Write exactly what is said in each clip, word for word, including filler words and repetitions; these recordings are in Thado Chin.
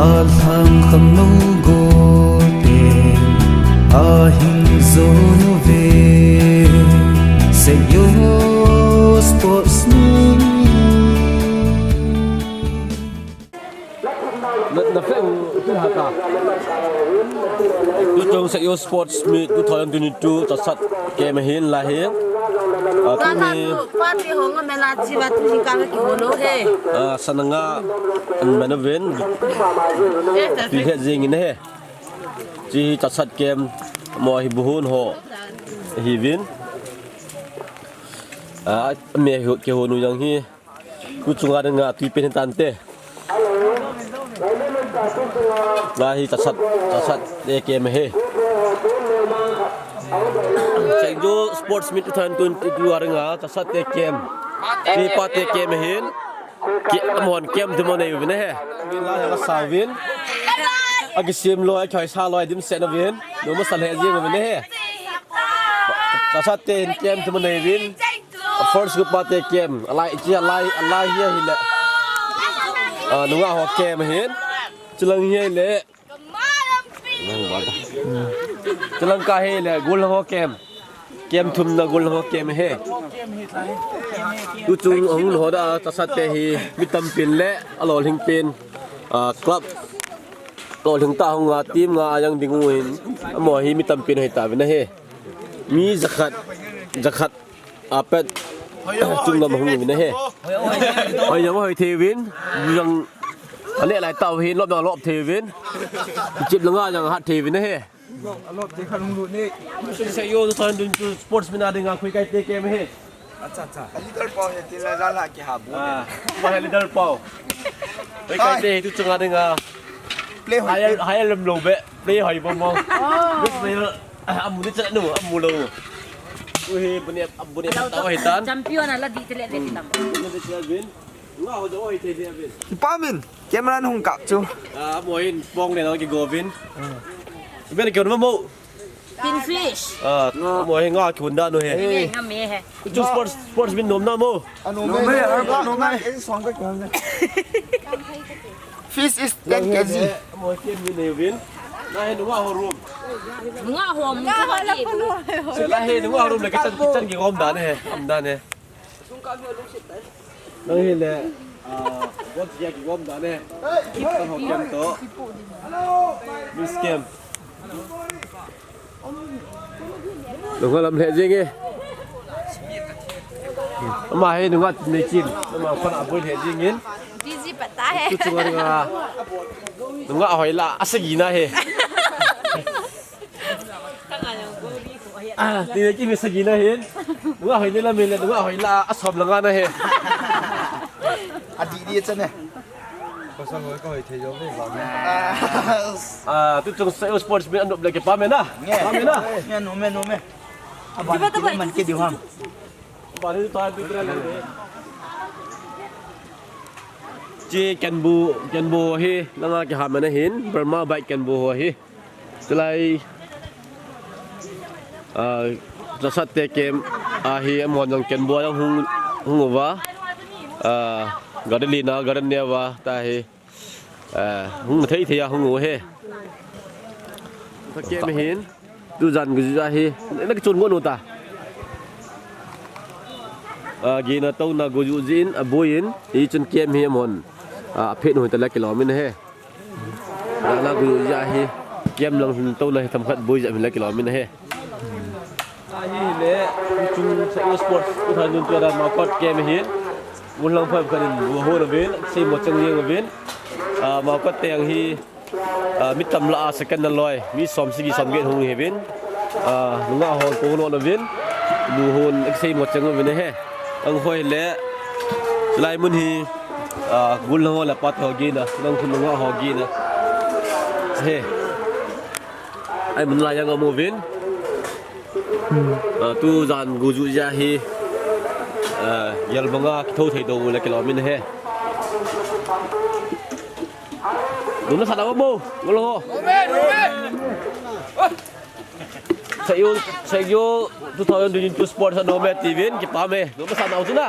Alhang kham lo go te, ahing zo no ve, se yo sports ni. Na, na fe u, tu ha ta. Tu chong se yo sports mi, tu thoyan tu ni tu, ta sat ke ma hin la hi. A, tu mi. Party ho nga mela chi ba tu hi ka ki ho lo he. A, sananga, an mena ven. Ti he jing in he. Chi hi ta sat kem mo hi buhun ho. Hi vin. A, me hi ke ho nu yang hi. Ku chunga ding a tui pen tan te. Nga hi ta sat, ta sat te kem he. Chengjo sports meet two thousand twenty-two a ringa ta sat te kem. Ni pa te kem hin. Ki amon kem te mo nei vin he. Vin la la sa vin. A ki sim lo, a khoi sa lo, dim se na vin. No ma sa le jing vin he. Ta sat te hin kem te mo nei vin. First group pa te kem, alai, chi alai, alai hi hi le. A, nunga ho kem hin. Chilang hi le. Chilang ka hi le, gul ho kem. Kem thum na gul ho kem he. Tu chung hung ho da, ta sat te hi, mi tam pin le, a lo hing pin. A, club. Lo hing ta hung a, team nga, a yang ding u hin. Amo hi mi tam pin hoi ta vin he. Mi jakhat, jakhat. Apet chung lam hung vin he. Hoi jong hoi thei vin. Jong ale lai tau hin lop jong lop thei vin. Chip langa jong hat thei vin he. Alop te khan hung lut ni. Sun se yo tu tan dun tu sports mina dinga khui kai te kem he. Acha acha. Leader pau he tin la la ki ha bu. Ah, pa he leader pau. Khui kai te tu chunga dinga. Play hoi. Hai hai lam lo be. Play hoi bo mo. Amu ni chanu, amu lo. Ui, bune, bune ta hoi tan. Champion ala di tele le ti tam. Bune de chanu vin. Nga ho jo hoi te de vin. Pa min, camera hung kap chu. Ah, mo in pong le no ki go vin. Iben ke no mo. Tin fish. Ah, mo hi nga ki hun da no he. Ni nga me he. Chu sports, sports min nom na mo. Ano me, ano me. Fish is ten K G. Mo kem ni ne vin. Na he nunga ho room. Nunga ho, nunga ho la pulu. Se la he nunga ho room le kitchen, kitchen ki gom da ne he. Am da ne. Nang hi le. Ah, bot ya ki gom da ne. Kitchen ho kem to. Miss kem. Nunga lam le jing e. Ama he nunga nei kin. Ama kon aboi le jing in. Busy pa ta he. Tu chunga nga. Nunga hoi la asagi na he. Ah, ti nei kin asagi na he. Nunga hoi ni la min le nunga hoi la asom la nga na he. Adi di chane. Pasal hoi ka hoi thei jo ve ba. Ah, tu chung sa sports min anup le ke pa me na. Pa me na. Me no me no me. Aba ni man ke diu ham. Ba ni ta tu tra le. Chi kenbu, kenbu hi, langa ke ha me na hin, Burma bai kenbu ho hi. Tulai, ah, ta sat te kem, ah, hi amon jong kenbu jong hung, hung uva. Ah, garden li na, garden ne uva, ta hi. Eh, hung thei thei a hung u he. Ka ke me hin, tu jan gu ja hi. Na ki chun ngon u ta. Ah, gi na to na gu ju jin, a buin, i chun kem hi mon. Ah, phet nu ta la kilom in he. Na na gu ju ja hi. Kem lang hin to na hi tham khat bui ja hin la kilom in he. Ahi le, chung sa sports, u than nun tu da ma kot ke me hin. Mun lang phai khanin, wo ho na vin, sei mo chang yeng vin. Ah, ma kot te ang hi, ah, mi tam la a second na loi, mi som sigi som get hung hi vin. Ah, nunga ho ko lo na vin. Nu hon ek sei mo chang vin he. Ang hoi le, lai mun hi, ah, gul ho la pat ho gi na, nang khun nunga ho gi na. He. Ai mun la yang mo vin. Ah, tu jan gu ju ja hi. Ah, yal banga kitho thei do le kilom in he. Dun sa da mo. Ngol ho. Sa yo, sa yo two thousand twenty-two sports no me ti vin ki pa me. Dun sa na u na.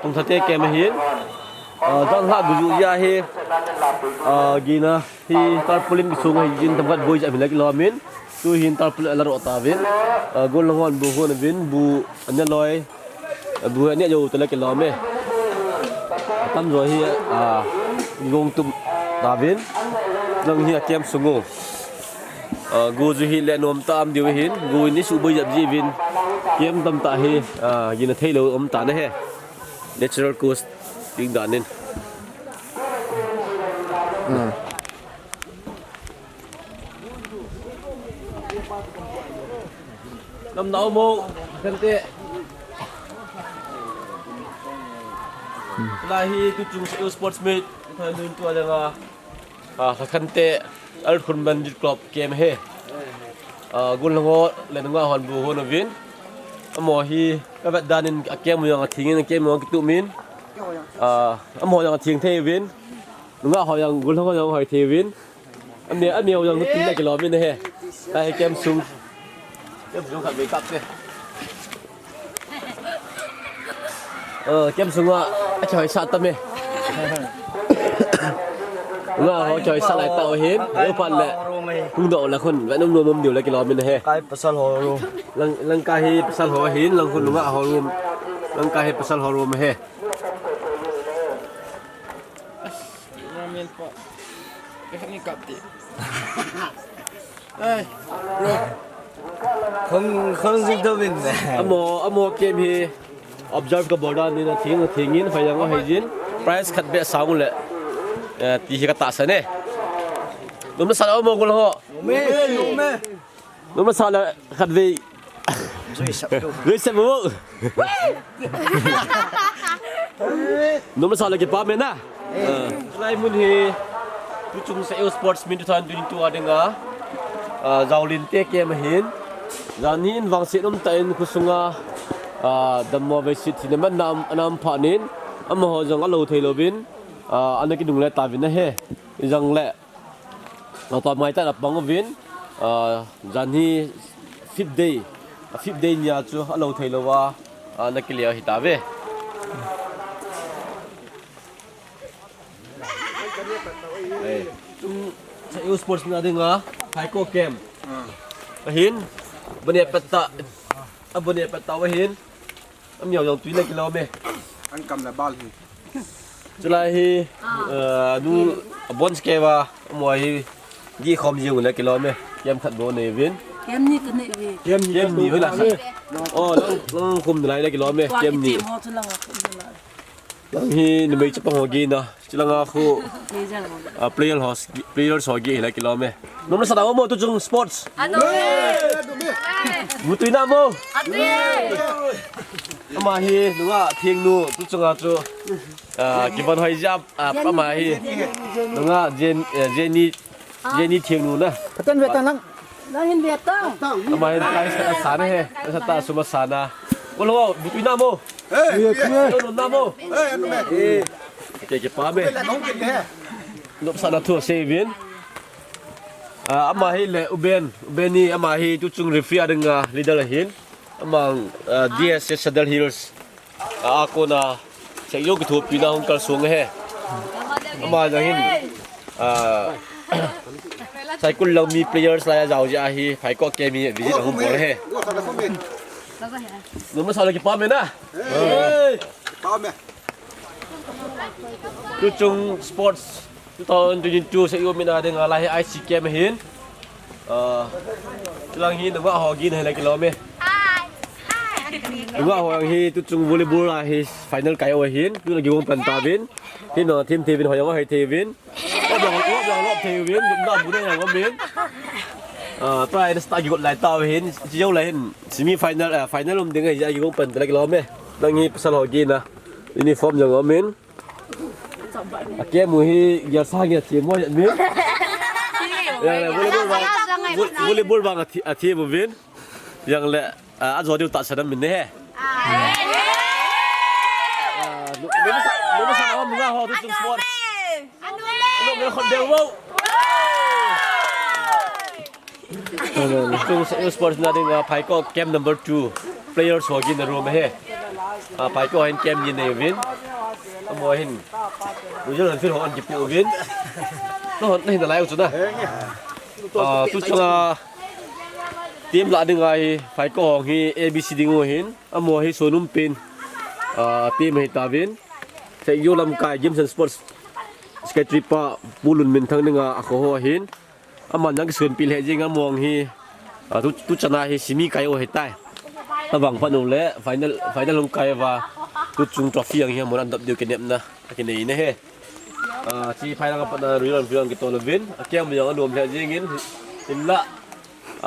Pangthate camp ahin. Ah, jan lha guju jia hi. Ah, gina hi tarpaulin kisung ahi jin themkhat boi jep hin la kilom in. Tu hin tarpaulin ala ro tauvin. Ah, gollhang hon bu hon uvin, bu ane loi. Ah, bu ane jou tala kilom e. Tamjo hi, ah, gong tum tauvin. Lang hi a camp sung u. Ah, go ju hi le nom tah a um diu ahin, go in isuh boi jep jiuvin. Camp tamtah hi, ah, gina theilou um tan ahi. Natural course ding dan in. Namna um o, Kante. Lai hi tuchung Seiyu Sports Meet, thain dun tua danga. Ah, Lhakhante Al Khun Bandit Club camp ahi. Ah, gollhang ho le nungah hon bu hon uvin. Amaho hi kavet dan in a camp u jong atheng in, a camp u jong akitum in. Ah, amaho jong atheng thei uvin. Nungah ho jong, gollhang ho jong hoi thei uvin. Aneo, aneo jong tui la kilom in ahi. Lai hi camp sung. Camp sung khat vei kap te. Aa, camp sunga akihoisah tam e. Nga ho kihoisah lai tah u ahin, uphat le hung doh le khun, ve nom nom um diu le kilom in ahi. Kai pasal ho room. Lang, lang kai hi pasal ho ahin, lang khun nga ho room. Lang kai hi pasal ho room ahi. Ramen po. Kani kap ti. Ai, bro. Khong, khong jing to bin. Amaho, amaho camp hi observe kabol dan in atheng, atheng in, hoi jong hoi jin. Prize khat beh sang u le. Eh, ti hi katahsan e. Nom nasa le amaho gol ho. Nom e, nom e. Nom nasa le khatvei. Juisap tu. Juisap mo. Nom nasa le kipa me na. Ah, lai mun hi, tuchung Seiyu Sports Meet two thousand twenty-two a dinga, ah, Jaolin te camp ahin. Jan hi in vangset um tah in khosunga, ah, dammo veiset thina man nam, anam phat in, amaho jong alou thei louvin, ah, ana kidung le tauvin ahi. Ijong le, Lotto mai ta na pang uvin, ah, jan hi fifth day, a fifth day nia chu alou thei louva, ah, ana kile ahi tauve. Eh, tum, Seiyu Sports Meet a dinga, Phaikok camp. Ah. Ahin, bane pet ta, abane pet tauva ahin. Amneo jong tui le kilom e. An kam le bal hi. Chulai hi, ah, eh, nu, abon skeva, amaho hi, di khom jing le kilom e. Camp khat bou nei uvin. Camp ni kanei uve. Camp ni, camp ni, hoila khat. Oh, lang, lang khum nalai le kilom e. Camp ni. Ho chu lang khum nalai. Lang hi numei chapang ho gina. Chulanga khu, ah, player ho, players ho gi hila kilom e. Nom nasa tah u mo tuchung sports. Adom e. Mutui na mo. Adom e. Ama hi, nungah thengnu, tuchunga chu. Ah, kivon hoi jap, ah, ama hi. Nungah Jen, eh, Jenny, Jenny thengnu na. Katan ve tan lang. Nang hin ve tang. Ama hin kai sa, sa na he. Sa ta suma sa na. Kol ho, mutui na mo. Hey, hey, hey. Nom na mo. Hey, ano me? Eh. Ke, kipa me. Nom sa na thu seivin. Ah, ama hi le, Uben. Uben ni ama hi tuchung referee a dinga leader ahin. Ama, ah, D S S Sadar Hills. Ah, a kona, Seiyu kithopina hung kalsong ahi. Ama jong hin, ah, Saikul lang mi players lai a jao jeh ahi, Phaikok camp hi visit ahung bol ahi. Nom nasa le kipa me na. Hey, kipa me. Tuchung sports. Two thousand twenty-two Seiyu Meet a dinga lai hi I C camp ahin. Ah, chulang hi nungah ho gin hila kilom e. Nungah ho jong hi tuchung volleyball a hi final kai u ahin. Tuna kigong pan tauvin. Team jong team thei uvin, hoi jong hoi thei uvin. Lop jong, lop jong lop thei uvin. Lupna buna jong um in. Ah, tua hi start kigot lai tauhin. Chijou lai hin semi final, ah, final um ding ahi, kigong pan tala kilom e. Lang hi pasal ho gin a. Uniform jong um in. A camp u hi, gel sa gel thi mo, mi. Jang le, volleyball vang, vo-, volleyball vang a thi, a thi mo vin. Jang le, ah, a jo diu tahsan a min ne he. Ah, nu, nu sa, nu sa na ho, mu nga ho, tuchung sport. Nu, nu khon deu mo. Chung Seiyu Sports na dinga Phaikon camp number two players ho gin na room ahi. Ah, Phaikon hin camp ni nei uvin. Amaho hin Royal Enfield ho ana kipu uvin. Nahon nahin nalai u chu na. Ah, tu chunga team lah dinga hi Phaikon ho hi A B C ding u hin. Amaho hi Sonumpi in, ah, team ahi tauvin. Seiyu lamkai Games and Sports Secretary pa Pu Lunminthang dinga akhoh ho ahin. Aman jong kisunpi lheh jeng a, amaho hi, ah, tu, tu chana hi semi kai u ahitai. Avang phat u le final, final hung kai uva, tu chung trophy jong hi amahon adop diu kinepna akinei in ahi. Ah, chi phai lang a pat na Royal Enfield jong kitol uvin, a camp jong anom lheh jeng in, hinla,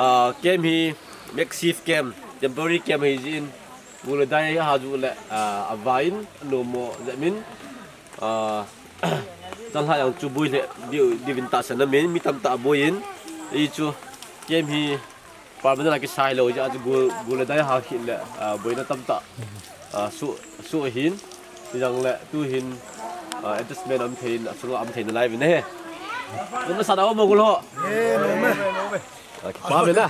ah, camp hi makeshift camp, temporary camp ahi jeh in, gu le dai ahajuh le, ah, avah in, anom mo jeh in, ah, chalhah jong chu boi lheh diu, diuvin tahsan aum in, mi tamtah aboi in, hichu camp hi permanent a kisai lou jeh a chu gu, gu le dai ha khit le, ah, boina tamtah, ah, soh, soh ahin, hijongle tu hin, ah, adjustment aum thei in, achunga aum thei nalai uvin ahi. Nom nasat a um mo gol ho. Ah, kipa uvin na.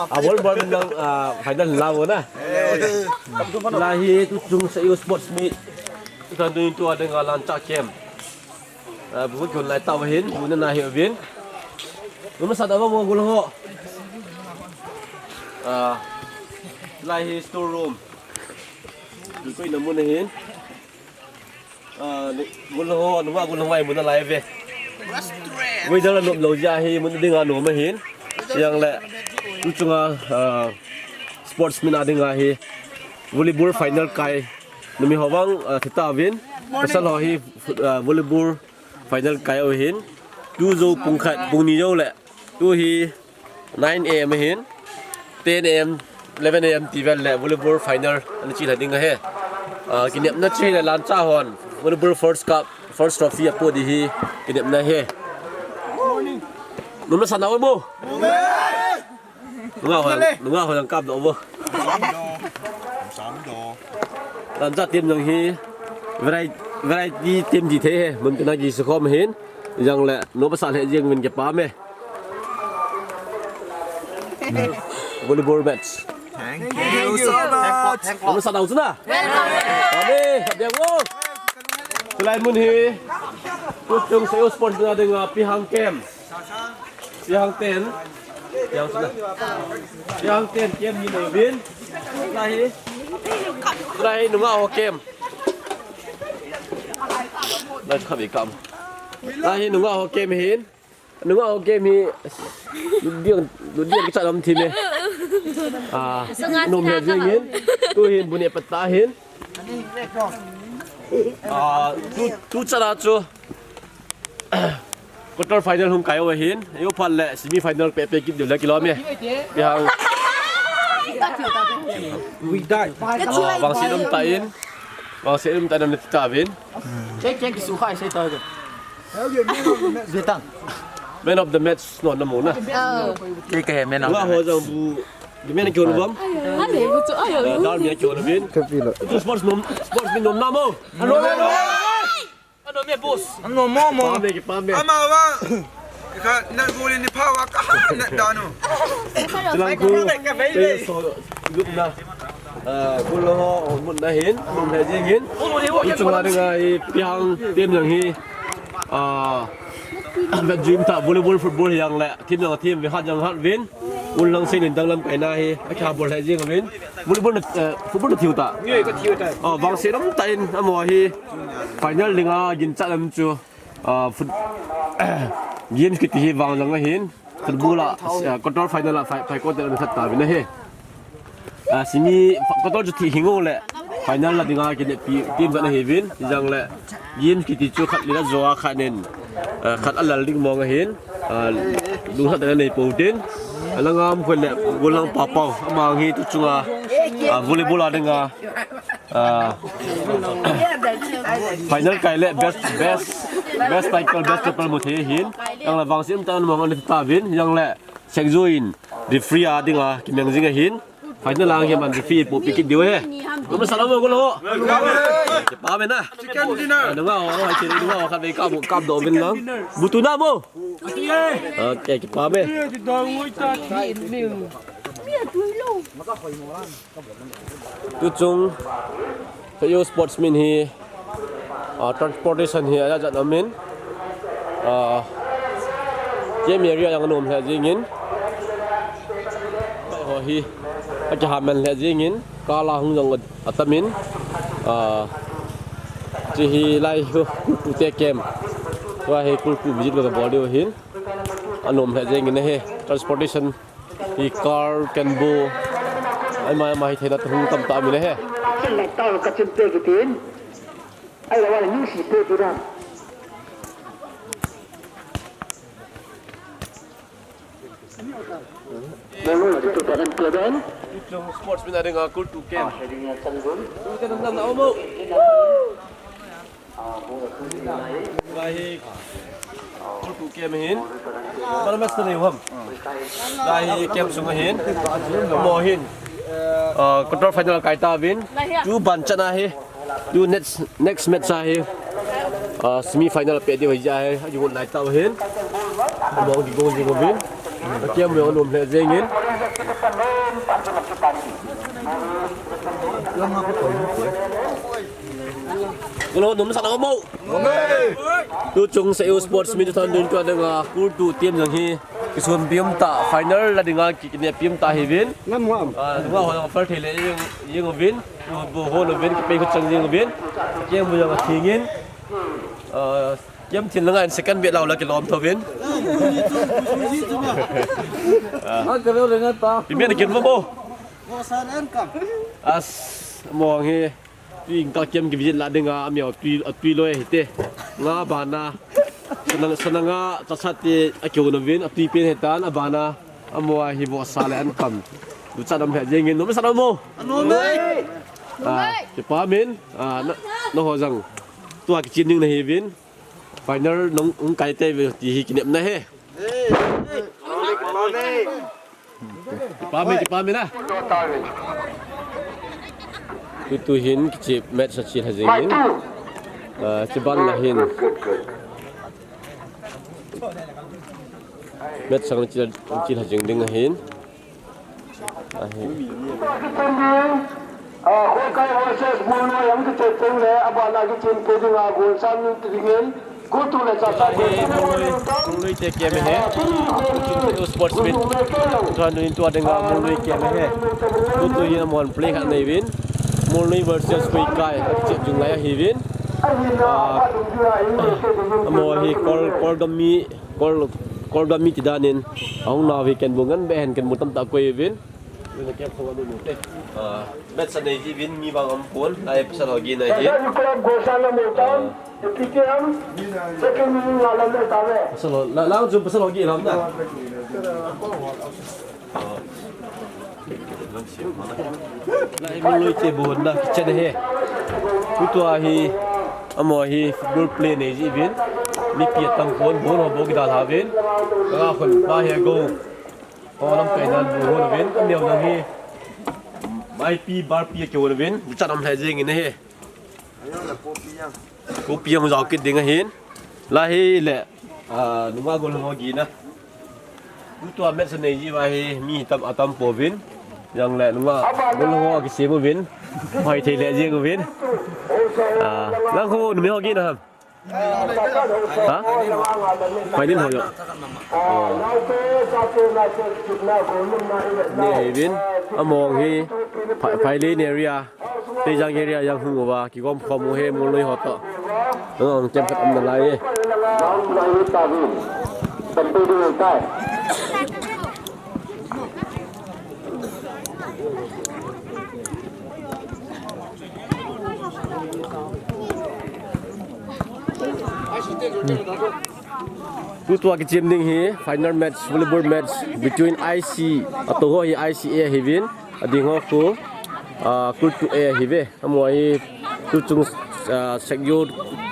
Ah, bol, bol min jong, ah, final la uvin na. Lai hi tu chung Seiyu Sports Meet. Tu tun tu a dinga Lanchah camp. Ah, bu kihon lai tah uva hin, bu nana hi uvin. Nom nasat a um mo gol ho. Ah, lai hi store room. Koi na mun ahin. Ah, gol ho, nungah gol ho ngai mun alai ve. Weather anom lou jeh a hi mun dinga nom ahin. Hijongle, tu chunga, ah, sports meet a dinga hi volleyball final kai. Numei ho vang, ah, thi tauvin. Pasal ho hi, ah, volleyball final kai u ahin. Tu jou pung khat, pung ni jou le. Tu hi nine A M ahin, ten A M, eleven A M ti vel le volleyball final ana chelha ding ahi. Ah, kinepna chu hile Lanchah hon volleyball first cup, first trophy apoh ding hi kinepna ahi. Nom nasat na um mo. Nungah ho, nungah ho jong kap doh uvo. Lanchah team jong hi variety, variety team ti thei ahi, mun tina kisukhom ahin, hijongle nom asah lheh jeng uvin kipa ume. Volleyball match. Thank you so much. Nom nasat na um chu na. Amen. Kap ding uvo. Chulai mun hi, tu chung Seiyu Sports na dinga Pihang camp. Pihang ten. Pihang ten. Pihang ten camp ni nei uvin. Lai hi. Lai hi nungah ho camp. Lai chu khatvei kap. Lai hi nungah ho camp ahin. Nungah ho camp hi. Lut ding, lut ding kichat um thim e. Ah, nom lheh jeng in. Tu hin bu neh pat ta hin. Ah, tu, tu chan a chu quarter final hung kai u ahin, eiho phat le semi final pe pe kit diu le kilom e. Pihang. Ah, vangset um tah in, vangset um tah in ana ti tauvin. Cheng cheng kisu khai sei ta. Man of the match nom na mo na. Oh. Kei kahi man of the match. Nungah ho jong bu, di men kihon u bam. Ale bu chu ayo. Ah, dal mi kihon uvin. Tu sports nom, sports min nom na mo. Ano, ano. Ano me boss? Ano mo mo? Pame, pame. Ama wa. Ka na guli ni pa wa ka na danu. Tilang ku. Te so group na. Ah, gol ho mun na hin, mun na jing hin. Ichung la dinga i Pihang team jong hi. Ah, vet jing ta volleyball, football jong le. Team jong team ve hat jong hat vin. Ul lang sin in danglam kaina hi. Akha bol hai jing vin. Volleyball na, eh, football na thiu ta. Nge ka thiu ta. Oh, vangset um tah in amaho hi final dinga ginchat um chu, ah, foot-, games kiti hi vang lang ahin. Football a, ah, quarter final a, fi-, fi quarter an that tauvin ahi. Ah, semi, quarter chu thi hing u le final la dinga kineppi team khat ahiuvin, hijong le games kiti chu khat le la jo a khat nin, ah, khat alal ding mong ahin, ah, lungset tah in nei pou tin, alanga um khu le Golhang Papau, ama hi tu chunga, ah, volleyball a dinga, ah, final kai le best, best, best tackle, best tackle mu thei ahin, hijong le vangset um tah in mong ana thi tauvin, hijong le Sekjui in referee a dinga kimang jing ahin. Final lang hi man, defeat po pikit diu he. Mama salam ko lo. Kipa me na. Chicken dinner. Nunga ho, hai chiri nunga ho, khat ve ka bu kap do vin lang. Butu na mo. Okay, kipa me. Tuchung Seiyou Sports Meet hi, ah, transportation hi ajat jat aumin, ah, K M area jong anom lheh jengin, ho hi akihamen lheh jengin, kala hung jong atamin, ah, hiche hi lai hu, hu te camp, tua hi kulku visit kabol diu ahin, anom lheh jengin ahi, transportation Hi car, kenbu. Ai mai mai theina hung tam ta mi le he. Chin le tao ka chin te kitin. Ai la wa ni si te tu da. Molo tu tu paran ko dan. Sports bina dinga kul tu kem. Tu te nam nam na omo. Lai hi, kulku kem ahin. Para match na nei ham. Lai hi kem sung ahin. Mo hin. Ah, quarter final kai ta vin. Tu ban chan ahi. Tu next, next match ahi. Ah, semi final pe diu ahi. Ahi lai ta ahin. Mo gi go ji go vin. Kem mo nom le jengin. Kolo nom sa mo. Tuchung Seiyou Sports Meet two thousand twenty-two a dinga kultu team jong hi kisun pium ta, final la dinga ki, kinep pium ta hi vin. Ngam ngam. Ah, wa ho jong per thei le jing, jing vin. Bo ho lo vin, kipe khu chang jing vin. Kem bu jong thingin. Ah, kem thin la ngan second bet lau la kilom tho vin. Ah. Pi me na kin bo. As, mo hi. Tui ka kem ki visit la dinga, amio tui, atui loi hite. Nga bana. Sanang, sananga, chasa te, akiu na vin, atui pen hetan, abana. Amo a hi vo sa le an kam. Du cha dam he jengin, nom sa dam mo. Nom e. Ah, kipa min, ah, na, na ho jang. Tua kichim ding na hi vin. Final nong, ung kai te ve ti hi kinep na he. Kipa me, kipa me na. Tutu hin kichi match a chi ha jing in. Ah, chi ban la hin. Match sang chi, chi ha jing ding ahin. Ahi. Ah, Khokai versus Mulnoi ang kichi teng le, abana kichi te ding a goal san ti ding in. Mulnoi te kem ahi. Sports meet. Tuan dun tua dinga Mulnoi kem ahi. Tutu hin amon play khat nei vin. Mulnoi versus Khokai. Chep jing lai ahi vin. Ah, amo hi Kol, Kol gam mi, Kol, Kol gam mi ti dan in. Ahung nau hi ken bu ngan be hen ken bu tam ta koi vin. Match a nei ji vin mi vang am pon, lai pasal ho gi nei ji. Pasal ho, la, la jum pasal ho gi lam na. Lai Mulnoi te bon na, kichen he. Tutu a hi, amo hi football play nei ji vin. Mipi atam pon, bon ho bo ki dal ha vin. Ka khun pa he go. Ho lam kai dan bu ho vin, ka neo dang hi. Maipi, barpi a kihon vin, bu chan am lheh jeng in ahi. Kopi ang jao kit ding ahin. Lai hi le, ah, nunga gol ho gi na. Tutu a match a nei ji va hi, mi tam, atam po vin. Jang le nunga gol ho kisem uvin. Hoi thei le jeng uvin. Ah, lang ho numei ho gi na ham. Ha? Pai din ho jo. Oh. Ni hei vin, among hi, Pha-, Phailin area, Teijang area jang hung uva, kigom khom u hi, Mulnoi ho to. Ang kem khat um nalai e. Tutu a kichem ding hi final match, volleyball match between I C, ato ho hi I C A hi vin, ading ho khu, ah, Kultu A hi ve. Amo hi tuchung, ah, Seiyou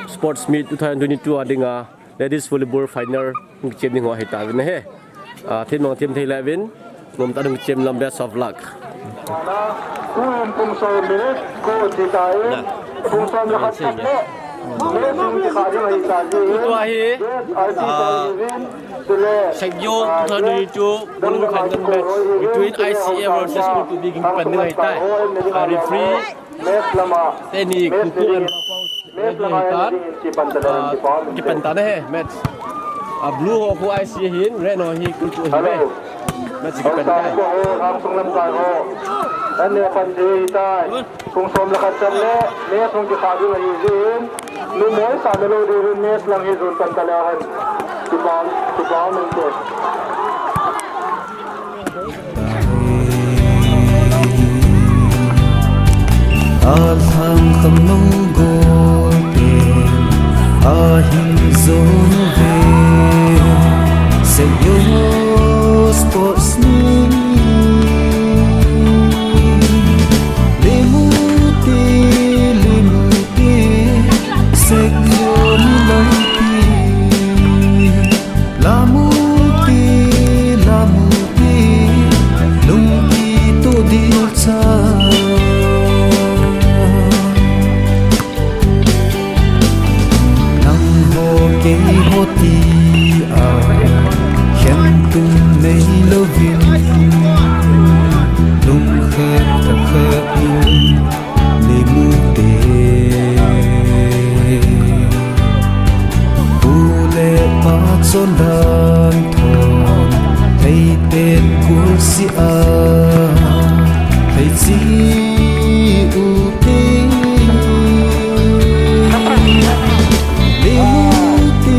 Sports Meet two thousand twenty-two a dinga Ladies volleyball final hung kichem ding ho ahi ta vin ahi. Ah, them nong them thei le vin, nom ta hung kichem lam, best of luck. Tuin pung som minute ko ti ta in, pung som le khat khat le, le sung ti kha ding ahi ta ji. Tua hi, yes, I T ah, Service, tule, Seng Yo, ah, two thousand twenty-two, yes, Bulu Khandan match between I C A versus Kulturi Gingpan ding ahi tai. Ah, referee, match lama, teni match Kuku ni and Pau. Match lama hi ta, ah, kipan ta na he, match. Ah, blue ho khu I C A hin, red ho hi Kulturi ahi. Hello. Match kipan ta. Ho, ho, Ramsung lamkai ho. An ne pan te hi tai. Pung som le khat chan le, match hung kikha ding ahi jin. Numei sa melody hin match lang hi jon pan ta le hen. Kipan, kipan men te. Alhang kham nung gol te, ahin zon ve, Seng Yo sports ni. Limu te, limu te, Seng Yo ni lou pi. Lamu ti, lamu ti, lungki tu dil cha. Nang ho kei ho ti a, khen tum nei louvin, lungkhat khat in. Limu te, pu le pa chondan thon, thei te kul si a, thei chi u te. Limu te,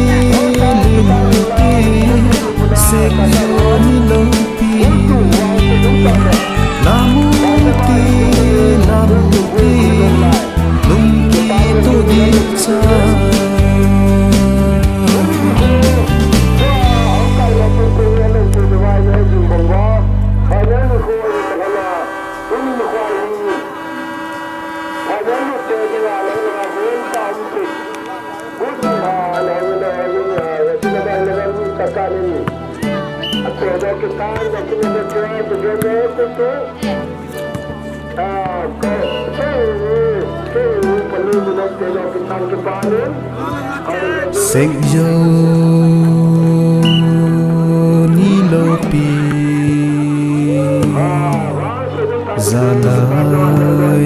limu te, Seng Yo ni lou pi. Lamu ti, lamu ti, lungki tu dil cha. Seng Yo ni lou pi. Jalai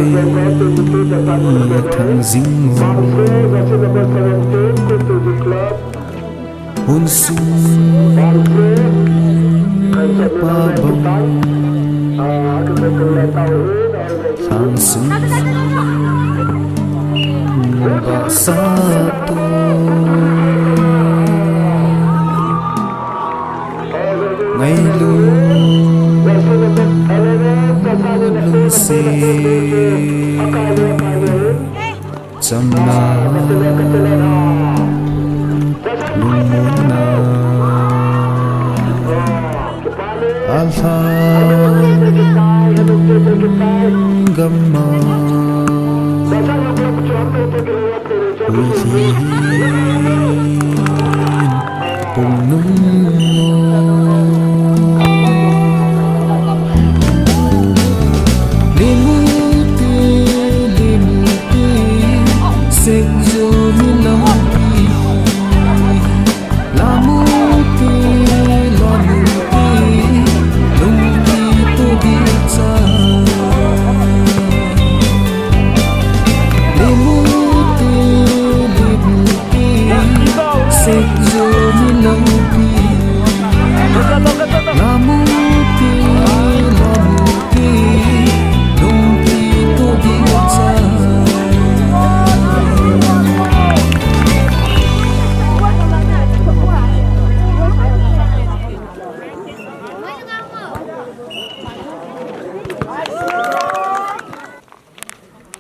thang jing mo. Hun sung pa bang sang sung ba sa tu. Ngailu lungse chamna lungmonna alhang gamma. Uihin pung nung limu ti, limu ti, Seng Yo ni lou pi. Lamu ti, lamu ti, lungki tu dil cha. Limu ti, limu ti, Seng Yo ni lou pi. Lamu ti, lamu ti, lungki tu dil cha.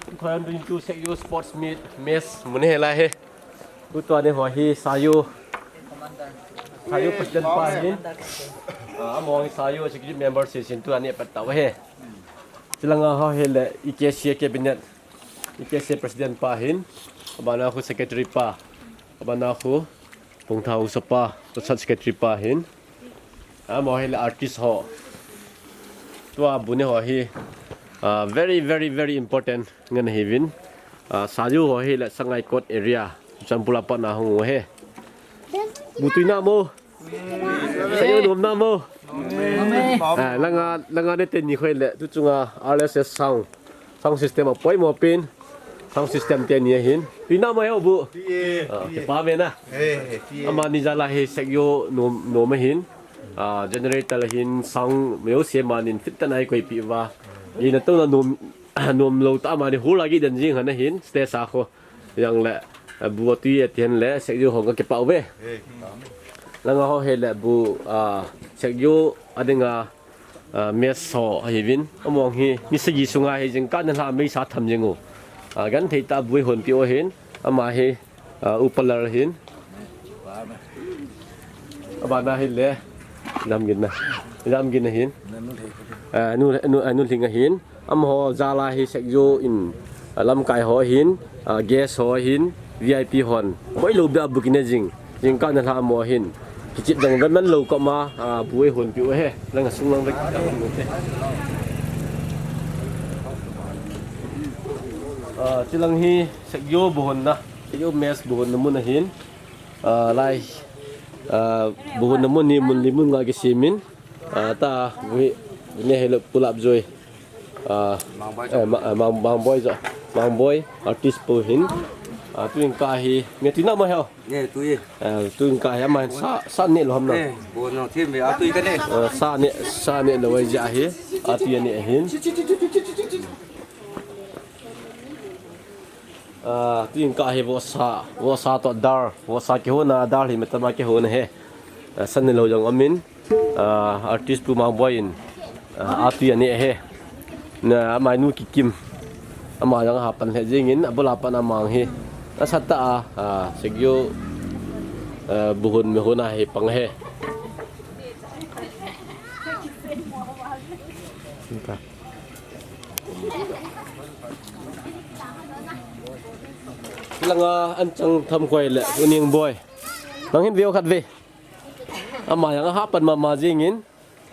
Two thousand twenty-two Seng Yo Sports Meet, match mun hi lai hi. Tutua ni ho hi Sayo, Sayo President pa hin. Ah, among Sayo Executive Member si sin tua ni pat tau hi. Chilanga ho hi le E K C Cabinet, E K C President pa hin. Abana khu Secretary pa. Abana khu Pungthau Sapa, Tusat Secretary pa hin. Amaho hi le artist ho. Tua bu ni ho hi. Ah, very, very, very important ngen ahiuvin. Ah, Sayu ho hi le Sangaikot area, Churachandpur a pat na hung u ahi. Bu tui namo. Sayu nom namo. Ah, langa, langa ne teni khoi le, tu chunga R S S sound. Sound system apoimo pen. Sound system teni ahin. Tui namo he bu. Ah, kipa me na. Amani jal a hi Sekyo nom, nom ahin. Ah, generator ahin, sound meu se manin fit tah a eikoi pi uva. Ina tona nom, nom lou tah a mani hula gi den jing hana hin, stage a kho. Yang le, ah, bu atui ati hen le, Sekyo ho ka kipa uve. Langa ho hi le bu, ah, Sekyo a dinga, ah, mess ho ahiuvin. Among hi, ni sagi sunga hi jingkah nilhah meisa tham jing u. Ah, genthei tah a bu eihon pi u ahin, ama hi, Ah, upa lal ahin. Abana hi le. Lamgin na. Lamgin ahin. Ah, nu, nu, ah, nu Lhing ahin. Amaho jal a hi Sekyo in, ah, lamkai ho ahin, ah, guest ho ahin, V I P hon. Boi lou bia bu kine jing. Jingkah nilhah mo ahin. Kichip dang ram man lou kama, ah, bu eihon pi u ahi. Langa sung lang vek. Ah, chilang hi Sekyo bu hon na. Sekyo mess bu honna mun ahin. Ah, lai, ah, bu honna mun hi mun li mun nga kisemin. Ah, ta, bu hi, bu ne hi le Pu Lapjoi. Ah, eh, ma, ah, Mang, Mangboi jo. Mangboi, artist pu ahin. Ah, tu jingkah hi, me tu namo he. Ne, tu ye. Ah, tu jingkah hi, ama sa, sa ne lou ham na. Ne, bu no thim be, a tu ye ka ne. Ah, sa ne, sa ne lou ai ja hi. A tu ye ne ahin. Ah, tu jingkah hi vohsa, vohsa toh dar, vohsa kihona dar hi metam a kihona ahi. Ah, san nilou jong amin, ah, artist pu Mangboi in, ah, atui ane ahi. Na, ama nu Kikim, ama jong ahapan lheh jingin, abul a pat amang hi. Asat tah a, ah, Sekyo, ah, bu hon me hon a hi pang ahi. Langa an chang tham khoi le, U Ningboi. Nang hin veu khat ve. Ama jong ahapan mama jingin,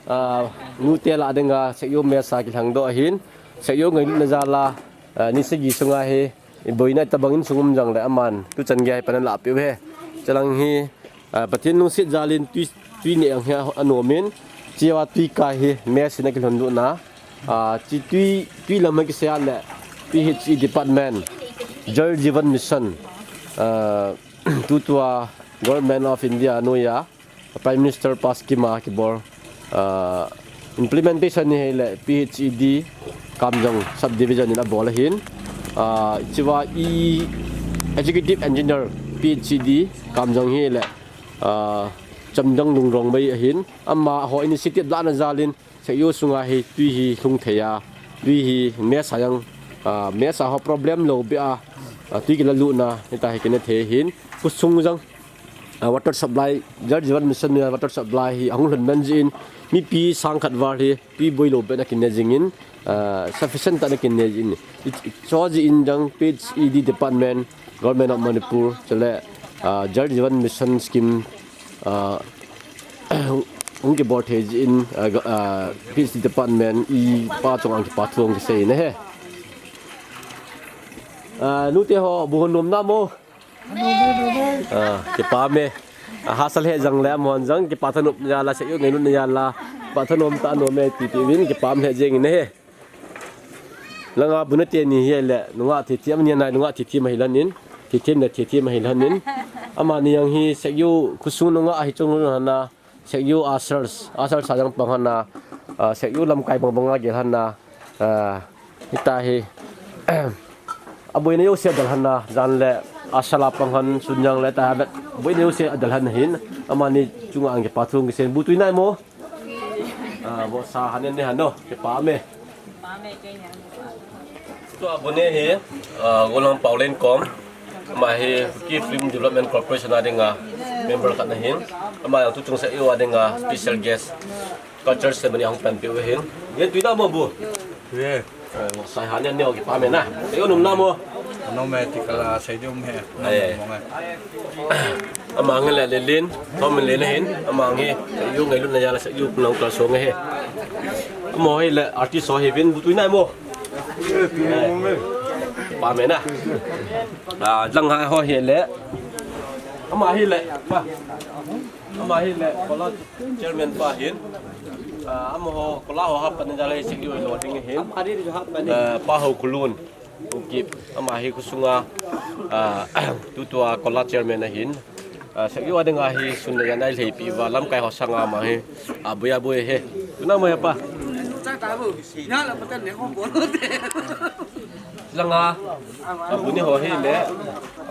ah, nute lah dinga Sekyo mess a kilhang doh ahin. Sekyo ngailutna jal a, ah, ni sagi sunga hi, i boina tabang in sung um jong le aman, tu chan gei a hi pan alah piu ahi. Chilang hi, ah, Pathen lungset jal in tui, tui ne ang hi anom in, chiva tui kai hi, mess in akilhon lut na. Ah, chi tui, tui lam a kisei a le, P H E department, Jal Jeevan Mission, ah, tutua Government of India noiya, Prime Minister pa scheme a kibol, ah, implementation ni hi le P H E D Kamjong subdivision in abol ahin, ah, chiva i Executive Engineer P H E D Kamjong hi le, ah, Chamdang Lungrongmei ahin, amaho initiative lahna jal in, Sekyo sunga hi tui hi lhung thei a, tui hi mess a jong, ah, mess a ho problem lou bia, ah, tui kila lut na, hita hi kine thei ahin, khosung jong, ah, water supply, Jal Jeevan Mission a water supply hi ahung lhun man jin, mipi sang khat val hi tui boi lou bia na kine jingin, ah, sufficient tah na kine jin. I, i, cho jin jong P H E D department, Government of Manipur, chule, ah, Jal Jeevan Mission scheme, ah, hung kibol thei jin, ah, ga-, ah, P H E D department i pa chunga kipa thu hung kisei na ahi. Ah, nute ho, bu hon nom namo. Ah, kipa me. Ah, hahsa lheh jong le, amahon jong kipa thanop jal a, Sekyo ngailutna jal a, kipa thanom tah a nom e, ti ti uvin, kipa lheh jingin ahi. Langa bu ne teni hi le, nungah thithem ni nai, nungah thithem ahi lhonin, thithem le thithem ahi lhonin. Amani jong hi Sekyo khosung nungah ahi chung lhon hana, Sekyo ushers, ushers a jong pang hana, ah, Sekyo lamkai bang bang a gel hana, ah, hita hi, aboina jouse adel hana, jan le ushers a pang hon, sun jong le ta vet, aboina jouse adel hana hin, amani chunga ang kipa thu hung kisei, bu tui namo. Ah, vohsa han in ne hano, kipa me. Tua bu ne hi, ah, golhang Paolen kom, ama hi Kuki Film Development Corporation a dinga member khat ahin, ama jong tuchung Sekyo a dinga special guest, culture ceremony a hung panpiu ahin. Ye, tui namo bu. Ye. Eh, sai han ne, kipa me na. Sekyo nom namo. Nom e, ti kala sei dum he. Nom e. Amang le Lelin, Tom le hin, amang hi, Sekyo ngailutna jal a Sekyo pulou kal song ahi. Amaho hi le artist ho ahiuvin, bu tui namo. Pa mena. Ah, lang ha ho hi le. Ama hi le. Pa. Ama hi le. Kola chairman pa hin. Ah, ama ho kola ho hap pan jale sik yo lo ding hin. Ah, pa ho kulun. Ukip. Ama hi kusunga. Ah, tutua kola chairman ahin. Ah, sek yo ading ahi sun le yan ai lei pi va lamkai ho sanga ma hi. Abui abui he. Tuna mo he pa. Langa. Abuni ho hi le.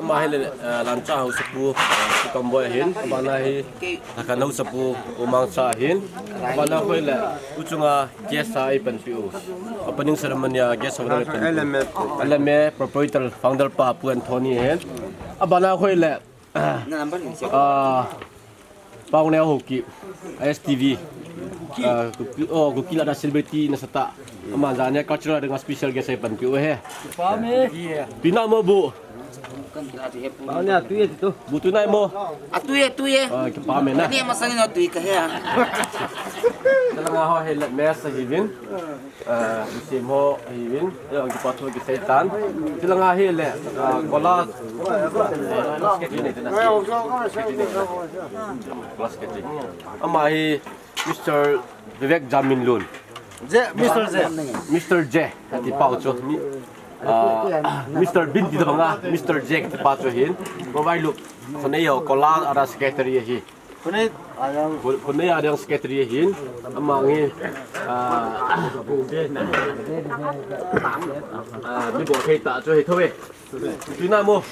Ama hi le, ah, lancha ho sapu, ah, sukambo ahin. Abana hi. Hakan ho sapu umang sa ahin. Abana khoi le. Uchunga guest a ipan pi u. Opening ceremony a guest of honor ipan pi u. L M A. L M A proprietor founder pa Pu Anthony ahin. Abana khoi le. Ah, Pau Neo Hoki, I S T V. Ah, Kuki, oh, Kuki lada celebrity na sata. Ama jania cultural dengan special guest ai pan piu he. Pina mo bu. Pau Neo tu ye tu. Bu tu nai mo. Atu ye, atu ye. Ah, ke pa me na. Ni ma sang no tu ka he. Dalam ho he le mes sa hivin. Ah, sim ho hivin, ya, ki pathu ki seitan. Tilanga hi le, ah, kola. Kola sketching. Ama hi Mister Vivek Jaminlun. Je, Mister Je. Mister Je, ati pau chu. Mi, ah, Mister Bin ti banga, Mister Je ti pa chu hin. Mobile look. Khonei ho kola ara secretary hi. Khonei a ding secretary hin, ama nge, ah, ah, mi bo thei ta chu hei tho ve. Tuna mo.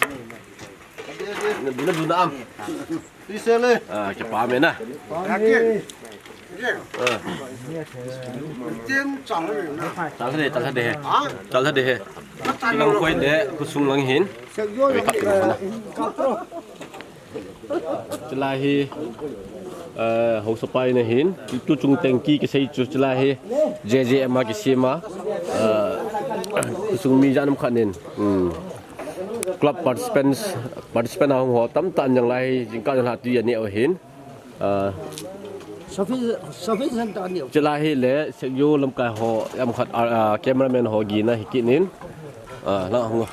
Na duna duna am. Ti se le. Ah, ke pa me na. Ah. Chal de, chal de he. Chal de he. Lang khoi de, kusung lang hin. Chulai hi, eh, haosapai na hin, tu chung tengki kisei chu chulai hi, J J M a kisima, eh, kusung mi jan um khat nin, hmm. Club participants, participant ahung ho tamtah in jong lai hi, jingkah jong lha tui anei u hin. Eh, chulai hi le, Sekyo lamkai ho, jam khat, ah, ah, cameraman ho gina hi kit nin. Ah, la hung.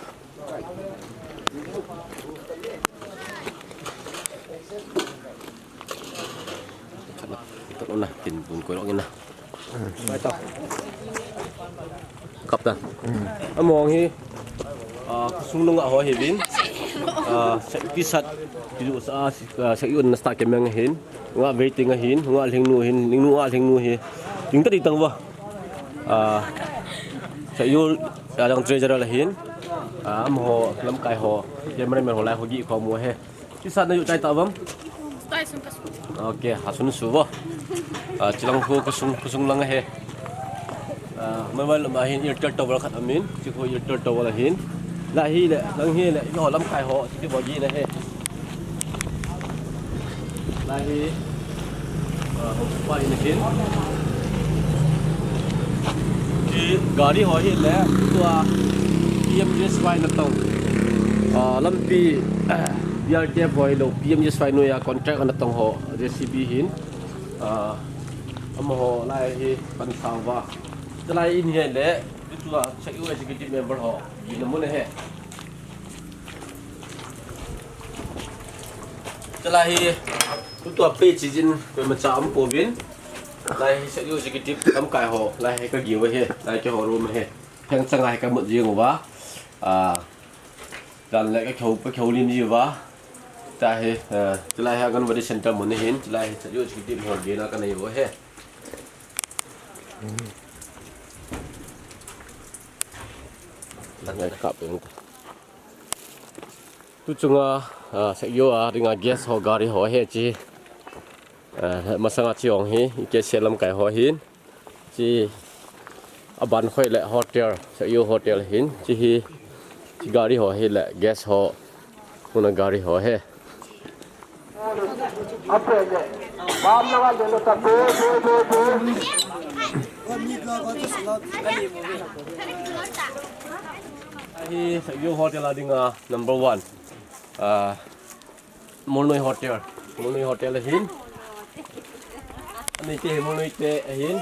Ito na, tin bun ko ro na. Kap ta. Among hi, ah, kusung nunga ho hi vin. Ah, sa, pisat, pilu sa, ah, sa yun na sta kemeng hin. Nga waiting ahin, nga lhingnu hin, lhingnu nga lhingnu hi. Ting ta di tang va. Ah, sa yun, ya dang treasurer la hin. Ah, am ho, lamkai ho. Cameraman ho lai ho gi ko mo he. Kisa na yu chai ta vam? Chai sun ka sun. Okay, ha sun su vo. Ah, chilang khu kusung, kusung lang he. Ah, mobile ma hin Airtel tower khat amin, chi khu Airtel tower la hin. La hi le, lang hi le, yo lamkai ho, chi bo gi na he. La hi, ah, ho pa in hin. Chi gari ho hi le, tua P M G S Y na tong. Ah, lampi, B R T F ho hi lo, P M G S Y noiya contract na tong ho, J C B hin. Ah, amaho lai hi pan sang va. Chulai in hi le, tua Sekyo executive member ho, gi na mun he. Chulai hi, tutua pe chi jin, pe ma cha am po vin. Lai hi Sekyo executive lamkai ho, lai hi ka gi va he, lai ke ho room he. Pheng changa hi ka mut jing uva. Ah, dan le ka kheu, ka kheu lim ji uva. Ta hi, ah, chulai hi Anganwadi center mun hin, chulai hi Sekyo executive ho gi na ka nei va he. Lang ai ka pe. Tu chunga, ah, Sekyo a dinga guest ho gari ho he chi. Ah, masanga chi ong hi, i ke se lamkai ho hin. Chi aban khoi le hotel, Sekyo hotel hin. Chi hi, chi gari ho hi le guest ho. Una gari ho he. Hi, Sekyo hotel a dinga number one. Ah, Molnoi Hotel. Molnoi Hotel ahin. Ani te Molnoi te ahin.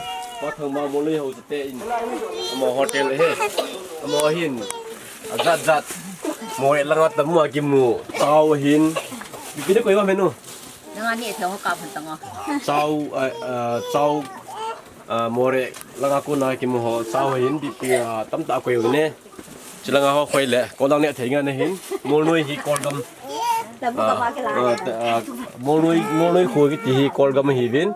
Thangma Molnoi ho chate in. Amaho hotel hi. Amaho hin. Ajat jat. Moreh langa tamu a kimu. Chow hin. Ipi nakoi uvam nu? Nanga ni thei ho ka phan tang o. Chow, ah, ah, chow, ah, Moreh langa kona kimu ho. Chow hin ipi, ah, tamtah koi u ne. Chilanga ho khoi le, kolang ne thei ngan ahin. Molnoi hi Kolgam. Ah, ah, ah, Molnoi, Molnoi kho kiti hi Kolgam ahiuvin.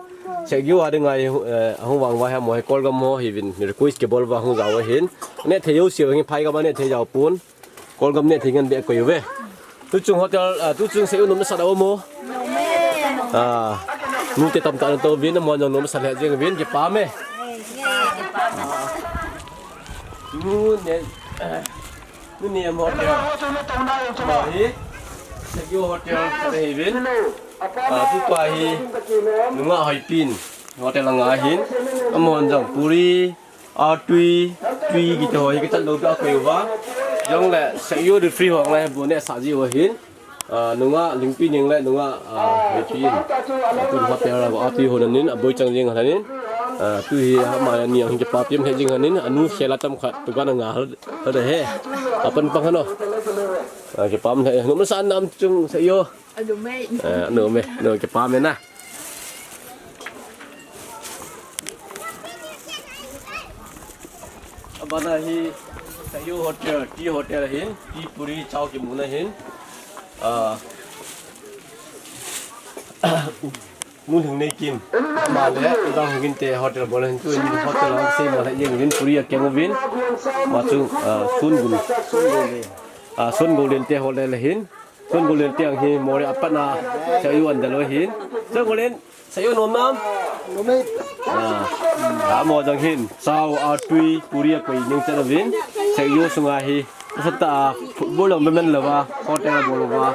Seokyo a dinga hi, eh, ahung vang uva hi amaho hi Kolgam ho ahiuvin. Request kibol uva hung jao ahin. Ne thei jouse u hi phaigam a ne thei jao pon. Kolgam ne thei ngan be koi uve. Tuchung hotel, ah, tuchung Seokyo nom nasat a um o. Ah, nute tamtah ana tou vin, amaho jong nom nasat lheh jeng uvin, kipah e. Nu ne, eh, nu ne amaho hotel. Amaho hi, Seokyo hotel, kati ahiuvin. Ah, tupa hi, nungah Hoipin. Hotel langa ahin. Amaho jong puri, ah, tui, tui kiti ho hi kachat lou peh a koi uva. Jongle, Seokyo Duty Free ho ngai bu ne sa ji u ahin. Ah, nungah Lingpi Ning le nungah, ah, Hoipin. Ah, tu hotel a, ah, tui ho nanin, aboi chang jing hanin. Ah, tu hi ama ni ang kipah pem he jing hanin, anu khela tam khat, tu kana nga hal, hal he. Apan pang hano. Ah, kipah he, nom nasat nam chung Seokyo. Anu me. Eh, anu me, anu kipah e na. Abana hi, Seokyo Hotel, tea hotel ahin, tea puri chow kimuna ahin. Ah, Nu Lhingneikim. Ama le, Dang Hungin te hotel bol ahin, tu in hotel a sei mo le, jeng uvin puri akeng uvin. Ama chu, ah, sun gul. Ah, Sun Gulin te hotel ahin. Sun Gulin te ang hi Moreh a pat na Seokyo an dalo ahin. Sun Gulin, Seokyo nom nam? Nom e. Ah, amaho jong hin, chow, ah, tui, puri akoi ning chan uvin. Seokyo sunga hi, sata, ah, football jong be men louva, hotel a bol uva.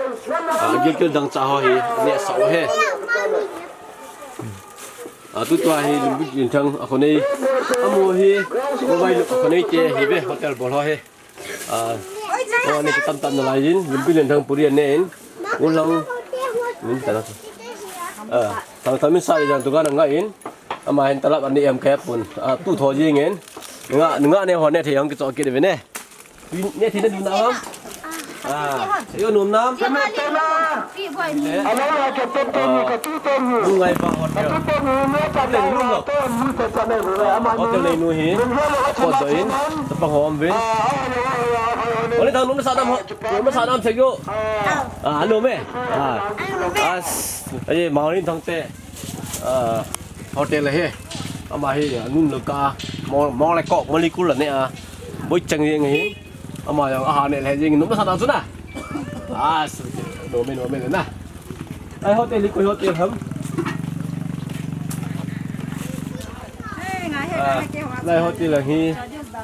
Ah, gilkel dangchah ho hi, ne sa u he. Ah, tutua hi, Limpi Linthang, akhonei. Amaho hi, mobile, akhonei te, hi ve, hotel bol ho hi. Ah, oh, ni kitam tam nalai in, Limpi Linthang puri ane in, ulang, min tana. Ah, tang tang min sa jang tu kana nga in, ama hin talap ani em kaya pun. Ah, tu tho jing in, nga, nga ne ho ne thei ang kichok kit ve ne. Ne thei ne du na am. Ah, Seokyo nom nam. Lungai pa hotel. Hotel nei nu hi. Kot do in. Tapa hom vin. Ole thang nom nasat nam ho. Nom nasat nam Seokyo. Ah, anu me. Ah. As. Aye, Maulin thang te. Ah, hotel he. Ama hi, anu lo ka. Mo, mo le ko, molecule ne a. Boi chang jeng hi. Ama jong aha ne le jing nom nasat na chu na. Ah, nom e, nom e na. Ai hotel hi koi hotel ham. Ah, lai hotel hi,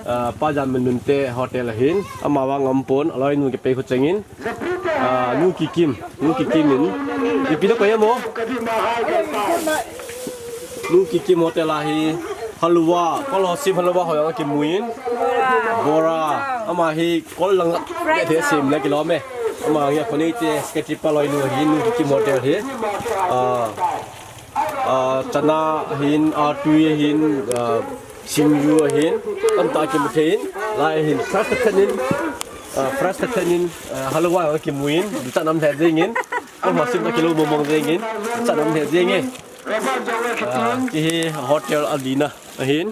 ah, Pa Jan Minun te hotel ahin. Ama vang am pon, aloi nu kipei khu chengin. Ah, Nu Kikim, Nu Kikim in. Ipi nakoi em o? Nu Kikim hotel a hi halwa, kol ho sim halwa ho jong kimu in. Bora. Ama hi kol lang le the sim le kilom e. Ama hi akhonei te secretary pa loi nu hi Nu Kikim hotel hi. Ah, ah, chana hin, ah, tui hin, ah, singju ahin, tamtah kimu thei in, lai hin, fresh tah tah in, ah, fresh tah tah in, ah, halwa kimu in, duchat nam lheh jeng in, kol ho sim a kilo mong mong jeng in, duchat nam lheh jeng e. Ah, ti hi hotel a lina ahin,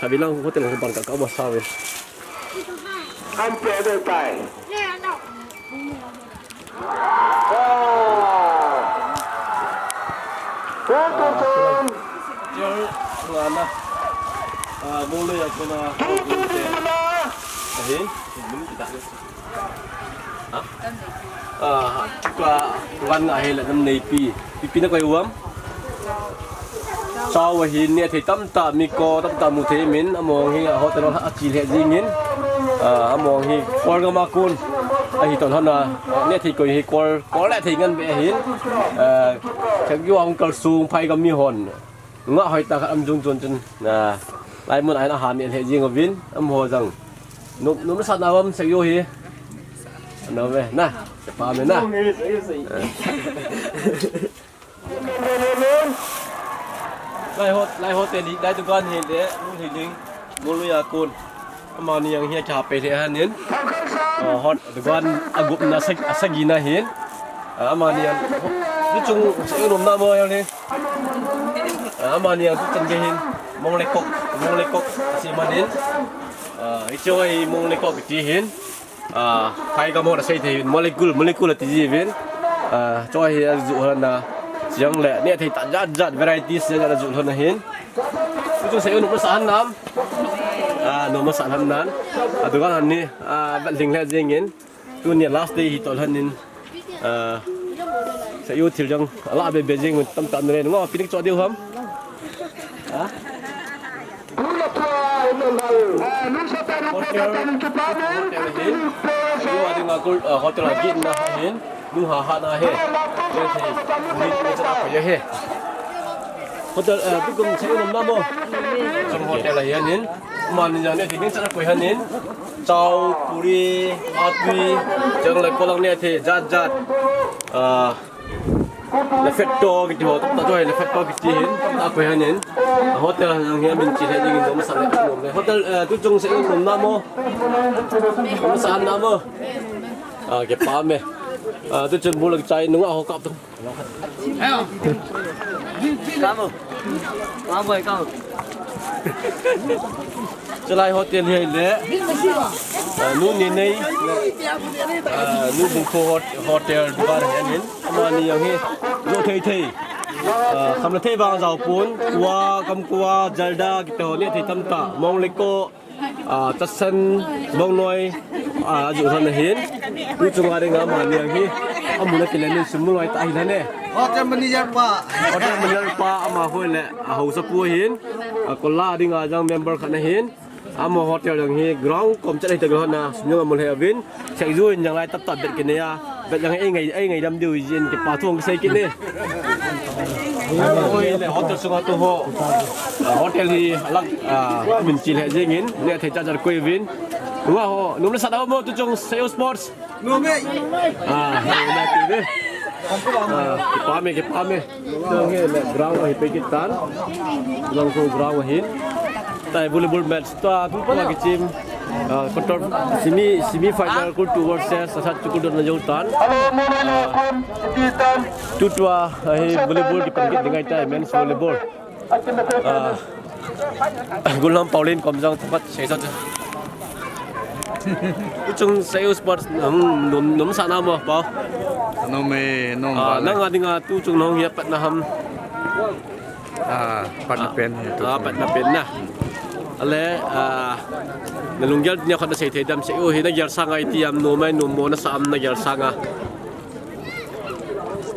khavi lang hotel ho ban ka ka ma sa ve. Kan pe de tai. Wan a hi le nam neipi. Ipi nakoi uvam? Chow ahin, nethei tamtah, miko tamtah mu thei min, among hi, a hotel a chi lheh jing in, ah, among hi, Kolgam a kon, ahi ton hon a, nethei koi hi, Kol, Kol le thei ngan be ahin, ah, Seokyo a hung kal sung, phaigam mi hon, nga hoi ta khat am jung chun chun, ah, lai mun a hin ahan ne lheh jing uvin, amaho jong, nom, nom nasat na uvam Seokyo hi, nom e, na, pa me na. Ah. Lai hot, lai hotel hi, lai dukan hi le, mu hi ding, mu lu ya kun. Amani jong hi a cha pe le han in. Ah, hot dukan a gupna sa, a sagi na hin. Ah, amani jong, tu chung sa um na mo jong ni. Ah, amani jong tu chan ge hin. Mong le kok, mong le kok, si man hin. Ah, i cho hi mong le kok ti hin. Ah, khai ka mo na sei thei molecule, molecule ti ji vin. Ah, cho hi a ju hon na. Chiang le, ne thei ta jat jat varieties jat jat a ju hon na hin. Tu chung sei u nom masa han nam. Ah, nom masa han nan. Ah, dukan han ni, ah, vat ling le jing in. Tuni last day hi tol han in. Ah, sei u thil jong, ala be be jing tam tam le. Ngo picnic cho diu ham. Ah. Hotel, hotel hi. Hotel a gate na hin. Nu ha ha na he. He he. Ni ni cha ko ye he. Hotel, eh, tu kum sei nom na mo. Chung hotel a hin. Man ni jang ne thei ni cha ko hin. Chow, puri, atui, jang le kolang ne thei jat jat. Ah, le fet to kiti ho, ta to le fet to kiti hin, ta ko hin hin. Hotel jang hi min chi le jing nom sa le nom le. Hotel, eh, tu chung sei nom na mo. Nom sa na mo. Ah, kipah me. Ah, tu chung bu le chai nung a ho kap tu. Kamu. Kamu, kamu. Chulai hotel hi le. Ah, nu ni nei. Ah, nu bung ko hot-, hotel dukan hin hin. Amani jong hi. Jo thei thei. Ah, kham le thei vang jao pun. Kua, kam kua, jalda, kiti ho ne thei tam ta. Mong le kok. Ah, tasan, bongnoi, ah, ju hon na hin. Tu chung a ding amani jong hi. Amu na kile ni sum loi ta hi na ne. Hotel manager pa. Hotel manager pa ama hoi le, ah, hausa pu hin. Ah, kola ding a jang member khat na hin. Ama hotel jong hi ground kom chat hi ta hon na sum jong amu le avin. Sek ju in jang lai tap tap bet kine ya. Bet jang ei ngai, ei ngaidam diu jin kipah thu sei kit ne. Oi, le hotel sunga tu ho. Ah, hotel hi alang, ah, min chi le jing in, le thei cha jar koi vin. Wa ho, nom le sa da mo tu chung sei u sports. Nom me. Ah, nom me ti ve. Ah, kipah me, kipah me. Chung hi le ground hi pe kit tan. Long ko ground hin. Tai volleyball match. Tua, tu tua kichim. Ah, quarter semi, semi final Kultu versus Sasat Kultu na jong tan. Ah, tu tua, ah, hi volleyball kipan kit ding ahitai, men's volleyball. Ah, Gulham Pauline kom jong tapat sei sat. Tu chung sei u sports, um, nom, nom sa na mo, Pau? Nom e, nom. Ah, ba le. Nang a ding a tu chung nong hi a pat na ham. Ah, pat na pen hi tu. Ah, pat na pen na. Ale, ah, na lunggel ni khat na sei thei dam sei u hi na gel sang a iti am nom mai nom mo na sa am na gel sang a.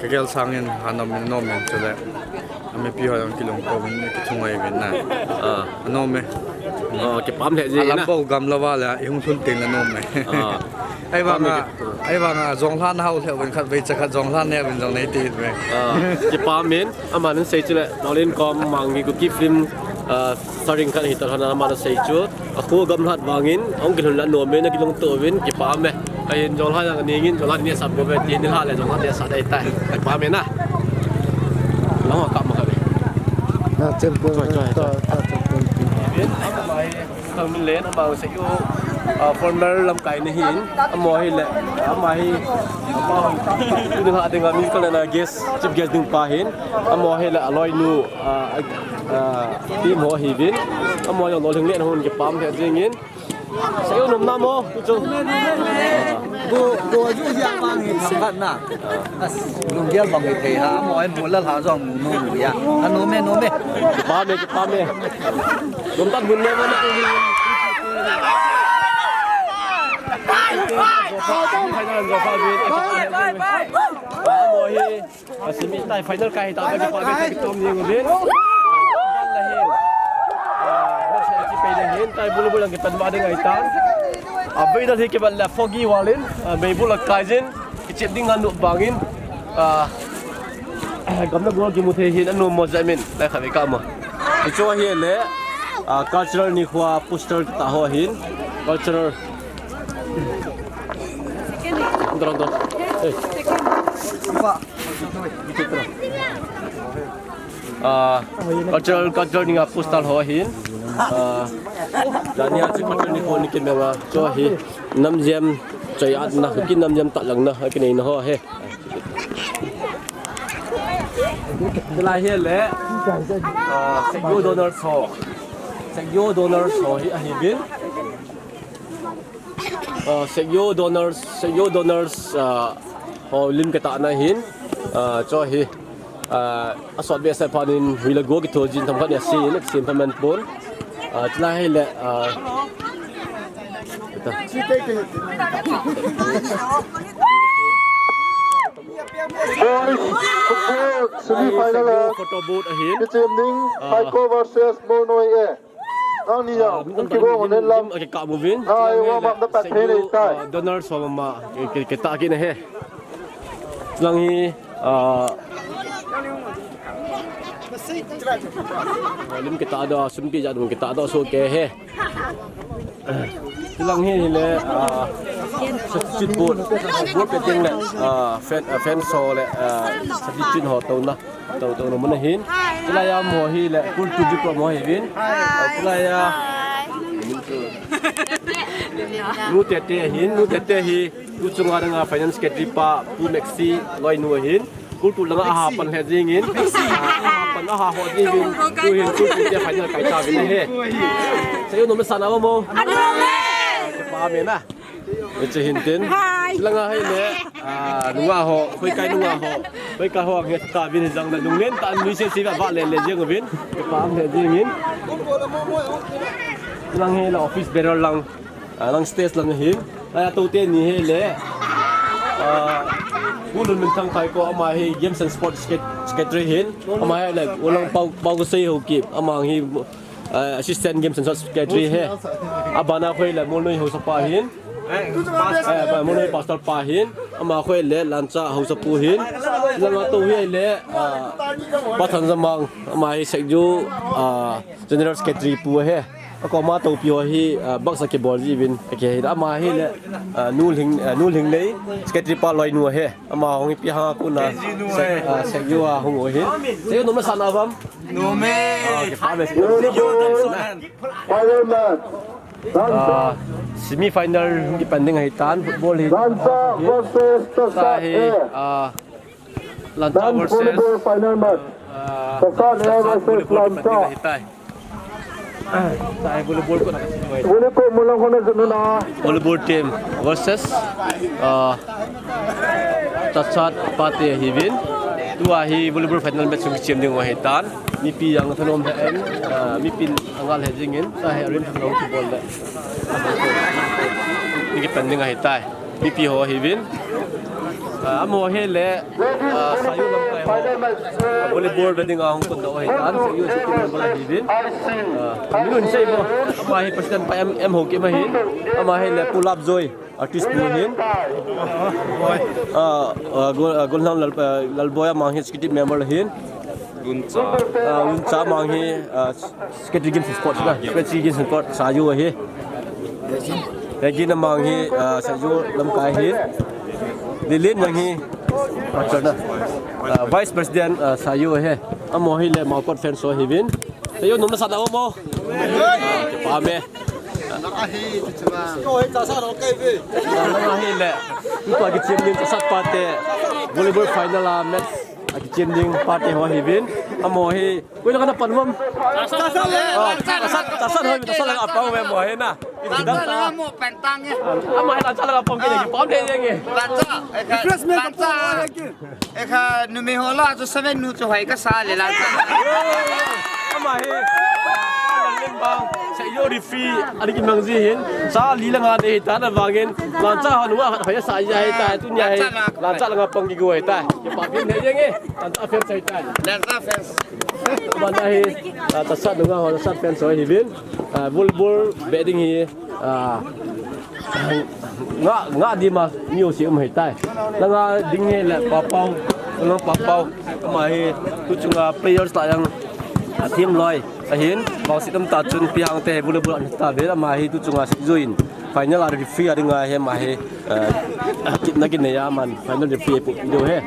Ka gel sang in ha nom in nom in chule. Ami pi ho jong kilung ko min ki thung ai min na. Ah. Nom e. Oh, kipah le ji na. Alam bo gam la va le, i hung thun teng le nom e. Ah. Ai vang a, ai vang a, jong hlan hau le vin khat vei cha khat jong hlan ne vin jong nei ti ve. Ah, kipah min. Aman sei chule, Pauline kom Mangi Kuki film, ah, starring khat hi ta hana aman sei chu. A khu gamlhat vangin, ong kilhun la nom e na kilung to vin, kipah me. Ahin jong hlan jang ningin, jong hlan ni sap ko ve, ti ni hlan le jong hlan ni sa dai tai. Kipah me na. Long ha kap ma ka ve. Na chem ko. Choi, choi, choi. Kang min len ama sei u, ah, former lamkai ni hin, amo hi le, ama hi, ama hi, tu ni ha ding a musical na guest, chief guest ding pa hin, amo hi le aloi nu, ah, ah, team ho hi vin, amo jong lolhing le hun kipah le jing in, sei u nom na mo, tu chu. Go, go, ju ja mang hi thang khat na. As, lunggel bang hi thei ha, mo ai mo la ha jong mu nu ya. A nom e, nom e. Kipah me, kipah me. Nom tan bun me ba na. Mo hi, a semi tai final kai ta ba kipah me, kitom ni ngu din. Lahin. Ah, na sa chi pe lahin, tai bulu bulu kipan ba ding ai tan. A bei dal hi kiban la foggy walin, a bei bulu kai jin. Kichep ding a nup bangin, ah, gamna gol kimu thei hin a nom mo jeh min, lai kha ve ka mo. Hichu hi le, ah, cultural ni khua poster ta ho hin, cultural. Dro, dro. Hey. Ah, cultural, cultural dinga postal ho ahin. Ah, jani a chu cultural ni ko ni kimanga chu hi namjem choi-atna, Kuki namjem tatlangna akineina ho ahi. Chulai hi le, ah, Sekyo donors ho. Sekyo donors ho hi ahiuvin. Ah, Sekyo donors, Sekyo donors, ah, ho lim kitahna ahin, ah, chu hi, ah, asot behseh phat in hui le go kithol jin themkhat in asin, asin pha man pon. Ah, chulai hi le, ah, Boys football semi final. Sekyo photo booth ahin. Kichem ding, ah, Phaikho versus Molnoi A. Nangni jong, ah, hung kigo ngoh nen lang. Lim akikap uvin. Ngai, warm up na pat thei nei tai. Ah, donor som ama, ki, ki, kitah kit na ahi. Lang hi, ah, lim kitah doh, sum tijat ding kitah doh soh kei ahi. Lang hi, hi le, ah, substitute board, board pe ding le, ah, fan, ah, fan so le, ah, substitute ho touna. Tou, tou, na mun ahin. Chulai a mo hi le, Kultu Jukro mo ahiuvin. Chulai a. Nu Tete ahin, Nu Tete hi. Tu chunga dinga finance secretary pa, Pu Maxi, loinu ahin. Kultu langa aha pan le jingin. Aha pan, aha ho jingin. Tu hin, Kultu te final kai tauvin ahi. Sa yo no me sana mo. Ano me? Pa me na. Hiche hin tin. Hi. Langa hi le, ah, nungah ho, hoikai nungah ho. Hoikai ho ang het tauvin hijong le lunglen tah in nuisel se va le le jeng uvin. Kipah um le jeng in. Lang hi le office bearer lang, ah, lang stage lang hin. Aya to teni hi le, ah, Pu Lunminthang Phaikho ama hi Games and Sports Secret-, Secretary hin. Ama hi le, ulang Pau, Pau Kasei Haokip. Ama hi, ah, Assistant Games and Sports Secretary ahi. Abana khu le Molnoi Haosa pa hin. Eh, Molnoi Pastor pa hin. Ama khu le Lancha Haosa pu hin. Langa to hi le, ah, Pa Thanjamang. Ama hi Sekyo, ah, General Secretary pu ahi. Akoma topi ho hi, ah, baksa kibol jiuvin. Kei hi ama hi le, ah, Nu Lhing, ah, Nu Lhinglei Secretary pa loinu ahi. Ama hung ipi hang a kona, Gen Z nu Sek-, eh. Ah, Sekyo a hung u ahi. Sekyo nom nasah na uvam? Nom e. Ah, okay, pa me. Sekyo dam so nan. Final match. Ah, semi final hung kipan ding ahitan, football hi. Lancha versus Tasat A. Ah, Lancha versus, volleyball final match. Ah, Tasat A versus Lancha. Ahitai. Sai volleyball ko na kasi mo. Volleyball mo lang ko na sunod na. Volleyball team versus, ah, Tasat Pate ahiuvin. Tua hi volleyball final match hung kichem ding u ahitan. Mipi jong thanom lheh in, ah, mipin angal lheh jingin, tua hi arim thanom kibol le. Hung kipan ding ahitai. Mipi ho ahiuvin. Ah, amaho hi le, ah, Sayu lamkai ho. Volleyball ve dinga hung kondoh u ahitan, Sayu chu team member ahiuvin. Ah, minun sei bo. Ama hi president pa M, M Haokip ahin. Ama hi le Pu Lapjoi, artist pu ahin. Ah, ah, Gol, ah, Golhang Lal, ah, Lalboi ama hi executive member ahin. Luncha. Ah, Luncha ama hi, ah, Secretary Games and Sports na. Ah, Games. Secretary Games and Sports, Sayu ahi. Regina ama hi, ah, Sayu lamkai ahi. Lilin jong hi, ah, na. Ah, Vice President, ah, Sayu ahi. Amaho hi le Malkot fans ho ahiuvin. Sayu nom nasah na uvam? Ah, pa me. Amaho hi le. Tutua kichem ding Tasat Pate. Volleyball final a match. Akichem ding Pate ho ahiuvin. Amaho hi. Koi lang kana pan uvam? Tasat le. Ah, Tasat, Tasat ho, Tasat lang a pan uvam amaho hi na. Lancha langa mo pan tang e. Amaho hi Lancha langa pan kit e, kipah um lheh jeng e. Lancha, eh, kha, refreshment Lancha. Ekha numei ho lah chu seven nu chu hoi kasa le Lancha. Amaho hi. Lembang. Sa yo referee ani kimang ji hin. Sa li langa nei tan avangin. Lancha ho nunga hoi sa ja ahitai tunia hi. Lancha langa pan kit u ahitai. Kipah um lheh jeng e. Lancha fans ahitai. Lancha fans. Mana hi, ah, Tasat nunga ho, Tasat fans ho ahiuvin. Ah, volleyball ve ding hi, ah, nga, nga dima mi ho si um ahitai. Langa ding hi le Papau, langa Papau. Amaho hi, tu chunga players lah jong, ah, team loi ahin. Bangsi tam ta chun pi hang te volleyball an ta ve, amaho hi tu chunga si join. Final a referee a dinga hi amaho hi, eh, kit na kinei a man final referee pu video hi.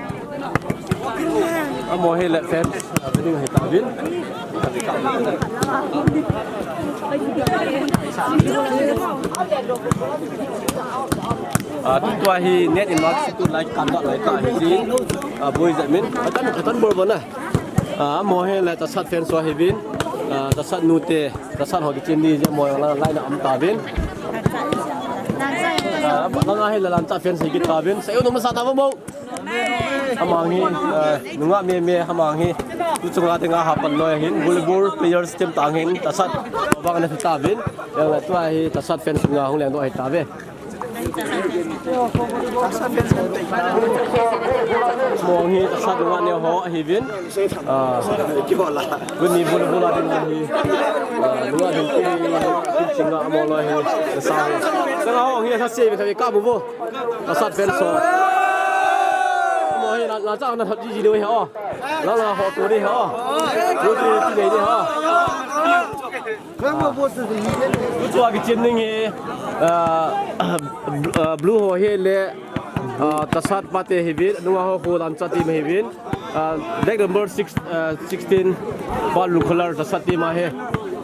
Amaho hi le fans. Building hi ta vin. Ah, tua hi net in mat tu lai kan da lai ta hi ji. Ah, boy Jamin. Atan, atan bol bona. Ah, mo he la Tasat fans ho hi vin. Ah, Tasat nu te, Tasat ho kichin ni je mo la lai na am ta vin. Ah, la nga he la Lancha fans hi ki ta vin. Sa yo no ma sa ta mo. Amang hi, eh, nunga me me amang hi. Tu chunga te nga hapan noi hin, volleyball players team tang hin, Tasat. Bang na ta vin. Yang la tua hi, Tasat fans nga hung leng do hi ta ve. Mong hi, Tasat nunga ne ho hi vin. Ah, kuni volleyball a ding hi. Ah, nunga ding hi, chinga mo lo hi. Sa hi. Sa ho hi, sa se ve ta ve ka bu bo. Tasat fans ho. Mo hi la, la chang na thot ji ji de ho. La la ho to de ho. Ru ti ti de ho. Ru chua kichin ning hi. Ah, ah, blue ho hi le. Ah, Tasat pa te hi vin. Nunga ho ho Lancha team hi vin. Ah, leg number six, ah, sixteen. Pa blue color Tasat team a hi.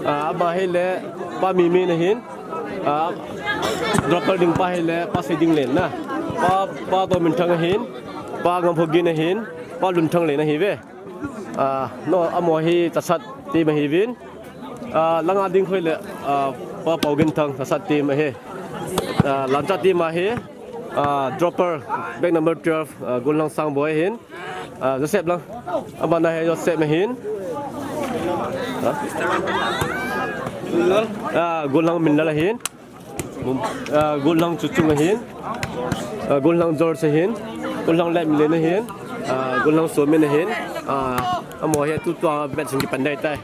Ah, ama hi le. Pa mi mi na hin. Ah, dropper ding pa hi le, pa sei ding len na. Pa, pa to min thang hin, pa ngam ho gin hin, pa lun thang len na hi ve. Ah, no, amo hi Tasat team hi vin. Ah, langa ding khoi le, ah, pa pau gin thang Tasat team hi. Ah, Lancha team hi, ah, dropper, bag number twelve, ah, Gunlang Sang boy hin. Ah, Joseph lang. Abana hi Joseph mahin. Ha? Ah, Gunlang Minlal ahin. Gum-, ah, Gunlang Chuchung ahin. Ah, Gunlang George ahin. Gunlang Lemlen ahin. Ah, Gunlang Somin ahin. Ah, amo hi tu tua bet sing ki pandai tai.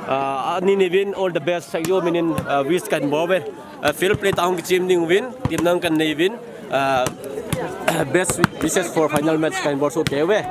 Ah, ani ni vin all the best. Sa yo minin, ah, wish kan bol ve. Ah, field play ta hung kichim ding vin. Team nang kan nei vin. Ah, best wishes for final match kan bol so ke ve.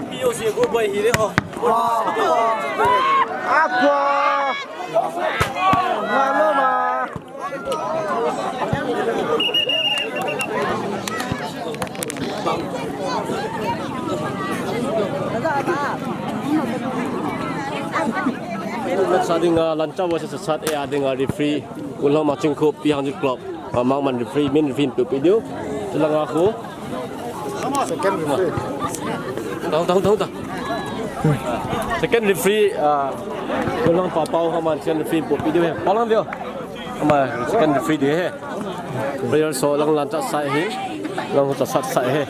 P O C group boy hi le o. Aqua. Ngaloma. Sa ding, ah, Lancha versus Tasat a ding, ah, referee. Ulhang Machingkhup, Pi Hangjit Club. Ah, Mangman referee, min referee pu video. Tulanga khu. Second referee. Down, down, down, down. Second referee, ah, Ulhang Papau, Haman second referee pu video he. Palang video. Ama second referee de he. Player so lang Lancha side he. Lang Tasat side he.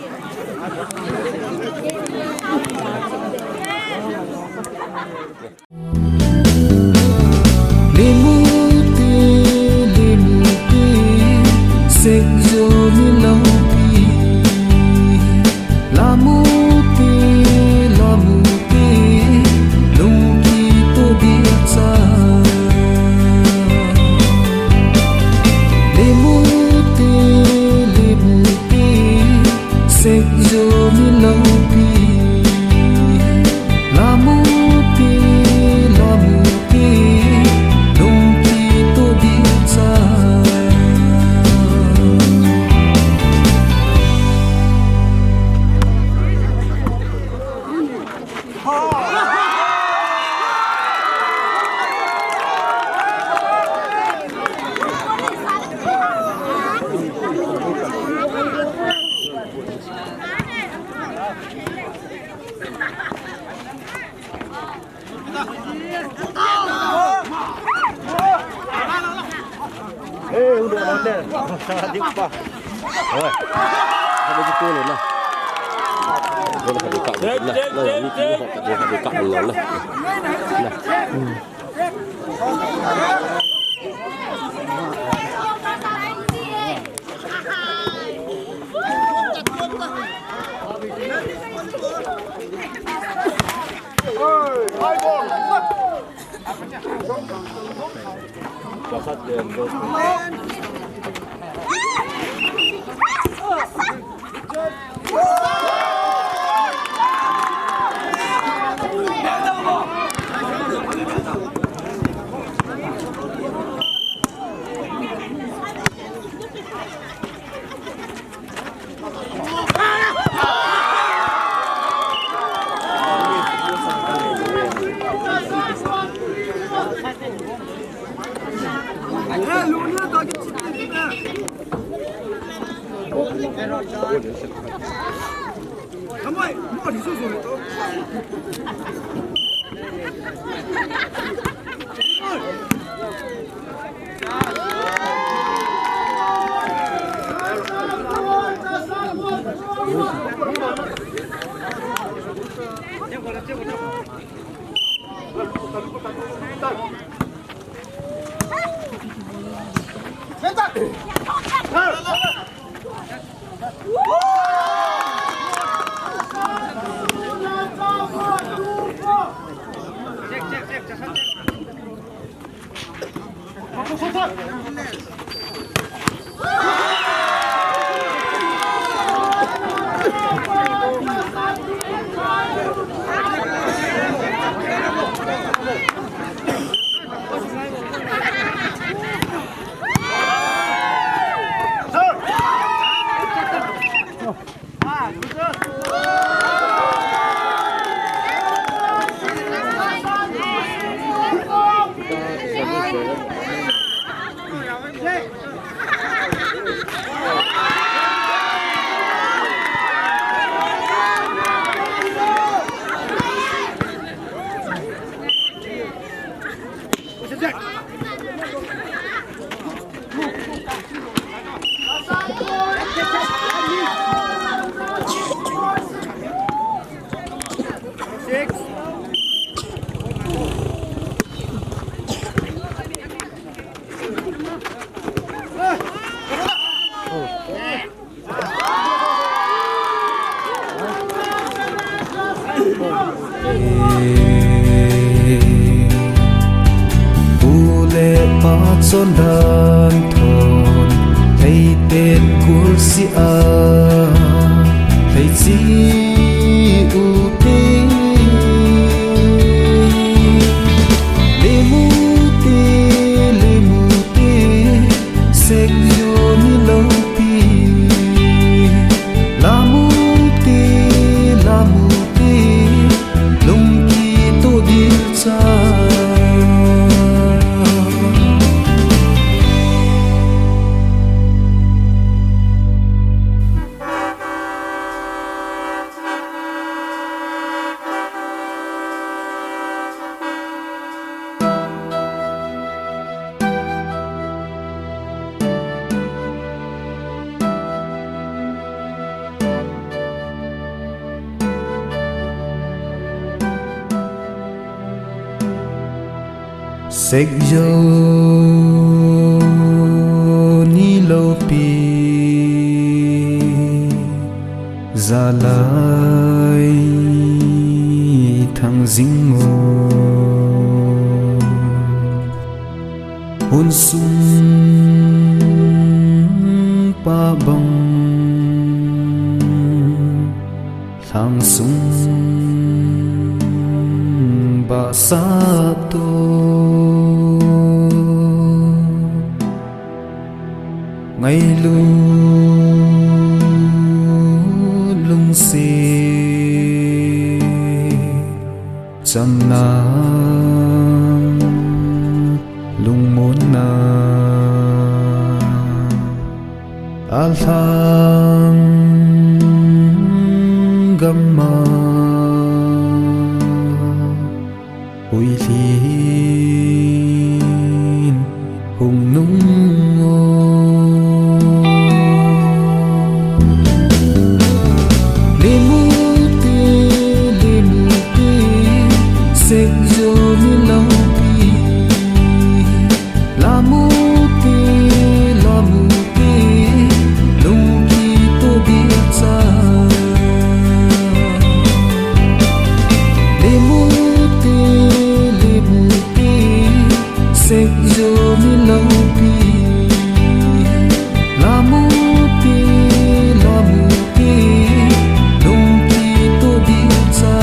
Lemute, lemute, sekjo ni lampi. Lamute, lamute, lungki to dia cha. Lemute, lemute, sekjo ni Pu le pa chon dan thon, thei ten kursi a, thei chi u te. Lemute, lemute, Sek jo ni loupi. Lamute, lamute, lungkitoh dil cha. Sek jo ni loupi, jalai thang jing o. Hun sung pa bang lhang sung ba sa to. Ngailut lungset chamna lungmonna alhang gamma huilhin hung nung Lemute, lemute, sekjo ni loupi. Lamute, lamute, lungkito dilcha. Lemute, lemute, sekjo ni loupi. Lamute, lamute, lungkito dilcha.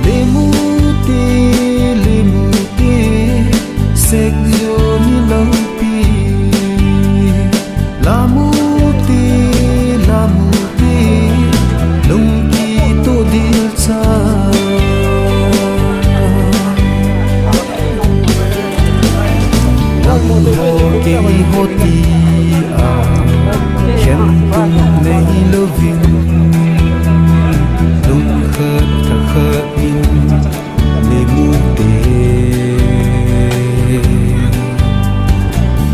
Lemute, lemute, sekjo ni loupi. Lamute, lamute, lungkito dilcha. Nangho keiho tia khentup neilouvin, lungkhat thakhat in lemute.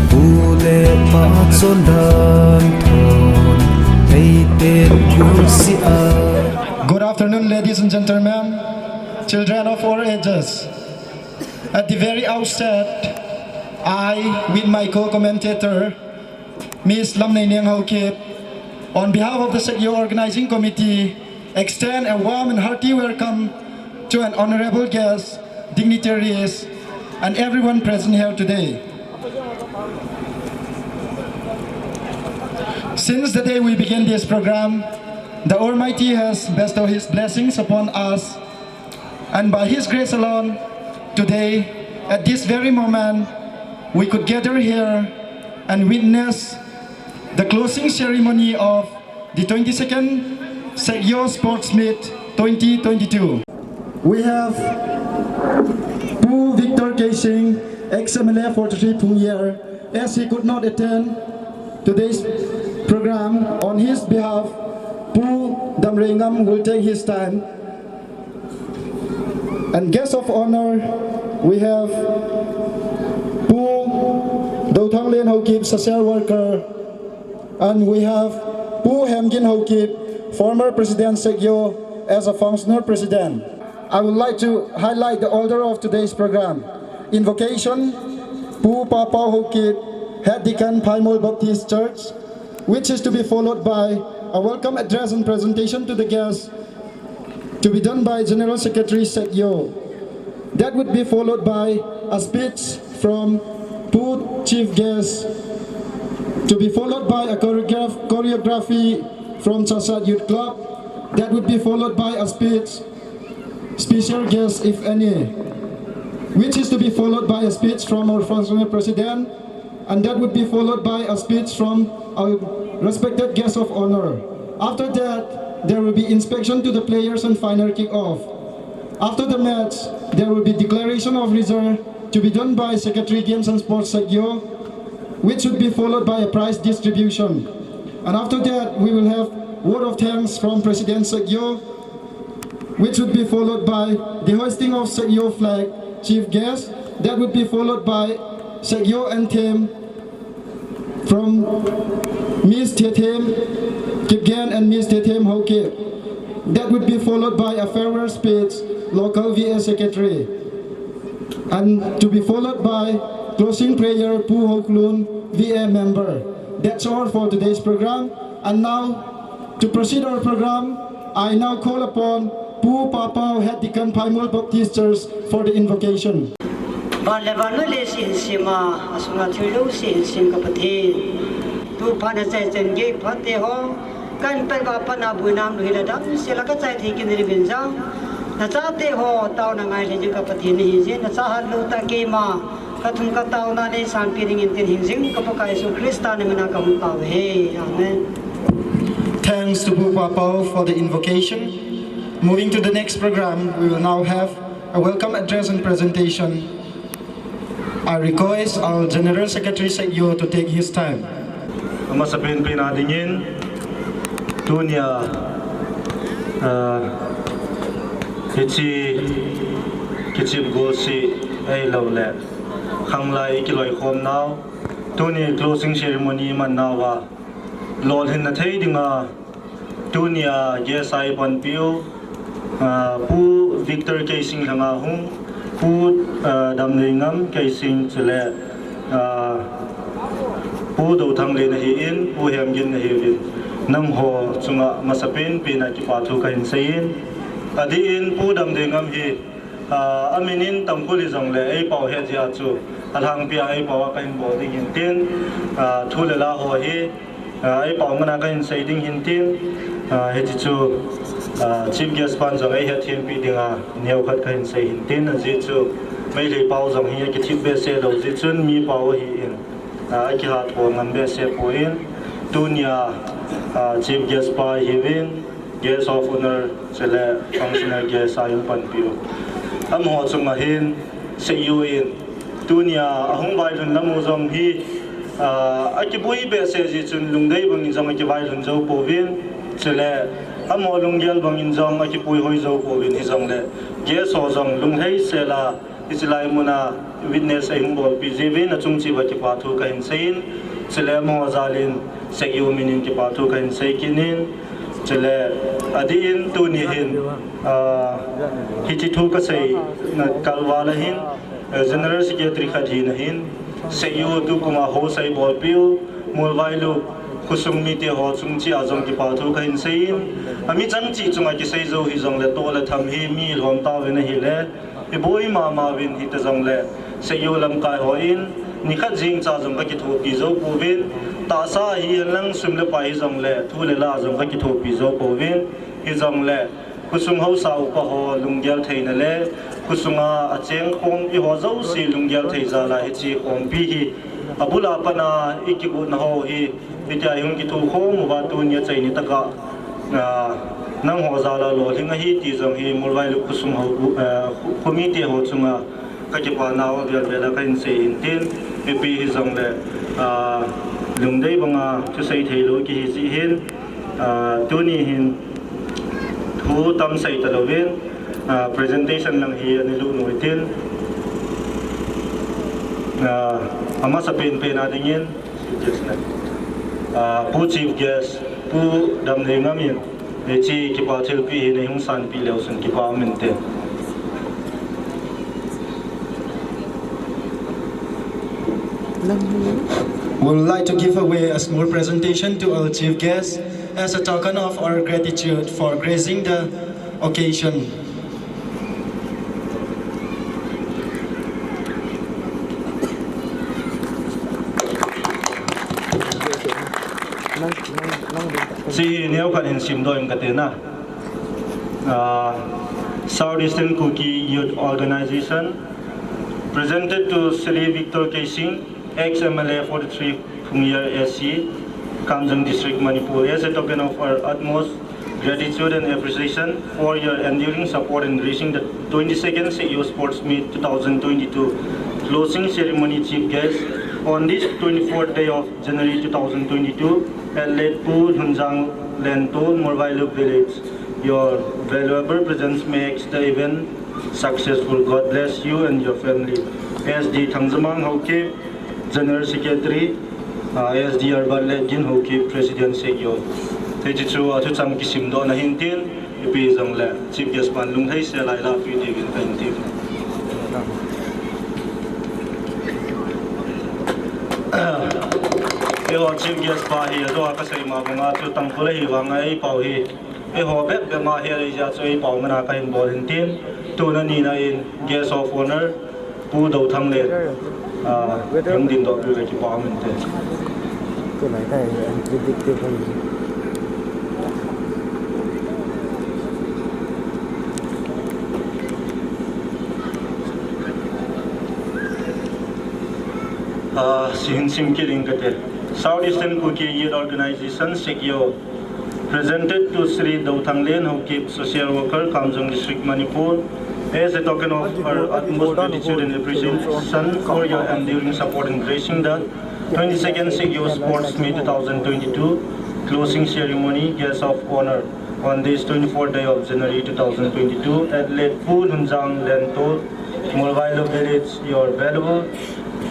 Pu le pa chondan thon, eite pusi a. Good afternoon, ladies and gentlemen, children of all ages. At the very outset, I, with my co-commentator, Miss Lamneineng Haokip, on behalf of the Sekyo Organizing Committee, extend a warm and hearty welcome to an honorable guest, dignitaries, and everyone present here today. Since the day we began this program, the Almighty has bestowed His blessings upon us, and by His grace alone, today, at this very moment, we could gather here and witness the closing ceremony of the twenty-second Sekyo Sports Meet twenty twenty-two. We have Pu Victor Keishing, ex-M L A for Three Phungyar, as he could not attend today's program. On his behalf, Pu Damreingam will take his time. And guest of honor, we have Pu Dothang Len Haokip, social worker, and we have Pu Hemgin Haokip, former president Sekyo, as a functional president. I would like to highlight the order of today's program. Invocation, Pu Papao Haokip, head deacon, Phaimol Baptist Church, which is to be followed by a welcome address and presentation to the guests, to be done by General Secretary Sekyo. That would be followed by a speech from Pu Chief Guest, to be followed by a choreograph-, choreography from Chasat Youth Club. That would be followed by a speech, special guest, if any, which is to be followed by a speech from our functional president, and that would be followed by a speech from our respected guest of honor. After that, there will be inspection to the players and final kick-off. After the match, there will be declaration of result to be done by Secretary Games and Sports Sekyo, which would be followed by a prize distribution. And after that, we will have word of thanks from President Sekyo, which would be followed by the hoisting of Sekyo flag, chief guest. That would be followed by Sekyo anthem from Miss Thethem Kipgen and Miss Thethem Haokip. That would be followed by a farewell speech, local V A secretary. And to be followed by closing prayer, Pu Hoklun, V A member. That's all for today's program. And now, to proceed our program, I now call upon Pu Papao, head deacon, Phaimol Baptist Church, for the invocation. Van le van le si hin sima, asunga thulu si hin sim ka Pathen. Tu pha na chai chen gei pha te ho, kan pe ba pa na bu nam lu hi la dam se la ka chai thi kin ri bin jang. Na cha te ho, tao na ngai le jing ka Pathen ni hi jin, na cha hat lu ta ke ma, ka thum ka tao na le san pi ding in tin hin jing, ka Pakai Jesu Christa na mina ka hung tao he. Amen. Thanks to Pu Papao for the invocation. Moving to the next program, we will now have a welcome address and presentation. I request our General Secretary Sekyo to take his time. Amasa pen pen a dingin, tunia, ah, hichi, kichim gol si, ei lo le, khanglai kiloi khom nau, tuni closing ceremony man nau a, lolhin na thei dinga, tunia guest a i panpiu, ah, Pu Victor Keising lhanga hung, Pu, ah, Damneingam Keising chule, ah, Pu Dothang le na hi in, Pu Hemgin na hi in, nangho chunga masa pen pen a kipa thu ka hin sei in, adih in Pu Damneingam hi, ah, a min in Tangkhul hi jong le, ei pao het jia chu, a lhangpi a ei pao a ka hin bol ding hin tin, ah, thu le la ho hi, ah, ei pao ngan a ka hin sei ding hin tin, ah, hichi chu, ah, chief guest pan jong ei hethem pi dinga, neo khat ka hin sei hin tin, ajeh chu, Meitei pao jong hi a kithip behseh lou jeh chun mi pao ahi in, ah, a kihat ho ngam behseh poi in, tunia, ah, chief guest pa hi in, guest of honor, chule functional guest a i panpiu. Amaho chunga hin, Sekyo in, tunia, a hung vailhun lam u jong hi, ah, a kibui behseh jeh chun lungdei bangin jong a kivailhun jou pouvin, chule, amaho lunggel bangin jong a kipui hoi jou pouvin hi jong le, guest ho jong lunglhai sel a, hichi lai mun a witness ei hung bolpi jeh uvin a chung cheh uva kipa thu ka hin sei in, chule amaho jal in Sekyo min in kipa thu ka hin sei kit in, chule adih in tuni hin, ah, hichi thu ka sei na kal val a hin, eh, General Secretary khat hina hin, Sekyo tukum a ho sei bolpiu, Muolvailup khosung mite ho chung cheh a jong kipa thu ka hin sei in, a mi chang cheh chunga kisei jou hi jong le toh le tham hi mi lhom tauvin ahi le, i boi mama uvin hiti jong le, Sekyo lamkai ho in, nikhat jing cha jong ka kithopi jou pouvin, tahsa hi hen lang sum le pai hi jong le, thu le la jong ka kithopi jou pouvin, hi jong le, khosung haosa upa ho lunggel theina le, khosunga a cheng khompi ho jouse lunggel thei jal a hichi khompi hi, a bul a pat a i kigot na ho hi, hitia i hung kithokhom uva tunia chai ni tah a, ah, nangho jal a lolhing ahi ti jong hi Muolvailup khosung ho, ah, kho-, khomite ho chunga ka kipa nau a vel vel a ka hin sei hin tin, mipi hi jong le, ah, lungdei banga thusei thei lou kihi jeh hin, ah, tuni hin thu tam sei ta louvin, ah, presentation lang hi ana lut u hitin, Ah, amasa penpen a dingin, Chief Guest na. Ah, Pu Chief Guest, Pu Damneingam in, hiche kipa thilpeh hi neihung sanpeh leu chun kipa um inte. Would like to give away a small presentation to our chief guest as a token of our gratitude for gracing the occasion. Hiche hi neokhat hin simdoh inge kati na. Ah, South Eastern Kuki Youth Organization, presented to Shri Victor Keishing, ex-M L A forty-three Phungyar A C, Kamjong District, Manipur, as a token of our utmost gratitude and appreciation for your enduring support in reaching the twenty-second Shekgyo Sports Meet two thousand twenty-two closing ceremony. Chief guest, on this twenty-fourth day of January two thousand twenty-two, at Late Pu Lhunjang Lentol, Morvailup Village, your valuable presence makes the event successful. God bless you and your family. S D Thangjamang Haokip, General Secretary, ah, S D Arbat Letgin Haokip, President Shekgyo. Hiche chu athuchang kisimdohna hintin, ipi jongle Chief Guest pan lunglhai sel a ilahpeh diuvin kahin ti. Eiho Chief Guest pa hi, ajou a kasei ma banga chu Tangkhul ahi vanga eipao hi, eiho bep bep ma hi ahijeh a chu eipao mana kahin bol hintin, tuna nina in Guest of Honour, Pu Douthanglen, ah, hung dingdoh peh le kipa um inte. Ah, hiche hin sim kit inge kati. South Eastern Kuki Youth Organization, Shekgyo, presented to Shri Douthanglen Haokip, social worker, Kamjong District, Manipur, as a token of our utmost gratitude and appreciation for your enduring support in gracing the twenty-second Shekgyo Sports Meet two thousand twenty-two closing ceremony. Guest of honour, on this twenty-fourth day of January two thousand twenty-two, at Late Pu Lhunjang Lentol, Molvailo Village, your valuable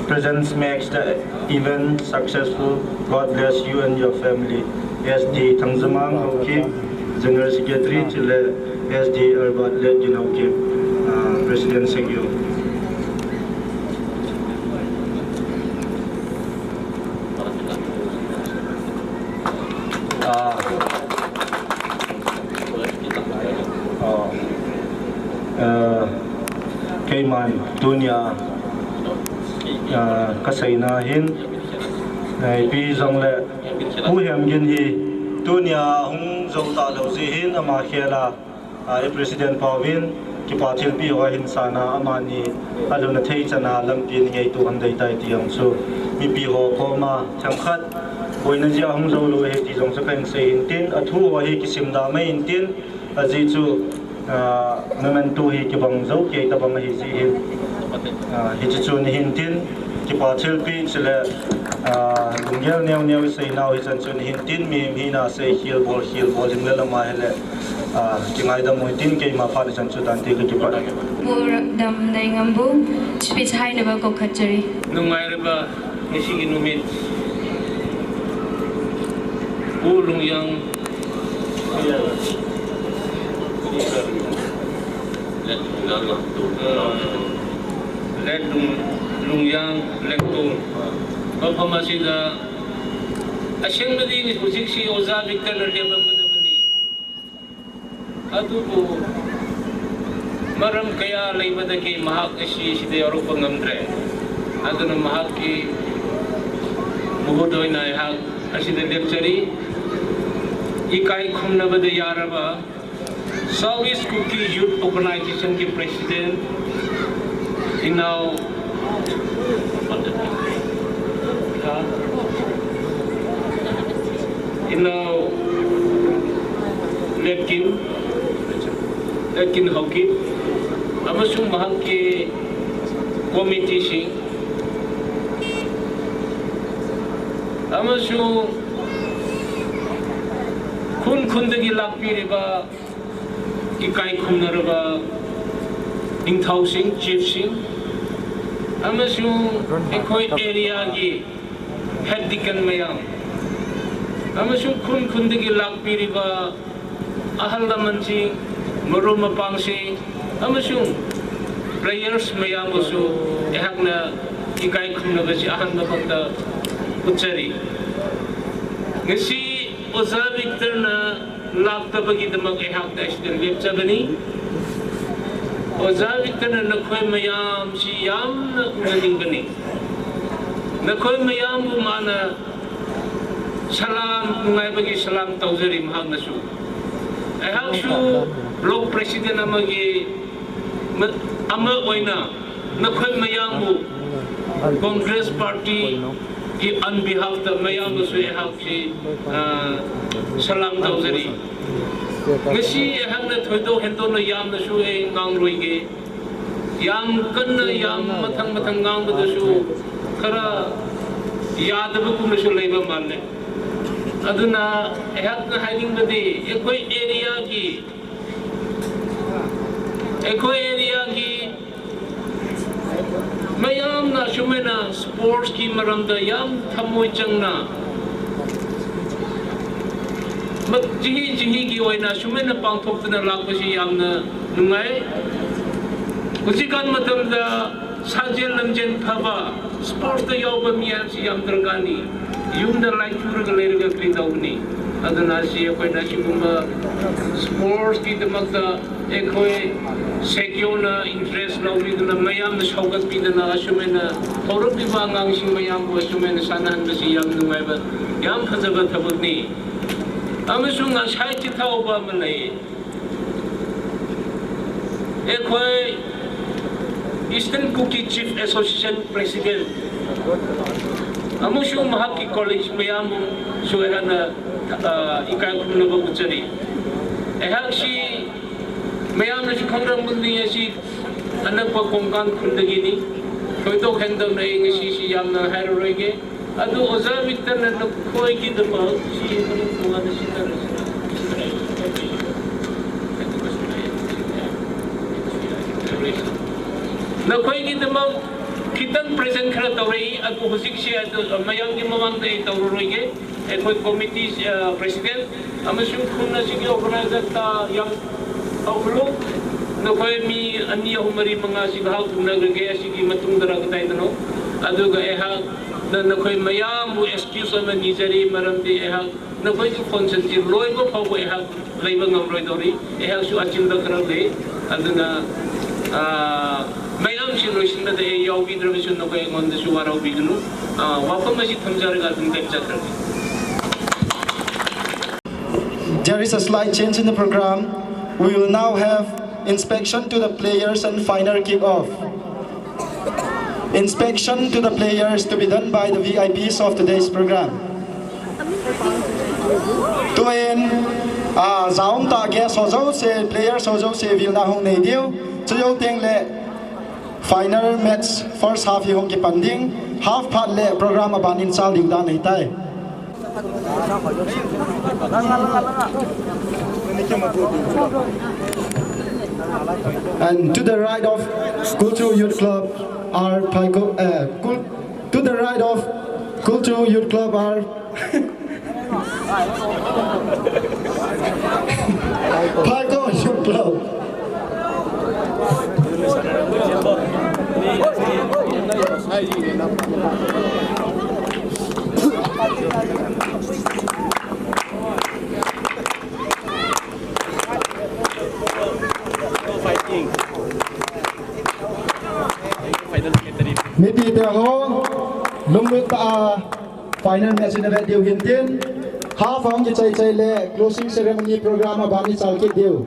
presence makes the event successful. God bless you and your family. S D Thangjamang Haokip, General Secretary, chule S D Arbat Letgin Haokip, ah, President Shekgyo. Ah. Oh. Eh, keiman tunia, ah, kaseina hin, eh, ipi jongle, Pu Hemgin hi tunia hung jou talou jeh hin ama khel a, ah, i President pauvin, kipa thilpeh ho ahin san a, amani alhun a thei chan a lampi in ngeitu hon dei tai ti jong chu mipi ho koma themkhat boina jeh a hung jou lou ahi ti jong chu kahin sei hintin, athu ho hi kisim da mai intin, ajeh chu, ah, memento hi kibang jou kei tabang ahi jeh hin, ah, hiche chu nahin tin, kipa thilpeh chule, ah, lunggel neo neo isei nau hichan chu nahin tin, mihem hina sei khel bol khel bol ding le lama hile, ah, kingaidam u hitin, keima phat hichan chu tante, kakipah e. Pu Damneingam bu speech ꯍꯥꯏꯅꯕ ꯀꯧꯈꯠꯆꯔꯤ꯫ ꯅꯨꯡꯉꯥꯏꯔꯕ ꯉꯁꯤꯒꯤ ꯅꯨꯃꯤꯠ, ꯎ ꯂꯣꯡꯌꯥꯡ, ꯂꯦꯠ ꯂꯣꯡ-, ꯂꯣꯡꯌꯥꯡ ꯂꯦꯛꯇꯣꯡ ꯃꯐꯝ ꯑꯁꯤꯗ, ꯑꯁꯦꯡꯕꯗꯤ ꯍꯧꯖꯤꯛꯁꯤ ꯑꯣꯖꯥ ꯕꯤꯛꯇꯔꯅ ꯂꯦꯞꯂꯝꯒꯗꯕꯅꯤ꯫ ꯑꯗꯨꯕꯨ ꯃꯔꯝ ꯀꯌꯥ ꯂꯩꯕꯗꯒꯤ ꯃꯍꯥꯛ ꯑꯁꯤ ꯁꯤꯗ ꯌꯥꯎꯔꯛꯄ ꯉꯝꯗ꯭ꯔꯦ꯫ ꯑꯗꯨꯅ ꯃꯍꯥꯛꯀꯤ ꯃꯍꯨꯠ ꯑꯣꯏꯅ ꯑꯩꯍꯥꯛ ꯑꯁꯤꯗ ꯂꯦꯞꯆꯔꯤ꯫ ꯏꯀꯥꯏ ꯈꯨꯝꯅꯕꯗ ꯌꯥꯔꯕ South East Kuki Youth Organization ꯒꯤ President ꯏꯅꯥꯎ ꯏꯅꯥꯎ ꯂꯦꯛꯀꯤꯟ, ꯂꯦꯛꯀꯤꯟ ꯍꯧꯀꯤꯞ ꯑꯃꯁꯨꯡ ꯃꯍꯥꯛꯀꯤ committee ꯁꯤꯡ ꯑꯃꯁꯨꯡ ꯈꯨꯟ ꯈꯨꯟꯗꯒꯤ ꯂꯥꯛꯄꯤꯔꯤꯕ ꯏꯀꯥꯏ ꯈꯨꯝꯅꯔꯕ ꯅꯤꯡꯊꯧꯁꯤꯡ, chief ꯁꯤꯡ, ꯑꯃꯁꯨꯡ ꯑꯩꯈꯣꯏ ꯑꯦꯔꯤꯌꯥꯒꯤ ꯍꯦꯗ ꯗꯤꯀꯟ ꯃꯌꯥꯝ ꯑꯃꯁꯨꯡ ꯈꯨꯟ ꯈꯨꯟꯗꯒꯤ ꯂꯥꯛꯄꯤꯔꯤꯕ ꯑꯍꯜ ꯂꯃꯟꯁꯤꯡ, ꯃꯔꯨꯞ ꯃꯄꯥꯡꯁꯤꯡ ꯑꯃꯁꯨꯡ ꯄ꯭ꯂꯦꯌꯔꯁ ꯃꯌꯥꯝꯕꯨꯁꯨ ꯑꯩꯍꯥꯛꯅ ꯏꯀꯥꯏ ꯈꯨꯝꯅꯕꯁꯤ ꯑꯍꯥꯟꯕꯃꯛꯇ ꯎꯠꯆꯔꯤ꯫ ꯉꯁꯤ ꯑꯣꯖꯥ ꯕꯤꯛꯇꯔꯅ ꯂꯥꯛꯇꯕꯒꯤꯗꯃꯛ ꯑꯩꯍꯥꯛ ꯑꯁꯤꯗ ꯂꯦꯞꯆꯕꯅꯤ꯫ ꯑꯣꯖꯥ ꯕꯤꯛꯇꯔꯅ ꯅꯈꯣꯏ ꯃꯌꯥꯝꯁꯤ ꯌꯥꯝꯅ ꯎꯅꯅꯤꯡꯕꯅꯤ꯫ ꯅꯈꯣꯏ ꯃꯌꯥꯝꯕꯨ ꯃꯥꯅ ꯁꯂꯥꯝ, ꯅꯨꯡꯉꯥꯏꯕꯒꯤ ꯁꯂꯥꯝ ꯇꯧꯖꯔꯤ ꯃꯍꯥꯛꯅꯁꯨ꯫ ꯑꯩꯍꯥꯛꯁꯨ ꯕ꯭ꯂꯣꯛ ꯄ꯭ꯔꯦꯁꯤꯗꯦꯟ ꯑꯃꯒꯤ ꯃ-, ꯑꯃ ꯑꯣꯏꯅ ꯅꯈꯣꯏ ꯃꯌꯥꯝꯕꯨ ꯀꯣꯡꯒ꯭ꯔꯦꯁ ꯄꯥꯔꯇꯤꯒꯤ on behalf ꯇ ꯃꯌꯥꯝꯕꯨꯁꯨ ꯑꯩꯍꯥꯛꯁꯤ, ꯑ, ꯁꯂꯥꯝ ꯇꯧꯖꯔꯤ꯫ ꯉꯁꯤ ꯑꯩꯍꯥꯛꯅ ꯊꯣꯏꯗꯣꯛ ꯍꯦꯟꯗꯣꯛꯅ ꯌꯥꯝꯅꯁꯨ ꯑꯩ ꯉꯥꯡꯂꯣꯏꯒꯦ꯫ ꯌꯥꯝ ꯀꯟꯅ ꯌꯥꯝ ꯃꯊꯪ ꯃꯊꯪ ꯉꯥꯡꯕꯗꯁꯨ ꯈꯔ ꯌꯥꯗꯕꯒꯨꯝꯕꯁꯨ ꯂꯩꯕ ꯃꯥꯜꯂꯦ꯫ ꯑꯗꯨꯅ ꯑꯩꯍꯥꯛꯅ ꯍꯥꯏꯅꯤꯡꯕꯗꯤ ꯑꯩꯈꯣꯏ ꯑꯦꯔꯤꯌꯥꯒꯤ, ꯑꯩꯈꯣꯏ ꯑꯦꯔꯤꯌꯥꯒꯤ ꯃꯌꯥꯝꯅ ꯑꯁꯨꯃꯥꯏꯅ ꯁ꯭ꯄꯣꯔꯠꯁꯀꯤ ꯃꯔꯝꯗ ꯌꯥꯝ ꯊꯃꯣꯏ ꯆꯪꯅ ꯃ-, ꯆꯍꯤ ꯆꯍꯤꯒꯤ ꯑꯣꯏꯅ ꯑꯁꯨꯃꯥꯏꯅ ꯄꯥꯡꯊꯣꯛꯇꯨꯅ ꯂꯥꯛꯄꯁꯤ ꯌꯥꯝꯅ ꯅꯨꯡꯉꯥꯏ꯫ ꯍꯧꯖꯤꯛꯀꯥꯟ ꯃꯇꯝꯗ ꯁꯥꯖꯦꯜ ꯂꯝꯖꯦꯜ ꯐꯕ, ꯁ꯭ꯄꯣꯔꯠꯁꯇ ꯌꯥꯎꯕ ꯃꯤ ꯍꯥꯏꯕꯁꯤ ꯌꯥꯝ ꯗꯔꯀꯥꯔꯅꯤ꯫ ꯌꯨꯝꯗ ꯂꯥꯏꯆꯨꯔꯒ ꯂꯩꯔꯒ ꯀꯔꯤ ꯇꯧꯒꯅꯤ? ꯑꯗꯨꯅ ꯑꯁꯤ ꯑꯩꯈꯣꯏꯅ ꯑꯁꯤꯒꯨꯝꯕ ꯁ꯭ꯄꯣꯔꯠꯁꯀꯤꯗꯃꯛꯇ ꯑꯩꯈꯣꯏ ꯁꯦꯀ꯭ꯌꯣꯔꯅ ꯏꯟꯇꯔꯦꯁ ꯂꯧꯕꯤꯗꯨꯅ, ꯃꯌꯥꯝꯅ ꯁꯧꯒꯠꯄꯤꯗꯅ, ꯑꯁꯨꯃꯥꯏꯅ ꯍꯧꯔꯛꯂꯤꯕ ꯑꯉꯥꯡꯁꯤꯡ ꯃꯌꯥꯝꯕꯨ ꯑꯁꯨꯃꯥꯏꯅ ꯁꯥꯟꯅꯍꯟꯕꯁꯤ ꯌꯥꯝ ꯅꯨꯡꯉꯥꯏꯕ, ꯌꯥꯝ ꯐꯖꯕ ꯊꯕꯛꯅꯤ꯫ ꯑꯃꯁꯨꯡ ꯉꯁꯥꯏ ꯆꯤꯊꯍꯧꯕ ꯑꯃ ꯂꯩ꯫ ꯑꯩꯈꯣꯏ Eastern Kuki Chief Association President ꯑꯃꯁꯨꯡ ꯃꯍꯥꯛꯀꯤ colleagues ꯃꯌꯥꯝꯕꯨꯁꯨ ꯑꯩꯍꯥꯛꯅ, ꯑ, ꯏꯀꯥꯏ ꯈꯨꯝꯅꯕ ꯎꯠꯆꯔꯤ꯫ ꯑꯩꯍꯥꯛꯁꯤ ꯃꯌꯥꯝꯅꯁꯨ ꯈꯪꯔꯝꯒꯅꯤ, ꯑꯁꯤ ꯑꯅꯛꯄ ꯀꯣꯡꯀꯥꯟ ꯈꯨꯟꯗꯒꯤꯅꯤ꯫ ꯊꯣꯏꯗꯣꯛ ꯍꯦꯟꯗꯣꯛꯅ ꯑꯩ ꯉꯁꯤꯁꯤ ꯌꯥꯝꯅ ꯍꯥꯏꯔꯔꯣꯏꯒꯦ꯫ ꯑꯗꯨ ꯑꯣꯖꯥ ꯕꯤꯛꯇꯔꯅ ꯅꯈꯣꯏꯒꯤꯗꯃꯛ ꯁꯤ ꯃꯅꯨꯡ ꯇꯣꯉꯥꯟꯅ ꯁꯤꯖꯤꯟꯅꯔꯁꯤ꯫ ꯅꯈꯣꯏꯒꯤꯗꯃꯛ ꯈꯤꯇꯪ present ꯈꯔ ꯇꯧꯔꯛꯏ, ꯑꯗꯨ ꯍꯧꯖꯤꯛꯁꯦ ꯑꯗꯨ ꯃꯌꯥꯝꯒꯤ ꯃꯃꯥꯡꯗ ꯑꯩ ꯇꯧꯔꯔꯣꯏꯒꯦ꯫ ꯑꯩꯈꯣꯏ committee, ꯑ, president ꯑꯃꯁꯨꯡ ꯈꯨꯟ ꯑꯁꯤꯒꯤ organizer ꯇ ꯌꯥꯝ ꯇꯧꯈ꯭ꯔꯣ꯫ ꯅꯈꯣꯏ ꯃꯤ ꯑꯅꯤ, ꯑꯍꯨꯝ, ꯃꯔꯤ, ꯃꯉꯥ ꯑꯁꯤ ꯉꯥꯏꯍꯥꯛ ꯊꯨꯡꯅꯈ꯭ꯔꯒꯦ, ꯑꯁꯤꯒꯤ ꯃꯇꯨꯡꯗꯔ ꯀꯗꯥꯏꯗꯅꯣ꯫ ꯑꯗꯨꯒ ꯑꯩꯍꯥꯛꯅ ꯅꯈꯣꯏ ꯃꯌꯥꯝꯕꯨ excuse ꯑꯃ ꯅꯤꯖꯔꯤ, ꯃꯔꯝꯗꯤ ꯑꯩꯍꯥꯛ ꯅꯈꯣꯏꯒꯤ function ꯁꯤ ꯂꯣꯏꯕ ꯐꯥꯎꯕ ꯑꯩꯍꯥꯛ ꯂꯩꯕ ꯉꯝꯂꯣꯏꯗꯧꯔꯤ꯫ ꯑꯩꯍꯥꯛꯁꯨ ꯑꯆꯤꯟꯕ ꯈꯔ ꯂꯩ꯫ ꯑꯗꯨꯅ, ꯑ, ꯃꯌꯥꯝꯁꯤ ꯂꯣꯏꯁꯤꯟꯕꯗ ꯑꯩ ꯌꯥꯎꯕꯤꯗ꯭ꯔꯕꯁꯨ ꯅꯈꯣꯏ ꯑꯩꯉꯣꯟꯗꯁꯨ ꯋꯥꯔꯧꯕꯤꯒꯅꯨ꯫ ꯑ, ꯋꯥꯐꯝ ꯑꯁꯤ ꯊꯝꯖꯔꯒ ꯑꯗꯨꯝ ꯂꯦꯞꯆꯈ꯭ꯔꯒꯦ꯫ There is a slight change in the program. We will now have inspection to the players and final kick-off. Inspection to the players to be done by the V I Ps of today's program. Tuin, ah, jaum tah guest ho jouse, players ho jouse, vilna hung nei diu. Chujou teng le final match first half hi hung kipan ding. Half phat le program aban in chal diu dan ahitai. And to the right of Kultru Youth Club are Phaiko, uh, Kul-, to the right of Kultru Youth Club are Phaiko Youth Club. Mipi te ho, lunglut tah a final match ina vet diu hintin, half a hung kichai chai le closing ceremony program aban i chal kit diu.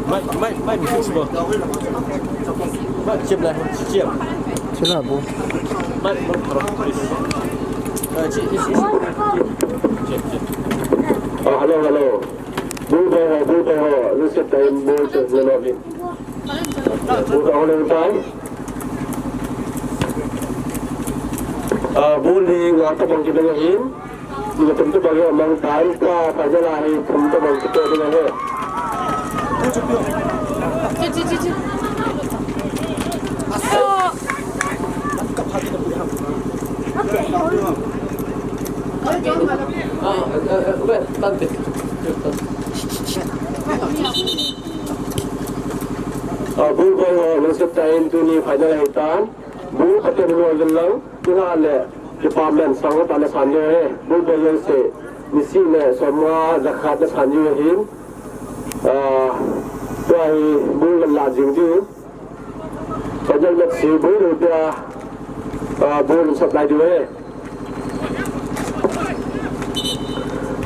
Mai, mai, mai, mi fix bo. Mai, chip lai, chip. Chila bu. Mai, mai, tharo, please. Ah, chip, chip, chip. Chip, chip. Ah, hello, hello. Bul boi ho, bul boi ho. Lungset tah in bol chun le lo ni. Bul boi ho le tai. Ah, bul hi nga tabang kibang ahin. Ni tum tabang hi mang tan ka, ka jala hi tum tabang kibang ahi. Chi, chi, chi, chi. Ah, eh, eh, eh, tante. Ah, bul boi ho, lungset tah in tuni final ahi tan. Bul khat in lo jin lang, ina le, department sang ho tah le san jo he, bul boi jo se, nisi le, som nga, jakhat le san jo hin. Ah, tua hi, bul la la jing ju. Final match hi bul ru pia, ah, bul supply ju he.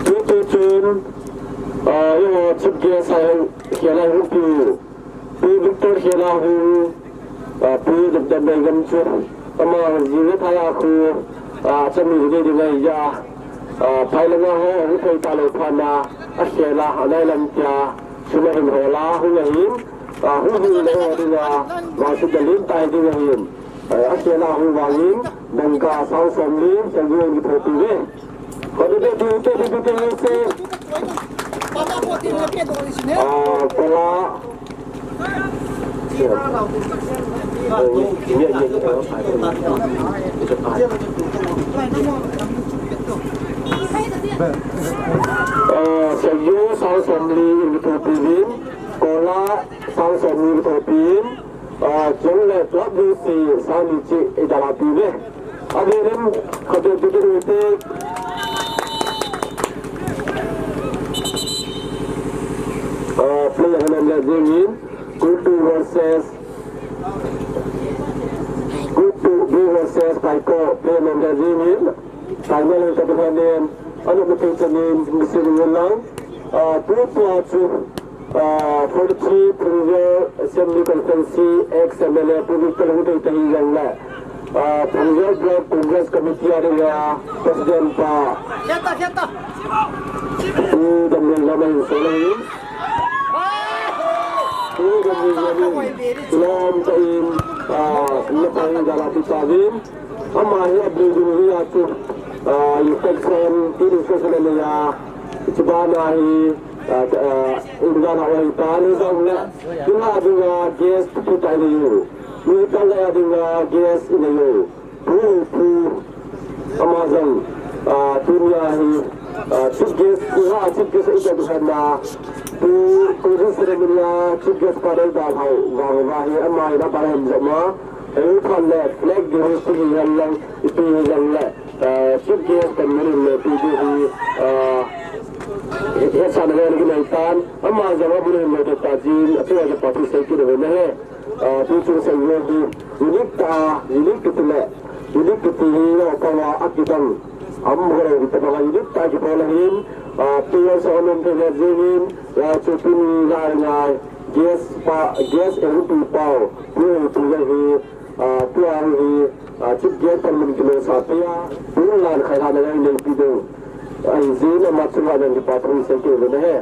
Tu tu chun, ah, yo, chief guest hai, khela hu pi. Pu Victor khela hu, ah, Pu Dapdap Meigam chu, ama jing le thaya khu, ah, chami le ding ahi ja, ah, phai le nga ho, hu thei ta lo phan na, a khela, a nai lam tia, chu ma hin ho la, hu la hin, ah, hu hu le ho ding a, ma su da lim tai ding ahin. A khela hu vangin, dangka sang som li, sang li kithopi ve. Koi be tu te te te te se. Ah, kola. Ah, sang li, sang som li, kithopi vin. Kola, sang som li, kithopi vin. Ah, chule club du si sang ni chi i dala pi ve. Avelin, khat be pi pi te. Ah, player hana le jingin, Group two versus, Group two B versus Taiko, player hana le jingin, final hana le jingin, anu mati chanin, misi lang, ah, tu tu chu, Ah, forty-three Phungjor Assembly Constituency ex M L A Pu Victor Lhungthei te hi jong le, ah, Phungjor Block Congress Committee a dinga President pa Pu Damlin Lamai in so le hi. Pu Damlin Lamai in lom ta in, ah, na pa in jala pi ta vin. Ama hi a building hi a chu, ah, inspection, tin inspection a nei a, chu bana hi, ah, ah, in jana a hi ta ni jong le, tin a dinga guest pu ta ni u. Ni ta le a dinga guest in a u. Pu, pu, ama jong, ah, tunia hi, ah, chief guest, pu ha chief guest in ta na, pu, pu ceremony a chief guest pa dal ba hau, va, va hi, ama hi na pa hem jong ma, Ei, phat le flag hoisting hi hen lang, ipi hi jong le, eh, chief guest kan mun in le pi ding hi, eh, he, hetsahna le kinei tan, ama jong amun in le ta jin, atua jong party sei kit uve he. Eh, tu chung sei le hi, unique ta, unique tu le, Akidang, am hore, tabang a unit ta kibol ahin, ah, players a hon um thei le jingin, ah, chu tuni lai ngai, guest pa, guest M P pau, pu, pu hi, ah, pu ang hi, ah, chief guest pan mun kilo sa tia, pu lan khai han ngai nei pi do. Ai, jin ama chu ngai ngai pa pu sei ke le he.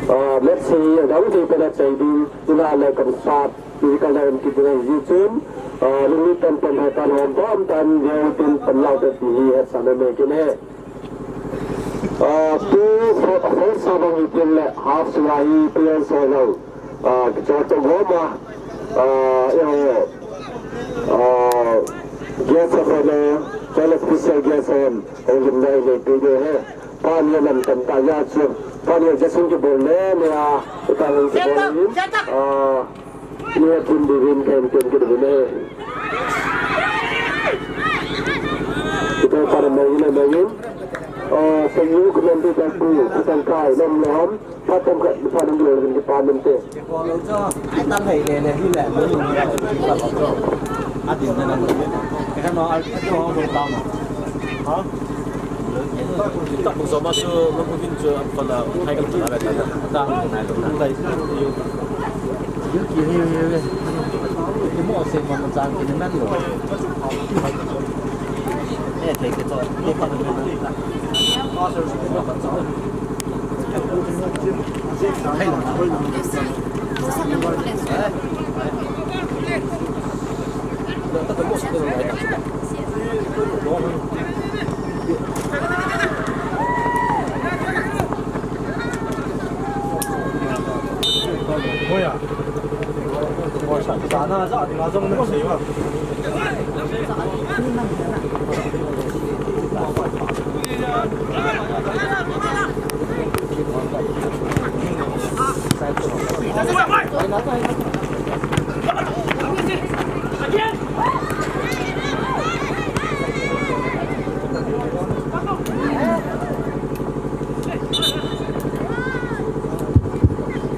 Ah, let's see, adang thei pen a chai ding, ina le kan sat, physical na em kit ding ahi jeh chun, ah, lunglut tan tan hai tan hom bom tan, leu tin pan lau tan ti hi hetsahna nei kit e. Ah, tu fo-, first half a hi tin le half sung a hi player so lo, ah, kichol to gom a, ah, eh, ah, guest of honor, chol special guest hon, houlimna nei pi ding ahi. Pan ya lam tam ta ya chu. Pan ya Jason kibol le, le a, uta hung kibol in. Ah, ni a tun di vin kan tun kibol le. Kita para mai na mai. Ah, sa yu kuman tu tak tu, kusang kai, nam le ham. Phat tam khat, phat tam khat, phat tam khat.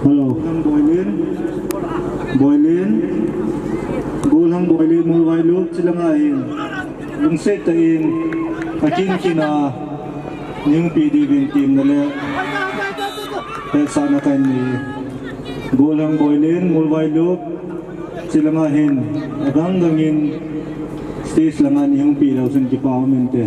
Hello. Golhang Boilin. Boilin. Golhang Boilin, Mualvailuk, chilanga hin. Lungset tah in, akin kin a, nihung pi diuvin temna le hetsahna kahin nei. Golhang Boilin, Mualvailuk, chilanga hin, adang dang in, stage langa nihung pi leu chun kipa um inte.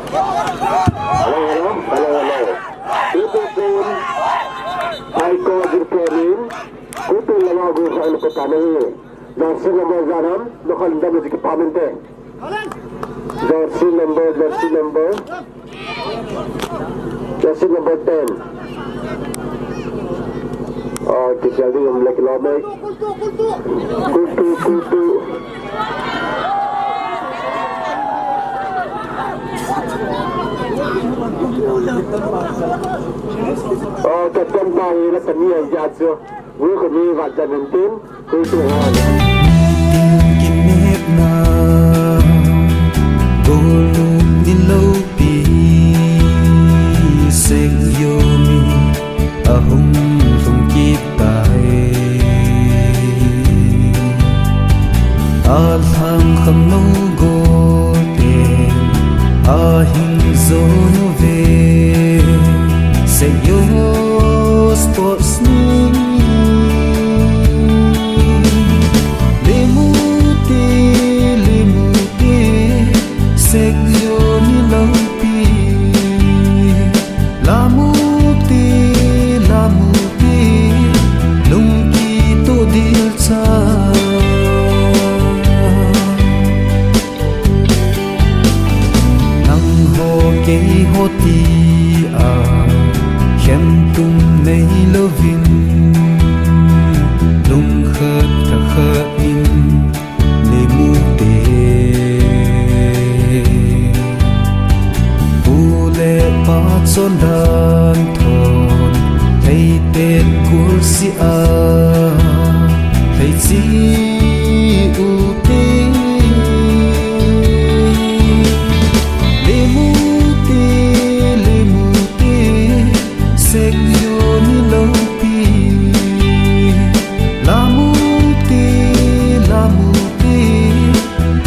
Hello, hello, hello, hello. Tutu pun, High Court reporting. Kutu lama gu sa ilu kota nahi. Jersey number janam, lokal dam ji kipah mente. Jersey number, jersey number. Jersey number ten. Oh, kisel ding um le kilo me. Kultu, kultu. Oh, captain pa hi la kani ai ja chu. Wi kani va ja min tin. Kimetna, golhang ni lopi, Seikyomi, ahung lhung kit tai. Alhang kham no gote, ahing zonu ve, Seikyo Sports ni. Lemu Ute, lemute, lemute, sekjo ni loupi. Lamute, lamute,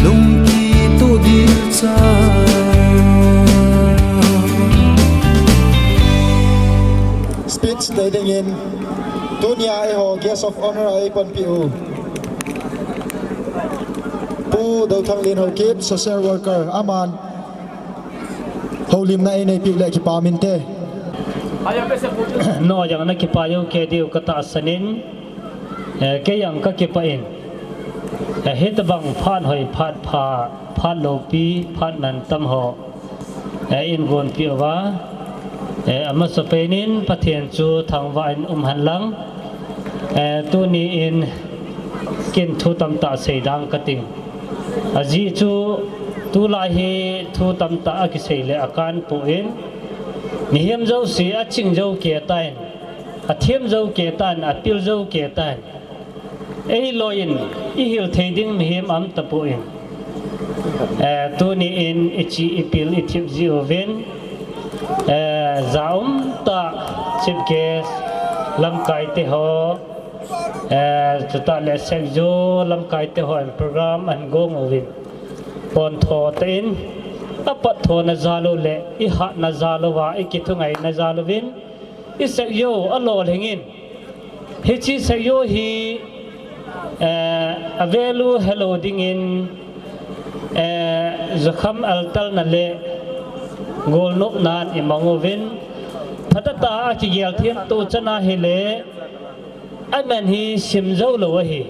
lungki to dilcha. Speech dei dingin, tunia eiho Guest of Honor a eipanpi u Pu Dothang Lin Haokip, social worker, aman houlimna eineipiu le kipah minte. No jang na kipah jou kei diu katahsan in, eh, kei jang kakipah in. Eh, hitabang phat hoi, phat pha, phat loupi, phat mantam ho, eh, eigonpi uva, eh, amasapen in Pathen chu thangvah in umhen lang. Eh, tuni in ken thu tamtah seiding kating. Ajeh chu tulai hi thu tamtah akisei le akan poi. Mihem jouse aching jou kei tan, athem jou kei tan, apil jou kei tan. Eiloi in, ihil thei ding mihem aum tapon. Eh, tuni in iche ipil ithip jiuvin, eh, jaum tah chief guest, lamkai te ho, eh, chutah le sekjo lamkai te hon program ahin gong uvin, pontho tah in, apattho na jal u le ihat na jal uva, ikithungai na jal uvin, isekjo alolhing in, hiche sekjo hi, eh, avalue helou dingin, eh, jakham altalna le golnopnan imang uvin, phatah a kigel them to chana hile, aman hi sim jou lou ahi,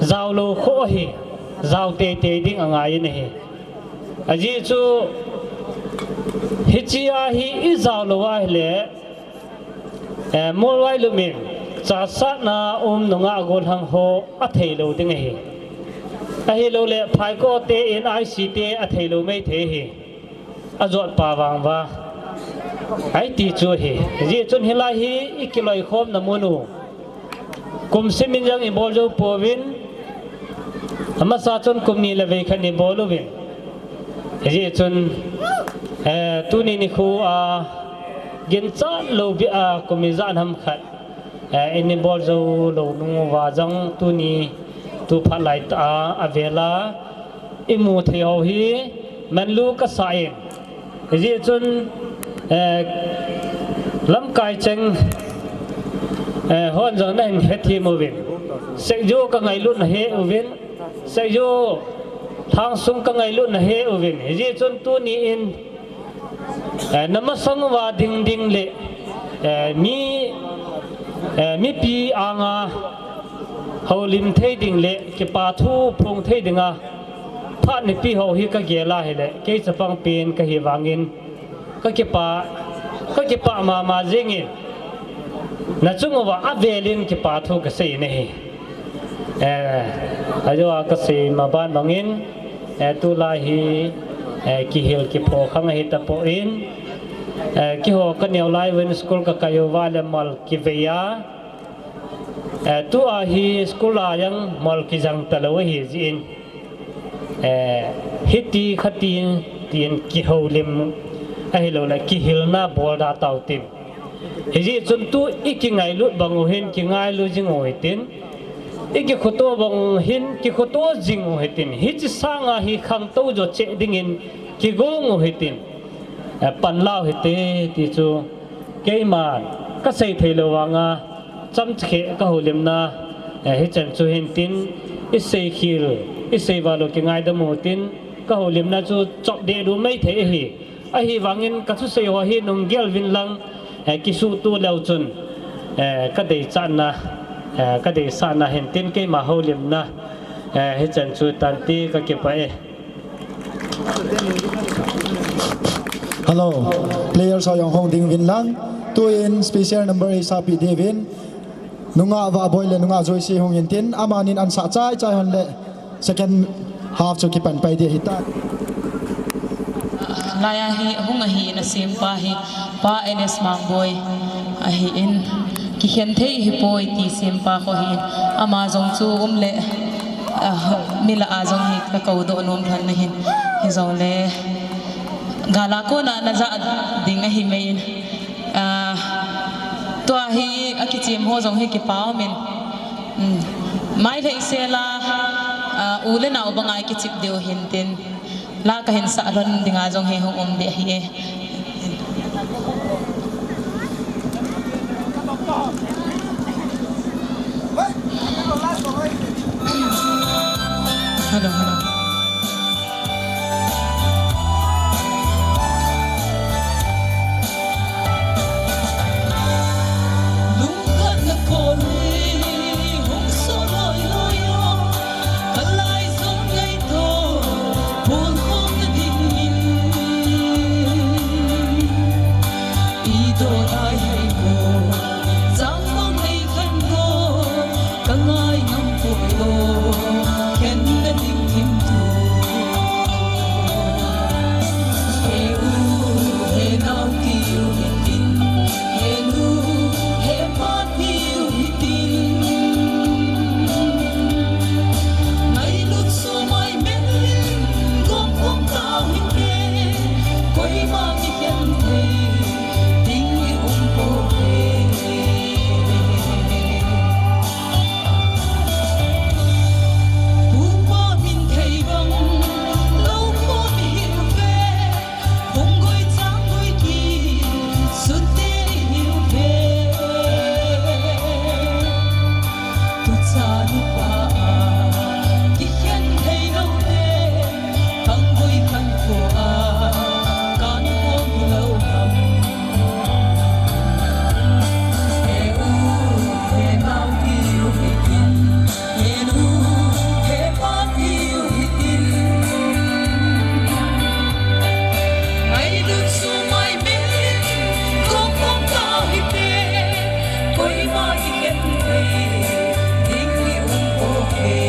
jao lou kho ahi, jao teitei ding angai in ahi. Ajeh chu hichea hi ijao lou ahile, eh, molvai lumin, chasatna um nungah gollhang ho athei lou ding ahi. Ahilouleh phaikho te in I C te athei lou maithei ahi. Ajot pa vang uva. Ahi ti chu ahi. Hijeh chun hilai hi ikiloikhomna mun u. Kum simin jong ibol jou pouvin. Amasa chun kum ni le vei khat ibol uvin. Hijeh chun, eh, tuni nikho a ginchat lou beh a kum ijat ham khat, eh, ibol jou lou nung uva jong tuni tu phat lai tah a avel a imu thei ho hi manlu kasa in. Hijeh chun, eh, lamkai cheng, eh, hon jong nahin hethem uvin. Sekjo kangailut nahe uvin. Sekjo lhangsung kangailut nahe uvin. Hijeh chun tuni in, eh, namasang uva dingding le, eh, mi, eh, mipi anga houlim thei ding le kipa thu phong thei dinga phat neipe ho hi kagel ahile, kei chapang pen kahi vangin kakipah, kakipah mama jingin, nachung uva avel in kipa thu kasei in ahi. Eh, ajeh a kasei ma ban bangin, eh, tulai hi, eh, kihil kipho khang ahi tapon, eh, keiho kaneo lai uvin school kakai uva le mol kivei a, eh, tua hi school a jong mol kijang talou ahi jeh in, eh, hiti khati tin kihoulim ahilouleh kihilna bol da tautin. Hijeh chun tu ikingailut bang u hin kingailu jing u hitin, ikikhoto bang u hin kikhoto jing u hitin, hiche sanga hi khangtou jo cheh dingin kigong u hitin, eh, panlau hite ti chu keiman kasei theilou vanga chomcha khe kahoulimna, eh, hichan chu hintin, isei khel, isei val u kingaidam u tin, kahoulimna chu chop deh du maithei ahi. Ahivangin kathusei ho hi nunggel uvin lang, eh, kisuhtoh leu chun, eh, kadeichatna, eh, kadeisahna hintin keima houlimna, eh, hichan chu tante, kakipah e. Hello, players ho jong hung ding uvin lang, tuin special number eisahpeh diuvin, nungah Vahboi le nungah Joyce hung intin, amanin ansah chaichai hon le second half chu kipan pai ding ahitai. Laia hi hung ahi nasempa hi Pa N S Mangboi ahin, Kikhen thei hipoi ti sempa kho hin. Ama jong chu um le, ah, mi lah a jong hi ka kou doh nom lhon na hin. Hijongle gal a kona na ja ding ahi mai in. Ah, tua hi a kichem ho jong hi kipa um in. Um, mai lhei sela, ah, u le nau banga i kichip diu hin tin. La ka hin sah lhon dinga jong hi hung um ding ahi e. Hello, hello. Lungkhat na kon hi hung so loi loi o. Kalai jong ngaito, pon khom na dingin. I do dai hai ko, jang mong nei khan ko, ka ngai ngam poi o, khen na ding thim tu. He u, he nau tiu hitin, he nu, he pa tiu hitin. Ngailut sumai melin, gom gom tau hite, koima kikhen thei ding i um pouve. Pupa min thei bang, lou khom i hiuve. Hung goi chang goi kisut te i hiuve. Tucha nupa a kikhen thei lou te, hung goi khan ko a kan gom lou ham. He u, he nau tiu hitin, he nu, he pa tiu hitin. Ngailut sumai melin, gom gom tau hite, koima kikhen thei ding i um pouve.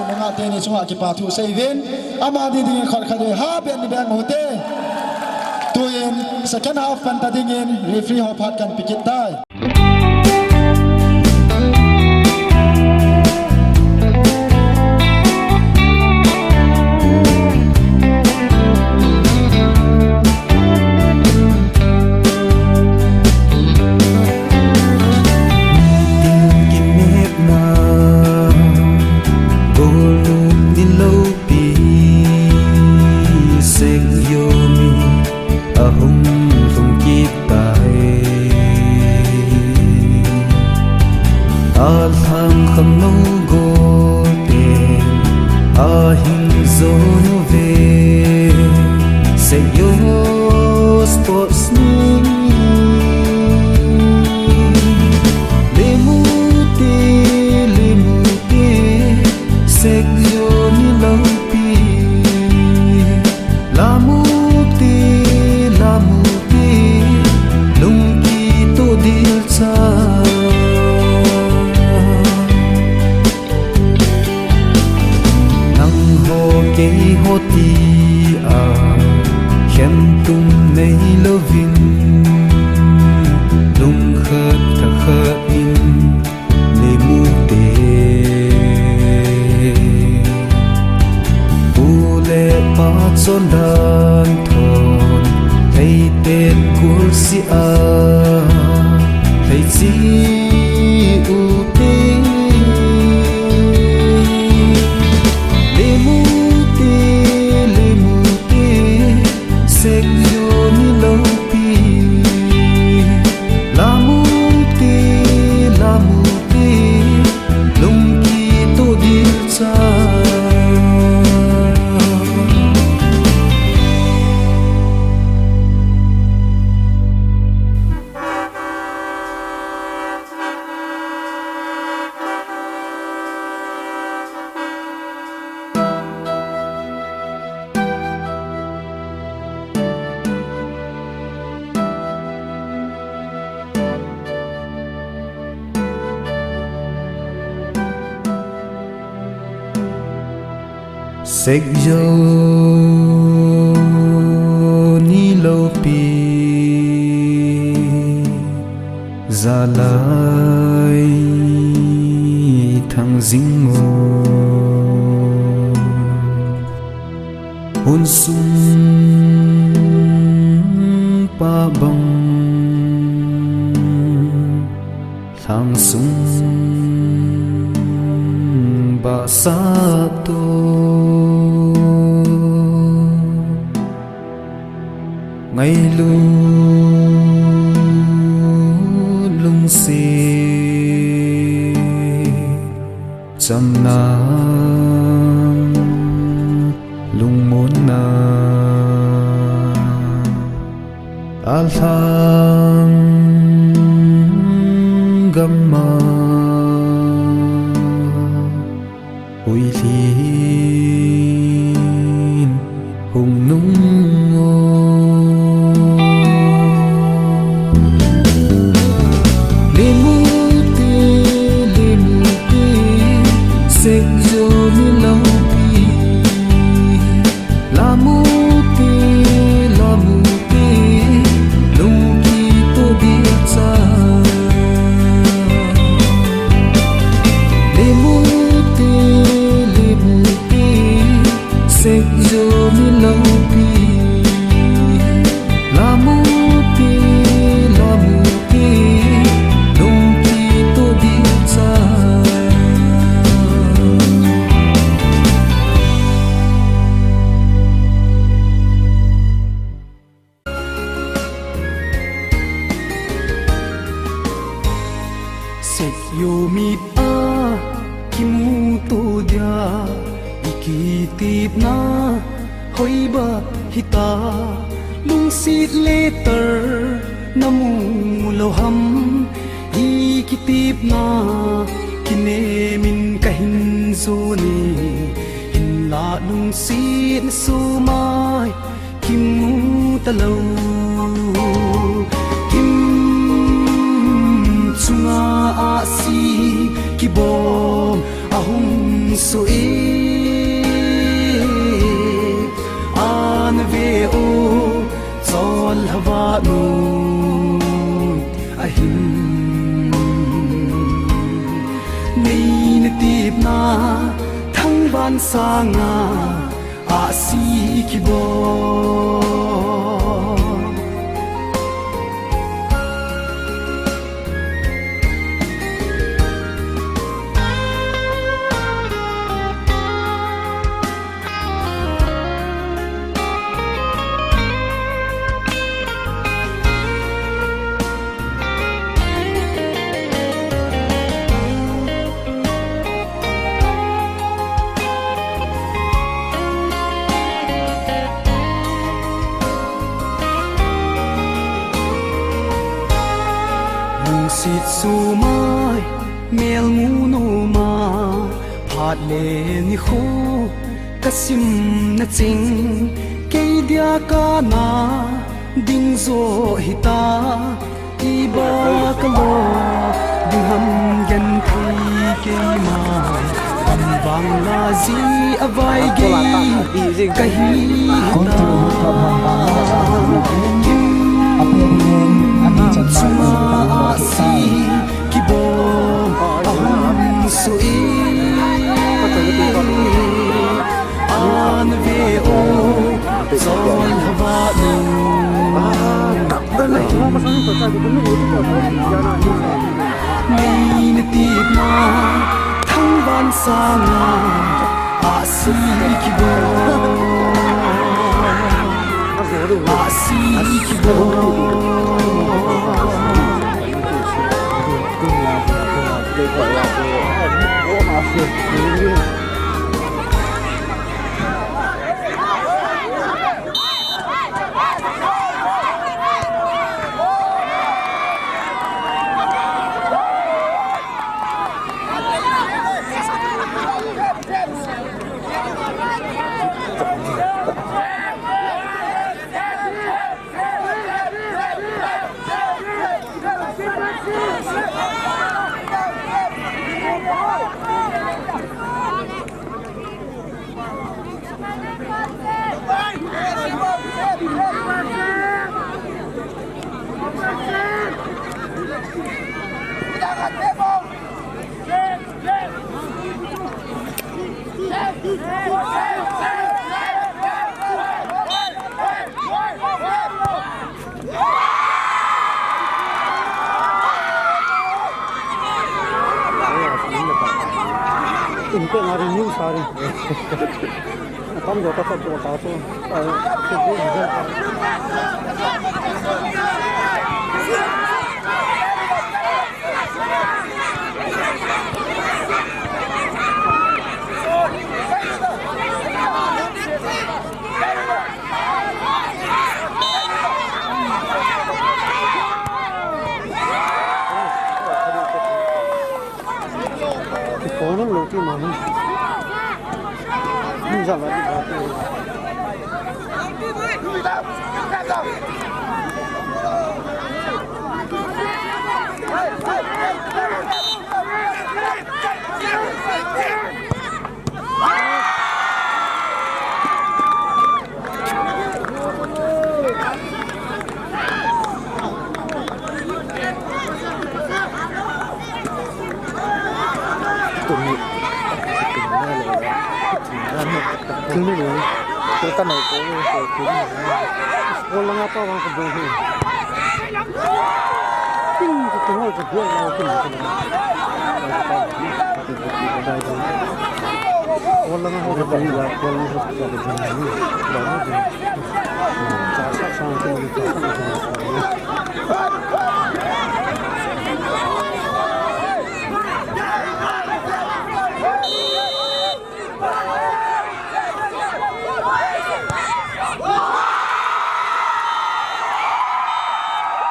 Nungah teni chunga kipa thu seiyuvin, amani dingin khut khat vei ha beh ni beh u hite. Tuin second half pan ta dingin referee ho phat kan pe kit tai. Meeting kimetna, goal lut nilou pi, Seikyomi ahung lhung kit tai. Ahin zon uve, Seiyo Sports ni. Lemute, lemute, Seiyo ni loupi. Lamute, lamute, lungkitoh dilcha. Nangho keiho tia khentum neilouvin, lungkhat thakhat in lemute. Pu le pa chondan thon theiten kulsi a thei chi ute. Lemute, lemute, Seiyo ni loupi. Lamute, lamute, lungkitoh dilcha. Seiyo ni loupi, Jalai Thangjing mo. Hun sung pa bang, lhang sung bahsah to. Ngailut lungset chamna lungmonna, alhang gam'a huilhin hung nung o. Lemute, lemute, Seiyo ni loupi. Lamute, lamute, lungkitoh dilcha. Lemute, lemute, Seiyo ni loupi. Lamute, lamute, lungkitoh dilcha. Seiyo mit a kimuto dia, i kitepna hoiba hita, lungset le tar namu lou ham, i kitepna kinem in kahin jone, hinla lungset na somai kimu talou. Kim chunga ahsi kibom ahung so e, ana ve o, chol hava nu ahin. Nei na tipna thangvan sanga ahsi kibom. Sumai mel mu numa, phat le nikho ka simna ching, kei dia ka na ding zo hita, iba ka lo ding ham gen thei keima, am vang la ji a vai gei ka hi ta. Kim chunga a si kibol a hung su e, an ve o, zon hava nu. Nei na tipna, thangvan sanga, a si kibol, a si kibol. Impact nga ri news a ri. Tam jo ta sa jo ta so. Phone lo ti ma ni. Ni ja la ni ba ti.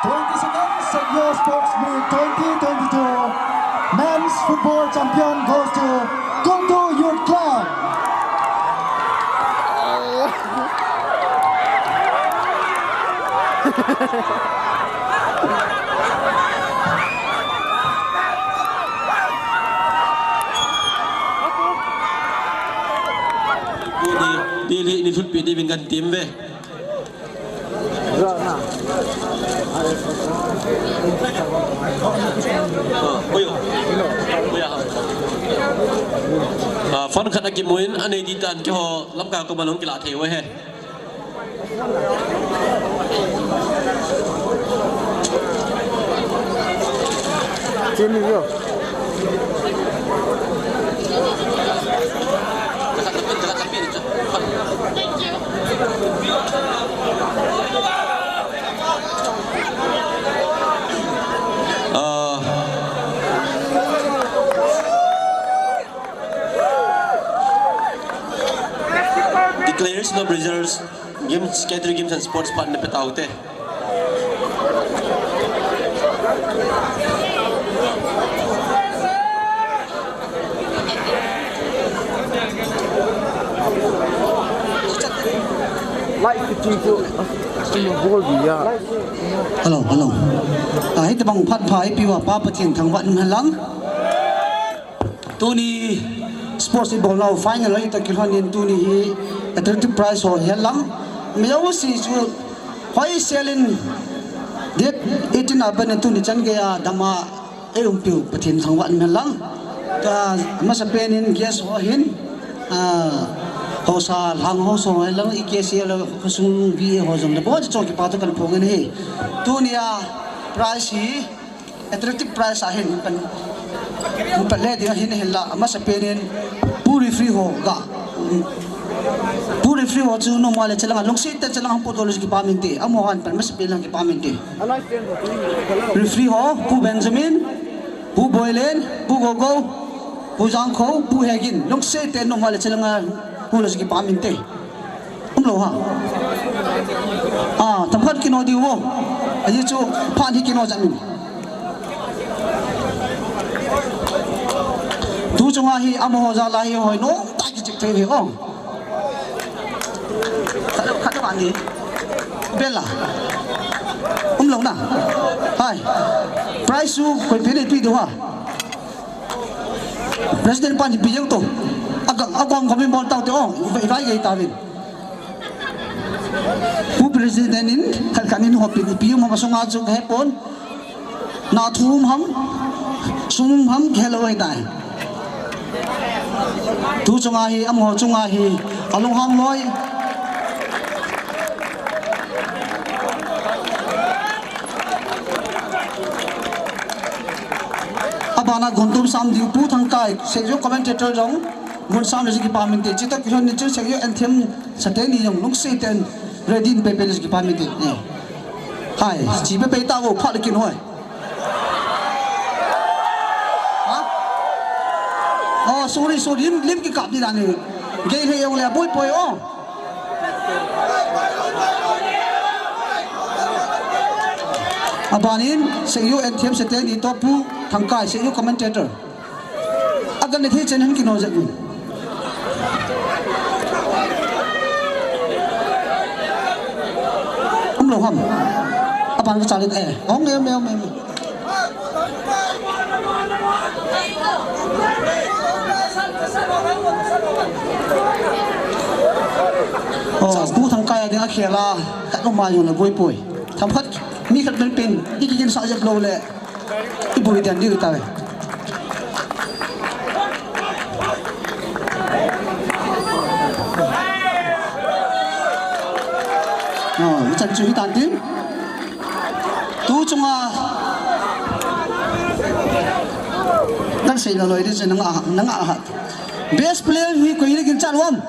Twenty-second Sangyo Sports Meet twenty twenty-two Men's Football Champion goes to Kungtu Youth Club. Tuni, Delhi ni lhutpi diuvin kan team ve. Ah, oi, oi. Oi, ah. Ah, phone khat akimun, anei di tan keiho Lamka koma hung kila thei uve. Chini yo. Ah. Declaration of results. Games, Category Games and Sports part na pe taute. Hello, hello. Ah, hitobang phat pha eipeuva Pa Pathen thangvah in umhen lang. Tuni sports ibol nau final hitoh kilhonin tuni hi attractive prize ho hihen lang. Mijouse chu hoisel in date eighteen a pat in tuni chan geiya dama eiumpiu Pathen thangvah in umhen lang. Tua amasapen in guest ho hin, ah, haosa, lhang haosa ho hihen lang, E K C L khosung V A ho jong le, abonchauva kipa thu kahin phong in ahi. Tunia prize hi attractive prize ahin, pan, pan le ding ahin, ahinla amasapen in Pu referee ho ga, Pu referee ho chu noma le chelanga lungset tah in chelanga hung potdoh le kipa inte, amaho hin pan amasapen lang kipa inte. Referee ho, Pu Benjamin, Pu Boilen, Pu Gogo, Pu Jangkho, Pu Hegin, lungset tah in noma le chelanga hung le kipa inte. Umlou ha. Ah, themkhat kino diu vo. Ajeh chu phat hi kino jat in. Tu chunga hi amaho jal a hi hoi nom tah kichep thei hi o. Khat, khat ani. Bella. Umlou na. Hai. Prize chu koipen in eipeh diu ham? President pan ipi jeng to. Aga, agom gom in bol tau te o. Ivai, ivai gei tauvin. Pu President in khat khat in hopin ipi um ham asunga chu kahepon. Na thum ham, sum ham kihelou ahitai. Tu chunga hi, amaho chunga hi, alunghang loi. Abana gontum sam diu Pu Thangkai, Seijo commentator jong, gon sam le kipa inte, chutoh kilhonin chu Seijo anthem sa teni jong lungset tah in ready in pei pei le kipa inte. Hai, chi pei pei tauvo, phat le kin hoi. Ha? Oh, sorry, sorry, lim, lim kikap di dan ni. Gei le jong le boi poi o. Abanin, Seijo anthem sa teni toh Pu Thangkai, Seijo commentator. Agan le thei chen hin kino jat in. Umlou ham. Aban ka chalit eh. Ong em em em. Oh, Pu Thangkai a ding a khel a. Khat um ma jong le boi poi. Themkhat mi khat pen pen. Iki kin sa jep lou le. Iboi dan diu tai. Oh, ichan chu hitan tin. Tu chunga. Kan sei loi loi di chu nanga, nanga ha. Best player hi koi hi kin chat uvam?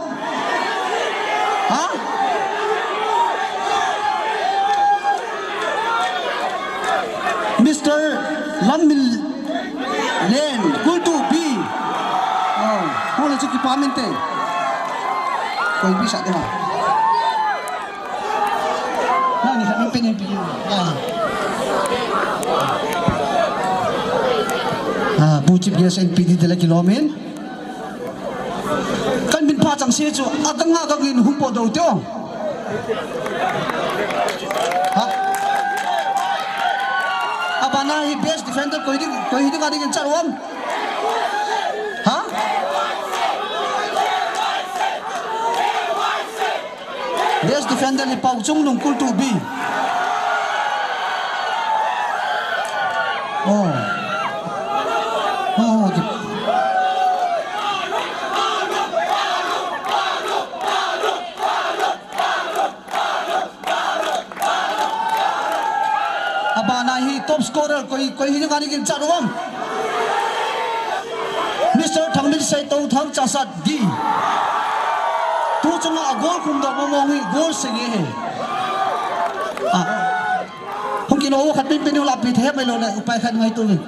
Ha? Mister Lammin Len, Kultu B. Oh, hole chu kipa inte. Koi bi sa de ha. Nani khat min pen in pi. Ah. Ah, Pu Chief Guest in P D de la kilomin. Kan min pha chang se chu, a kang a kang in hung potdoh teo. Ha? Abana hi best defender koi ding, koi ding a ding in chat uvam? Ha? Best defender hi Paochunglung Kultu B. Oh. Oh, okay. Abana hi top scorer koi, koi hi ngani kin chat uvam? Mister Thangminseito Thangchasat D. Tu chunga a goal khum doh mong mong hi goal sagi hi. Ah. Hung kino khat pen pen u la pi the mai lou le upai khat ngai tu vin.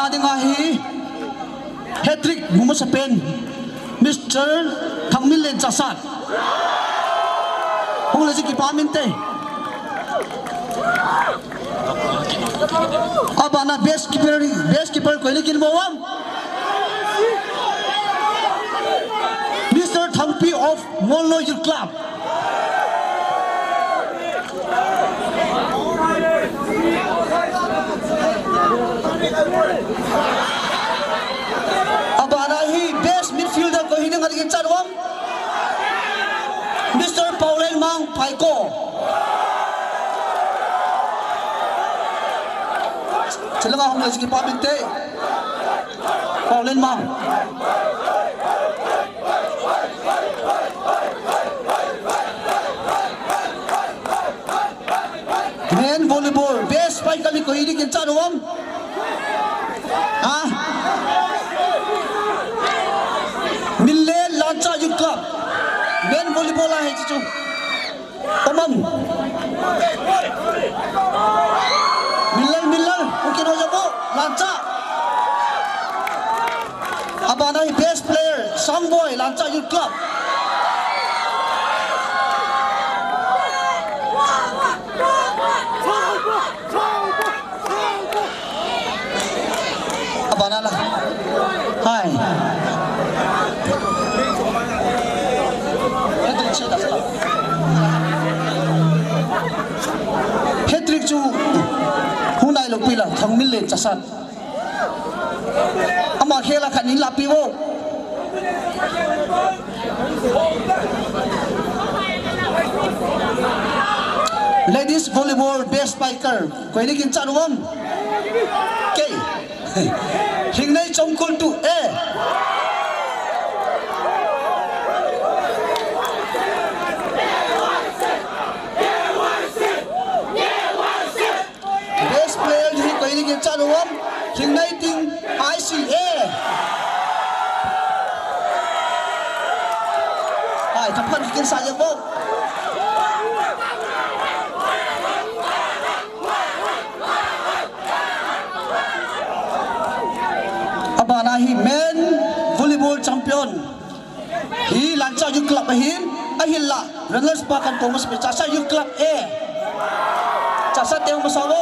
Dinga hi hat-trick mu masapen Mister Thangminlen Chahsat. Hung le ji kipah inte. Abana best keeper, best keeper koi le kin mo am? Mister Thangpi of Molno Youth Club. Abana hi best midfielder koi hi nang adik in chan uvam? Mister Paulen Mang Phaiko. Chilanga hung le ji kipah inte. Paulen Mang. Men volleyball best pai kami koi hi dik in chan uvam? Ha? Minlen Lancha Youth Club. Men volleyball a hi chu. Tamam. Minlen, Minlen. Ukin ho jabu. Lancha. Abana hi best player, Sangboi, Lancha Youth Club. Abana la. Hai. Hat-trick chu hung nai lou pi la, Thangminlen Chahsat. Ama khel a khat in lapi vo. Ladies volleyball best spiker. Koi ni kin chan uvam? Kei. Hingnei Chomkul tu e. Best player hi koi ni kin chan uvam? Hingnei Ting I C A. Ai, thapan kin sa ya bo. Abana hi men volleyball champion. Hi Lancha Youth Club ahin, ahinla runners pa kan pom maspe Chahsat Youth Club A. Chahsat te hung masa vo.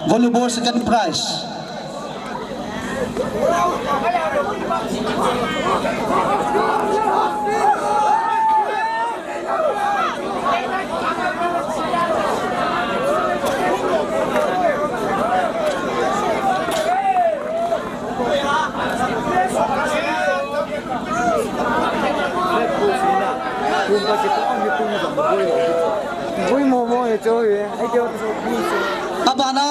Volleyball second prize. Abana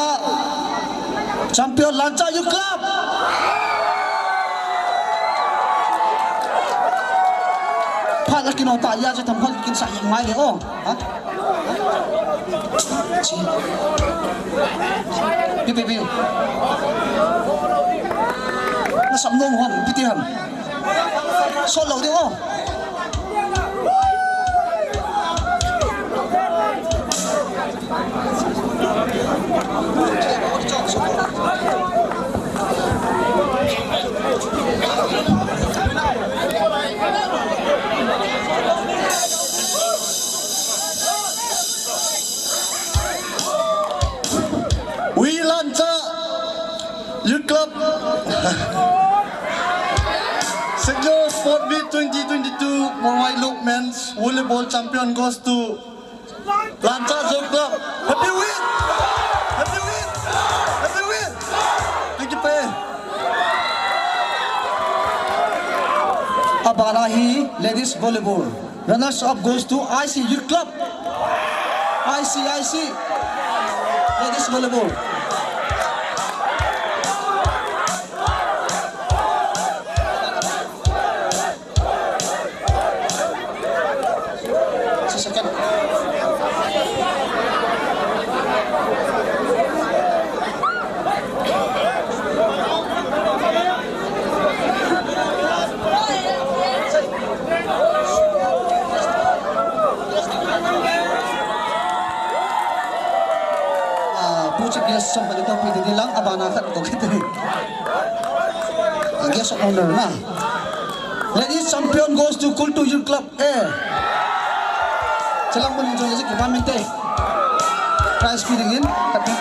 champion Lancha Youth Club. Phat la kin ong ta ya chu tham khol kin sa yang mai le o. Ha? Chi. Pi, pi, pi. Na sam nom hon, pi ti ham. Sot lou ding o. We Lancha Youth Club secure Sport Meet twenty twenty-two Morwai Lok Men's Volleyball Champion goes to Lancha Youth Club. Happy win! Happy win! Happy win! Thank you, pe. Abana hi ladies volleyball. Runners up goes to I C Youth Club. I C, I C. Ladies volleyball. Sa second. Chief guest som kali topi ding lang, abana khat to kiti. Guest of honor na. Ladies champion goes to Kultu Youth Club A. Chelang mun enjoy je kipah minte. Prize pi dingin, khat pi.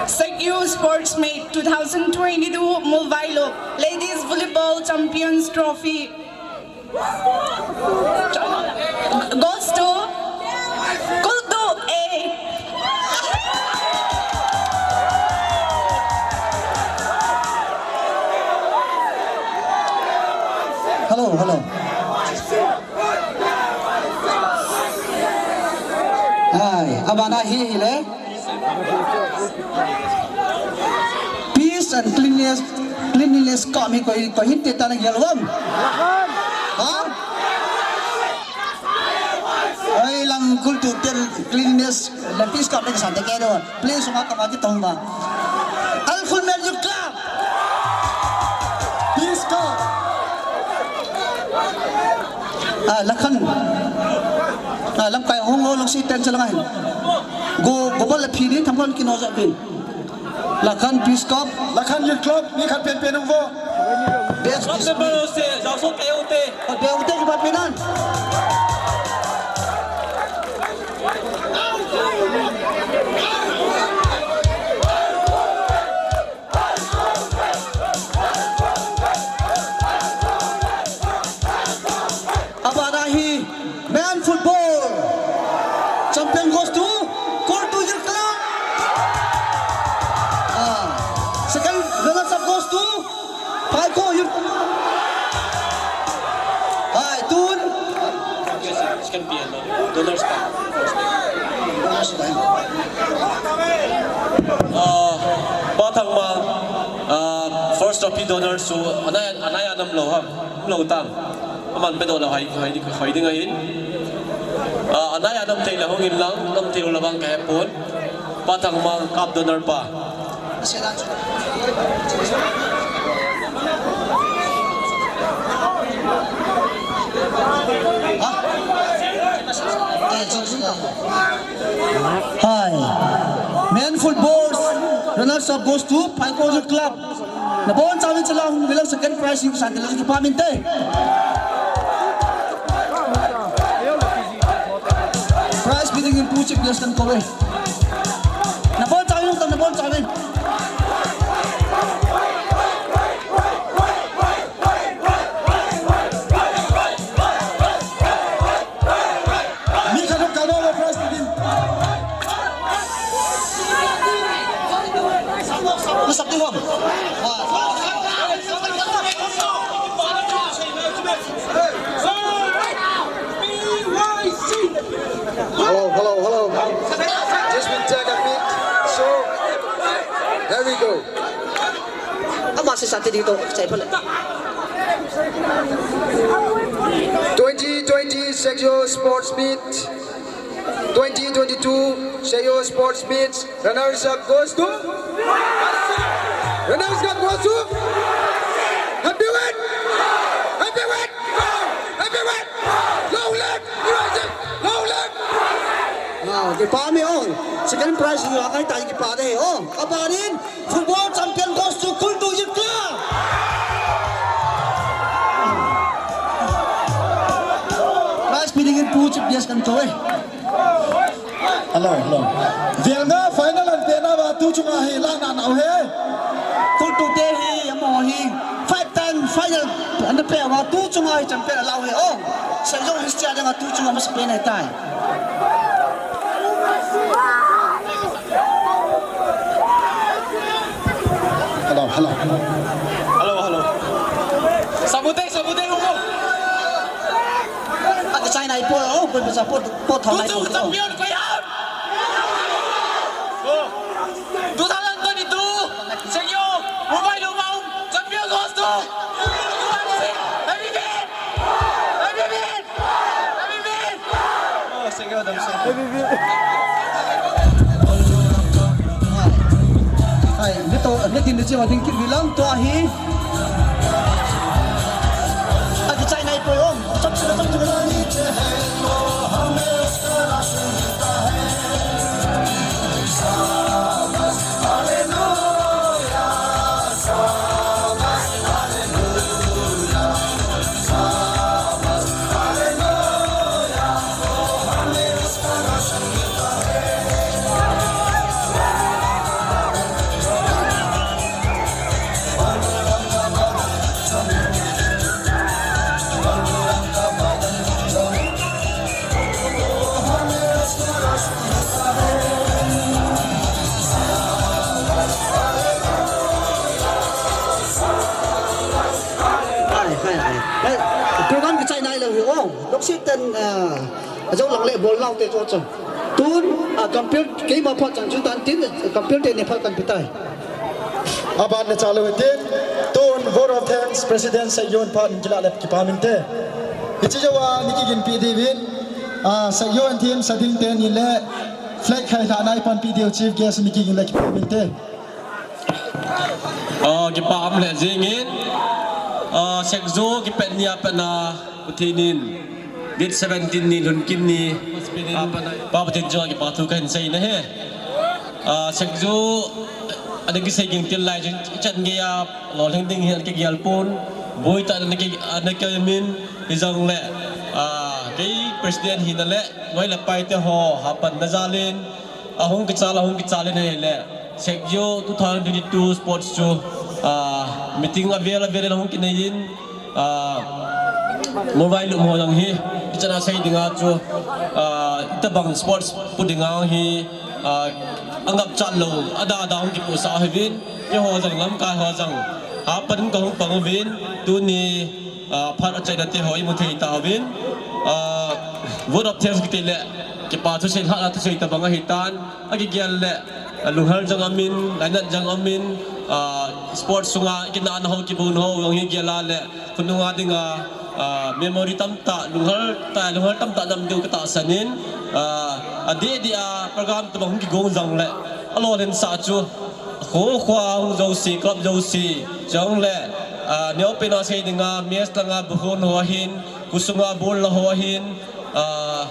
Sekyu Sports Meet two thousand twenty-two Mualvailuk Ladies Volleyball Champions Trophy goes to Kultu A. Hello, hello. Ai, abana hi, hile. Peace and cleanliness, cleanliness ka mi koi, koi hinte ta na gel vam. Ha? Ai, lang Kultu ten cleanliness, la peace ka mi ka sa te ke do. Please, ma ka ma ki tong ba. Al Full Metal Club. Peace Corps. Ah, Lakhan. Ah, lamkai hung ho lang si ten sa lang ahin. Go, go bal la phi ni tham kon kino ja pin. Lakhan Peace Corps. Lakhan Youth Club, ni khat pen pen hung vo. Best is me. Club member se, jao so ke ute. Ah, be ute ki bat pinan. Abana hi men football champion goes to Kultu Youth Club. Ah, second runners up goes to Phaikho Youth Club. Hai, tun. Second P N, donors pa. Ah, Pa Thangmang, ah, first trophy donor chu anai, anai a nam lou ham, nam lou tang. Aman pedoh lou hai, hai, hai ding ahin. Ah, anai a nam thei la hung in lang, nam thei lou la bang ka he pon. Pa Thangmang cup donor pa. Hai. Men football runners up goes to Phaikho Youth Club. Nabonchauvin chala hung uvin lang second prize hi santil lang kipah minte. Prize pi dingin Pu Chief Guest kan kou e. Nabonchauvin, nabonchauvin. Mi khat hung kal doh le, prize pi ding. Masap ding ham. Hello, hello, hello. Just been taken a bit. So, here we go. Ama se sa te di to, chai pale. Twenty twenty Seikyo Sports Meet. Twenty twenty-two Seikyo Sports Meet. Runners up goes to? Runners up goes to? Heavyweight! Heavyweight! Heavyweight! Long live! Long live! Ah, kipah mi ong. Second prize hi akai ta kipah de ong. Abanin football champion goes to Kultu Youth Club. Prize pi dingin Pu Chief Guest kan kou e. Hello, hello. Velnga final an pena va tu chunga hi la na nau he. Kultu te hi, amaho hi five time final an pe va tu chunga hi champion alau he. Oh, Saijong history a dinga tu chunga masa pen ahitai. Hello, hello. Hello, hello. Sabute, sabute, ungo. Aka China Poi, oh, poi, poi, poi, poi, thalai, poi, oh. Champion koi ham? Two thousand twenty-two, Seng Yo, Mumbai Lumang, champion goes to U F C. Heavyweight! Heavyweight! Heavyweight! Oh, Seng Yo, damsel. Hai, ni to, ni tin ni chiwa ding kit bilang to ahi. Agi chai nai poi om. Cham cham cham cham. Hai, hai, hai. Hai, program kichai nai lou hi, oh. Lok si ten, ah, ajong lang le bol nau te cho cho. Tun, ah, compute keima phat chang chun tan tin, compute te ni phat kan pitai. Aban le cha lou tin, tun vote of thanks, President Seng Yo in phat in kila le kipa min te. Hiche jou a, ni kigin pi diuvin, ah, Seng Yo in thim sa ding te ni le, flag khai lha nai pan pi diu chief guest ni kigin le kipa min te. Oh, kipa um le jingin. Oh, Seng Yo kipet ni a pet na, Pathen in. Date seventeen ni, lhun kin ni. Ah, Pa Pathen chunga kipa thu kahin sei na he. Ah, Seng Yo, ana kisei ging til lai chun, chan gei a, lolhing ding hi ana kigel pon. Boi ta ana ki, ana kimin, hijong le. Ah, kei president hina le, noi le pai te ho, hapan na jal in. Ahung kichal, ahung kichal in ahile. Seng Yo two thousand twenty-two sports chu, ah, meeting avel avel in ahung kinei in, ah, Mumbai Lumang ho jong hi, kichana sei dinga chu, ah, itabang sports pu dinga hi, ah, angap chat lou, ada ada hung kipusa ahiuvin, keiho jong lamkai ho jong, hapan in kahung pang uvin, tuni, ah, phat achaina te ho imu thei tauvin, ah, vote of thanks kiti le, kipa thusei, lhahna thusei tabang ahitan, akigel le, ah, lunghel jong amin, lainat jong amin, ah, sports sunga kinahna ho, kibon ho, jong hi gel a le, khonunga dinga, ah, memory tamtah, lunghel ta, lunghel tamtah nam diu katahsan in, ah, adeh deh a program tabang hung kigong jong le, alolhinsah chu, kho kho a hung jouse, club jouse, jong le, ah, neopen a sei dinga, mess langa buhon ho ahin, khosunga bol la ho ahin, ah,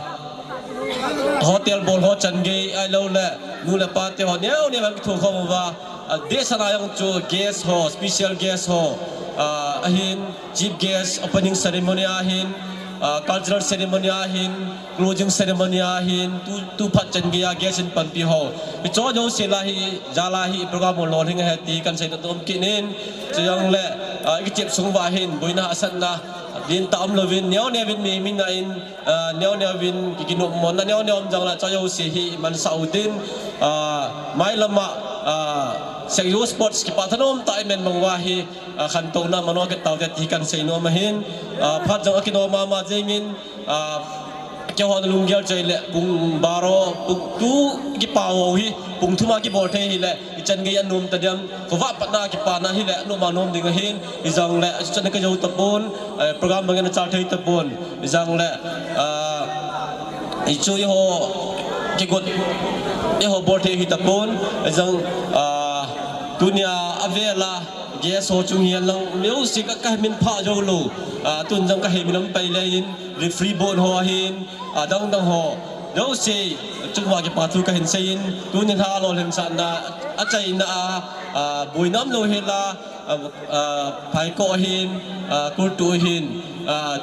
hotel bol ho chan gei ahilou le, nu le pa te ho neo neo vang kitho khom uva, ah, dehset a jong chu guest ho, special guest ho, ah, ahin, chief guest, opening ceremony ahin, ah, cultural ceremony ahin, closing ceremony ahin, tu, tu phat chan gei a guest in panpi ho. Hicho jouse la hi, jal a hi program ho lolhing ahi ti kahin seina tom kit in, chujong le, ah, ikichep sung uva hin, boina hahsatna, din ta um louvin, neo neo vin mi, mi na in, ah, neo neo vin, ki, kinopmona neo neo um jong la, cho jouse hi, imansah u tin, ah, mailam a, ah, Seng Yo Sports kipa thanom tah a iman mang uva hi, ah, khantouna mano kit taute ti kahin sei nom ahin, ah, phat jong akinom mama jengin, ah, keiho na lunggel choi le pung baro, pung tu kipa ho hi, pung thum a kibol thei hile, ichan gei anom tadem, khovah patna kipana hile, anom anom ding ahin, ijong le, achana kajou tapon, eh, program bangin achal thei tapon, ijong le, ah, ichu iho, kigot, iho bol thei hi tapon, ijong, ah, tunia avela, guest ho chung hihen lang, music a kahe min pha jou lou, ah, tun jong kahe min um pai le in, referee bon ho ahin, adang dang ho, jouse, chunga kipa thu kahin sei in, tuni lha lolhinsahna, achaina a, ah, boina um lou hela, ah, ah, phaikho ahin, ah, kultu ahin, ah,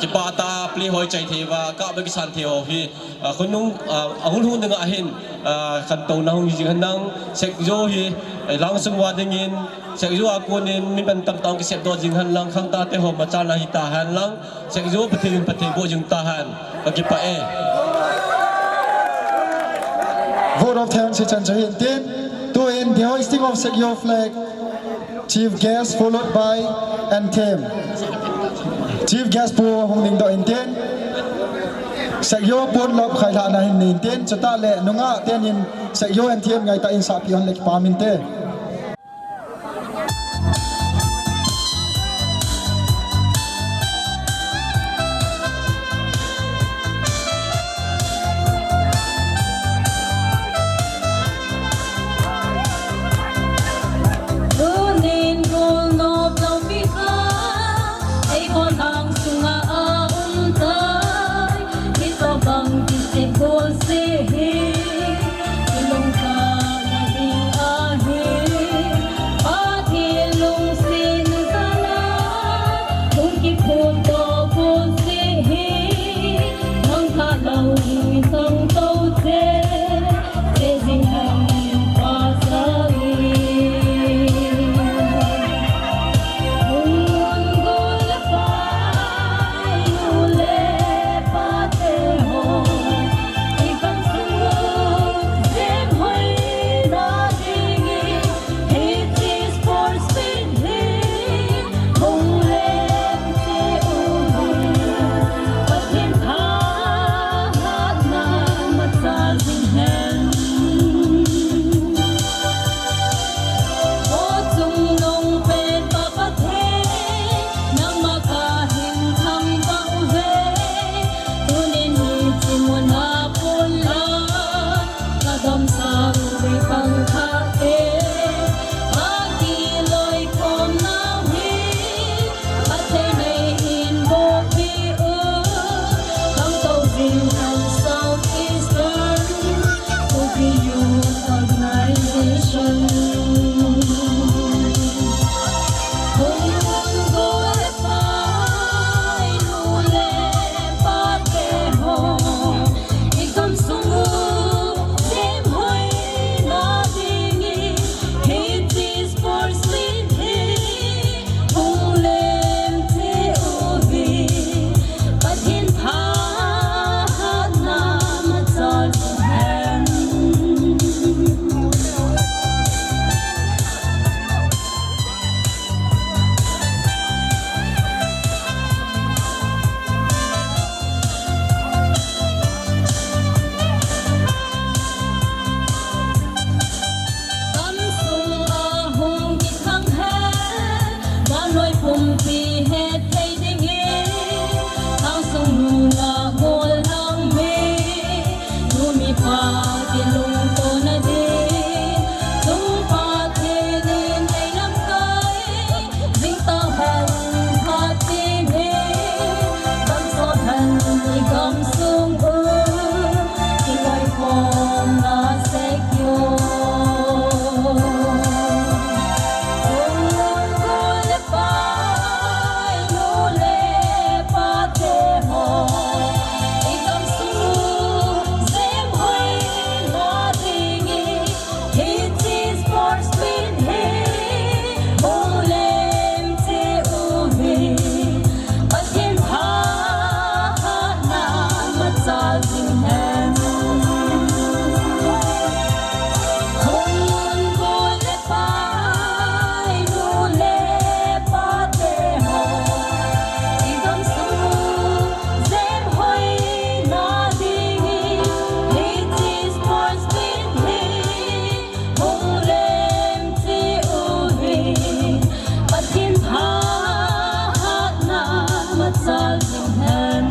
kipa tah a play ho ichai thei uva, kap a kisan thei ho hi, ah, khonung, ah, ahung lhung dinga hin, ah, khantouna hung hi jing hen lang, Seng Yo hi, eh, lang sung uva dingin, Seng Yo a konin, mi pan tamtah hung kisep doh jing hen lang, khangthah te ho machalna hi tahen lang, Seng Yo Pathen in phatthei boh jing tahen, kakipah e. Vote of thanks hichan chu hin tin, tuin the hoisting of Seng Yo flag, chief guest followed by anthem. Chief guest pu hung ding doh in tin. Sekjo ponlap khailhahna hin nei intin, chutah le nungah tenin Sekjo anthem ngaitah in sahpi hon le kipah inte. Tunin golnop lampi kha, eihon angsunga aum tai, hitobang kisih golseh hi, ilungkhat nading ahi, Pathen lungsetna jal a, hung kiphutdoh golseh hi, mangthah lou hi khangtou te, Pathen thahatna machal jing hen. O chungnung pen Pa Pathen, nangma kahin thangvah uve. Tunin hiche muna ponlap, kagamsa uve khangthah te. Akiloikhom nau hi, Pathen in eihin bolpeh u, khangtou jing South Eastern Kuki Youth Organization. Hung un gol le pai, nu le pa te ho, i gamsung u semhoina dingin, hiche sports meet hi hung lemcheh uve, Pathen thahatna machal jing hen. Gamsung a hung kithang hen, vannoi pumpi hetthei dingin, khang sung nunga gollhang mi, nu mipa kilungtona ding, Tung Pathen in eilamkai, jing tauhen phat pi ni, gamsot hen i gamsung u, kiloikhomna sek u. Hung un gol le pai, nu le pa te ho, i gamsung u semhoina dingin, hiche sports meet hi hung lemcheh uve, Pathen thahatna machal jing hen. Hung un gol le pai, nu le pa te ho, i gamsung u semhoina dingin, hiche sports meet hi hung lemcheh uve, Pathen thahatna machal jing hen.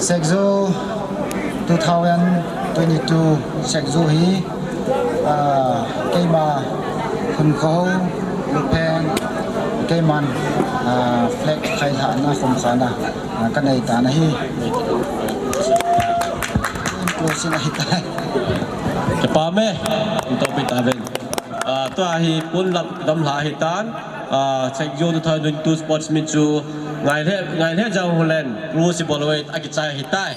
Sekjo two thousand twenty-two Sekjo hi, ah, keima Khunkhou, Luphen, keiman, ah, flag khailhahna khumkhana, ah, kanei tan ahi. Inclusion ahitai. Kipa me, in topi taven. Ah, tua hi ponlap gamla ahitan, ah, Sekjo two thousand twenty-two sports meet chu Ngailhei, Ngailhei Janghulen Crucible Weight akichai ahitai.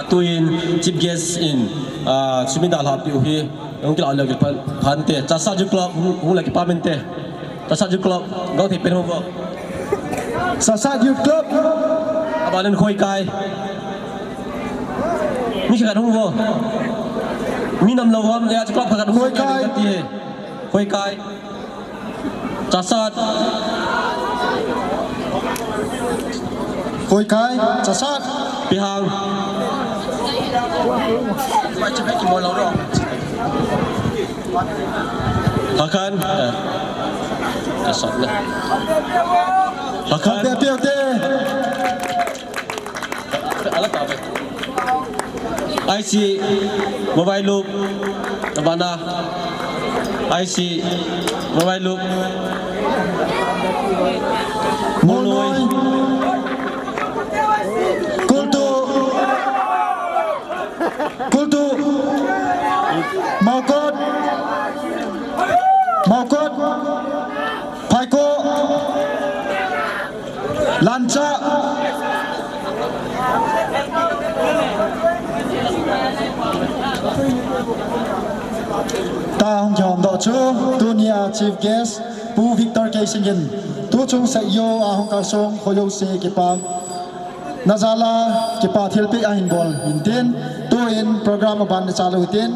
Tuin chief guest in, ah, sumida lhapi u hi, hung kila le kipah, phan te. Chasa Youth Club, hung, hung le kipah men te. Chasa Youth Club, gau thei pen hung vo. Chasa Youth Club. Abanin Khoikai. Mi khat hung vo. Mi nam lo ham le, a club khat hung vo. Khoikai. Khoikai. Chasat. Khoikai, Chasat. Pihang. Hakan. Eh. Chasat na. Hakan. Te, te, te. I C Mobile Loop, Tabana. I C Mobile Loop. Monoi. Kultu. Kultu. Maukot. Maukot. Phaiko. Lancha. Ta hung kihom doh chu, tunia chief guest, Pu Victor K Singin, tuchung seiyo a hung kalsong, khoyo se kipah. Najala, kipah thilpeh ahin bol hintin, tuin program aban nachalo hitin,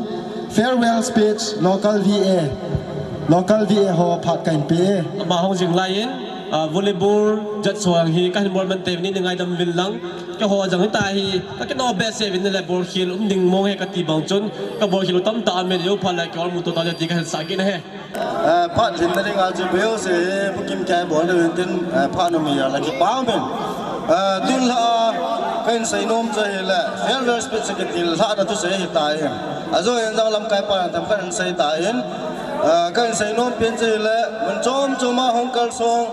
farewell speech, local V A, local V A ho phat kahin pe. Ama hung jing laiyin, ah, volleyball, jat soang hi kahin bol man te ni, ni ngaidam uvin lang. Keiho jong hita hi, ka kino behseh uvin le ball khel um ding mong he kati bang chun, ka ball khel u tamtah aum in, eiho phat le kei olmu to ta le ti kahin sah kit ahi. Eh, phat lhinna dinga chu beu se, Pu Kimkei bol ding tin, eh, phat nung mi a la kipah men. Eh, tun la, kahin seinom chu hile, farewell speech kiti lhahna thusei ahitai. Ajou in jong lamkai pa tam kahin seitai. Eh, kahin seinom pen chu hile, mun chom chom a hung kalsong,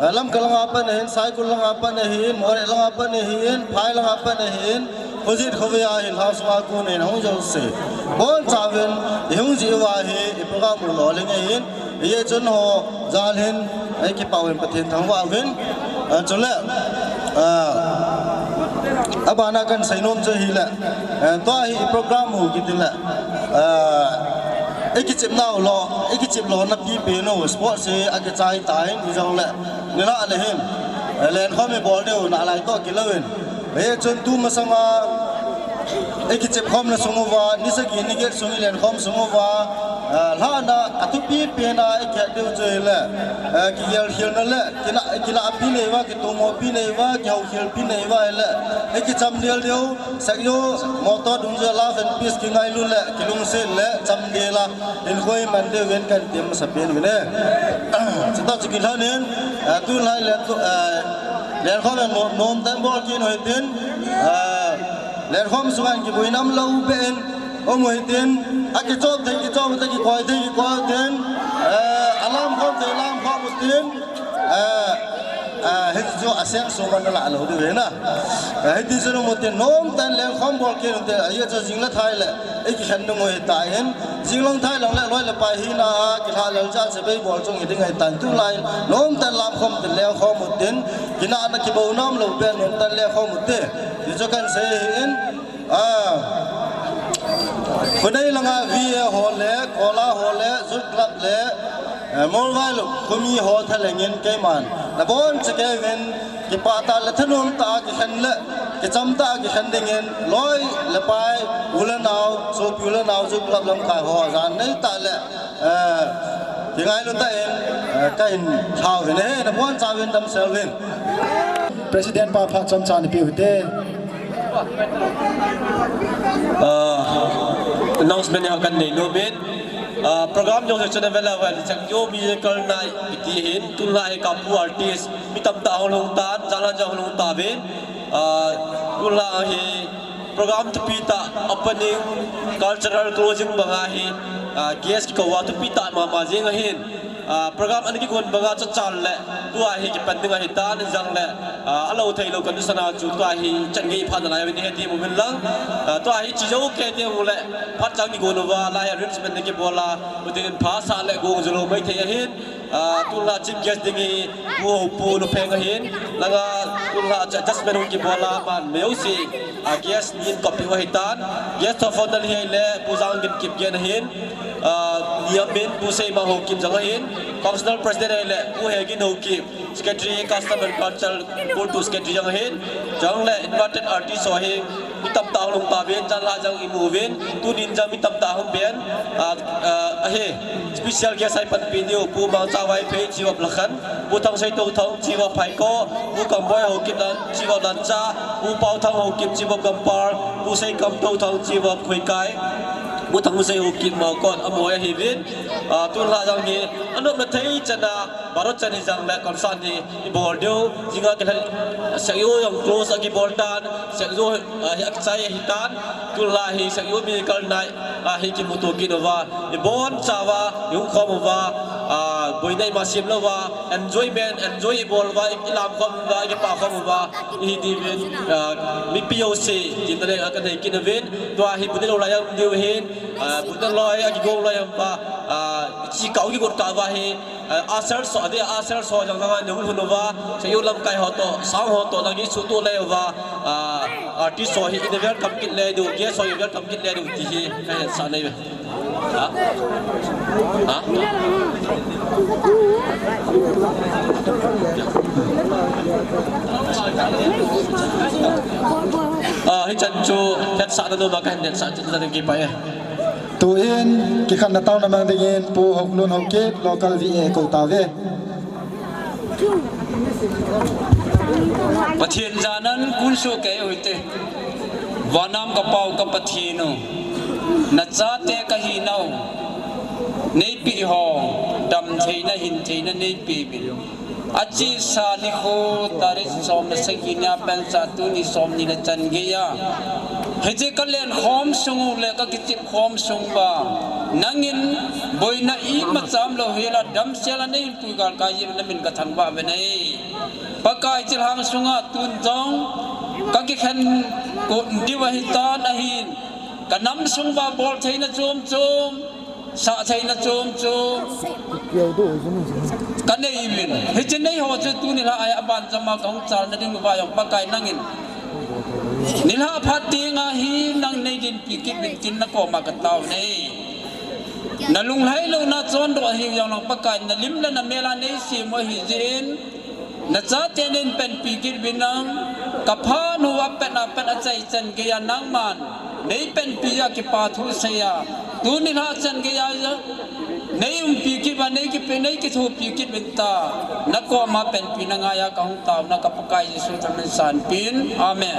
eh, Lamka langa pat ahin, Saikul langa pat ahin, Moreh langa pat ahin, Phai langa pat ahin, Khojit khovei a hin, house a kon in hung jouse. Bonchauvin, i hung jeh uva hi, i program u lolhing ahin, ijeh chun ho, jal hin, ei kipah uvin Pathen thangvah uvin. Ah, chule, ah, abana kahin seinom chu hile, eh, tua hi i program u kiti le, ah, i kichep nau lou, i kichep louna pipen u, sports hi akichai tan, hijongle, nilhah le hin, eh, lenkhom i bol diu, nalai toh kilou in. Hijeh chun tu masanga, i kichep khomna sung uva, ni sagi ni get sung i lenkhom sung uva, ah, lhahna a thupi pen a i kihet diu chu hile, eh, kigel khelna le, kina, kina pi nei uva, kitomo pi nei uva, kihou khel pi nei uva hile, i kicham del diu, seiyo, motor dungjuia love and peace kingailu le, kilungset le, cham del a, hinkho i man diuvin kahin tem masa pen uvin e. Chutoh chu kilhon in, eh, tulai le, tu, eh, lenkhom le nom, nom tah in bol kit u hitin, eh, lenkhom sunga kiboina umlou beh in, um u hitin, akichop thei kichop u te, kikoi thei kikoi u tin, eh, alamkhom thei lamkhom u tin, eh, eh, hiti chu aseng sung man nalha lou diu ahi na. Eh, hiti chun um u tin, nom tah in lenkhom bol kit u tin, ajeh chu jing le thai le, i kikhen nung u hitan, jing lang thai lang le, loi le pai hina a, kilhah lel jeh a, chibai bol chung hi ding ahitan, tulai in, nom tah in lamkhom tin, lenkhom u tin, kinahna kiboina umlou beh in, nom tah in lenkhom u te, ti chu kahin sei ahin, Ah. Khonei langa V A ho le, Kola ho le, Youth Club le, eh, Molvai le, Khumi ho thalheng in keiman nabonchauvin, kipah tah le thanom tah a kikhen le, kicham tah a kikhen dingin, loi le pai, u le nao, sopi u le nao, Youth Club lamkai ho, jan nei tah le, eh, kingailu tah in, eh, kahin lhauvin, eh, nabonchauvin damsel uvin. President pa phat chomcha nei peh u hite. Ah, announcement jong kahin nei nom in. Ah, program jong chu na vela van chang yo musical night kiti ahin, tulha hi kapu artist mi tamtah hung lhung tan, jan lha jong hung lhung tauvin. Ah, tulha hi program thupi tah, opening, cultural closing banga hi, ah, guest kikou a thupi tah mama jeng ahin. Ah, program ana kigon banga chu chal le, tua hi kipan ding ahi tan, jang le, ah, alo thei lo condition a chu tua hi chan gei pha nalai uvin he ti mu min lang. Ah, tua hi chi jo ke ti mu le, phat chang kigon uva, lai arrangement ni kibol a, utin pha sa le gong ju lo mai thei ahin. Ah, tulha chief guest ding hi, Pu Hopu Lupheng ahin, langa tulha adjustment hung kibol a, man meu si. Ah, guest nin copy u ahi tan. Guest of honor hi le Pu Jangin Kipgen ahin. Ah, niam min Pu Seima Haokip jong ahin. Functional President hi le Pu Hegin Haokip. Secretary Custom and Culture Pu Tu Secretary jong ahin. Jong le invited artist ho hi mi tamtah hung lhung tauvin, janlhah jong imu uvin. Tunin jong mi tamtah hung pen. Ah, ah, ahi. Special guest a ipanpi diu Pu Mangcha Vaiphei, Chief of Lakhan. Pu Thangsei Touthang, Chief of Phaikon, Pu Kamboi Haokip, Chief of Lancha, Pu Paothang Haokip, Chief of Gampal, Pu Seikam Touthang, Chief of Khoikai, Pu Thangsei Haokip, Maokon, amaho ahiuvin. Ah, tulha jong hi, anop na thei chan a, baro chan hi jang le concert hi ibol diu, jinga kile, sek yo jong close a kibol tan, sek yo, ah, hi akichai ahi tan, tulha hi sek yo mi kal nai, ah, hi kimuto kit uva. Ibon chauva, ihung khom uva, ah, boina ima sem louva, enjoyment, enjoy ibol uva, i, ilam khom uva, ikipa khom uva, ihi diuvin, ah, mipi jouse, tin tale, ah, kanei kit uvin, tua hi Buten loi lai a um diu hin, ah, Buten loi, akigong loi uva, ah, chi kau kigot kah uva hi, ah, usher so, ade usher so jang jang a nehung hun uva, sek yo lamkai ho to, sound ho to, lang isuhtoh le uva, ah, artist ho hi, ine welcome kit le diu, guest ho hi welcome kit le diu, ti hi, kahin sa nei ve. Ha? Ha? Ah, hichan chu, hetsahna numa kahin hetsah chu, chu ding kipa e. Tuin, kikhenna taona mang dingin, Pu Hoklun Haokip, local V A kou tauve. Pathen janan kun soh kei uhite. Vannam ka Pau ka Pathen u. Nachate kahinau. Neipeh ho. Damtheina, hintheina neipeh uvin. Achesa nikho tarik som le sagi nia pensa tuni som ni le chan geiya. Hiche kalen khom sung u le kakichep khom sung uva. Nangin boina imacha umlou hela damsel a neihin pui galkai jeh in namin kathangvah uve nei. Pakai chilhang sunga tun jong kakikhen got diu ahitan ahin. Kanam sung uva bol theina chom chom, sah theina chom chom kanei uvin. Hiche nei ho chu tuni lha a aban jama kahung chalna ding uva jong Pakai nangin. Nilhah phat tenga hi nang nei dinpi kit uvin tin nakoma katao nei. Nalunglhai louna chondoh ahi jong lang Pakai nalim le namel a neisem u ahi jeh in. Nachate neihin panpi kit uvin lang, kaphat uva pat a pat achaichan geiya nangman neipanpi a kipathu seiya, tuni lha chan geiya neiumpi kit uva, neikipe, neikithopi kit uvin ta, nakoma panpina ngaiya kahung taona ka Pakai Jesu thangin sanpin. Amen.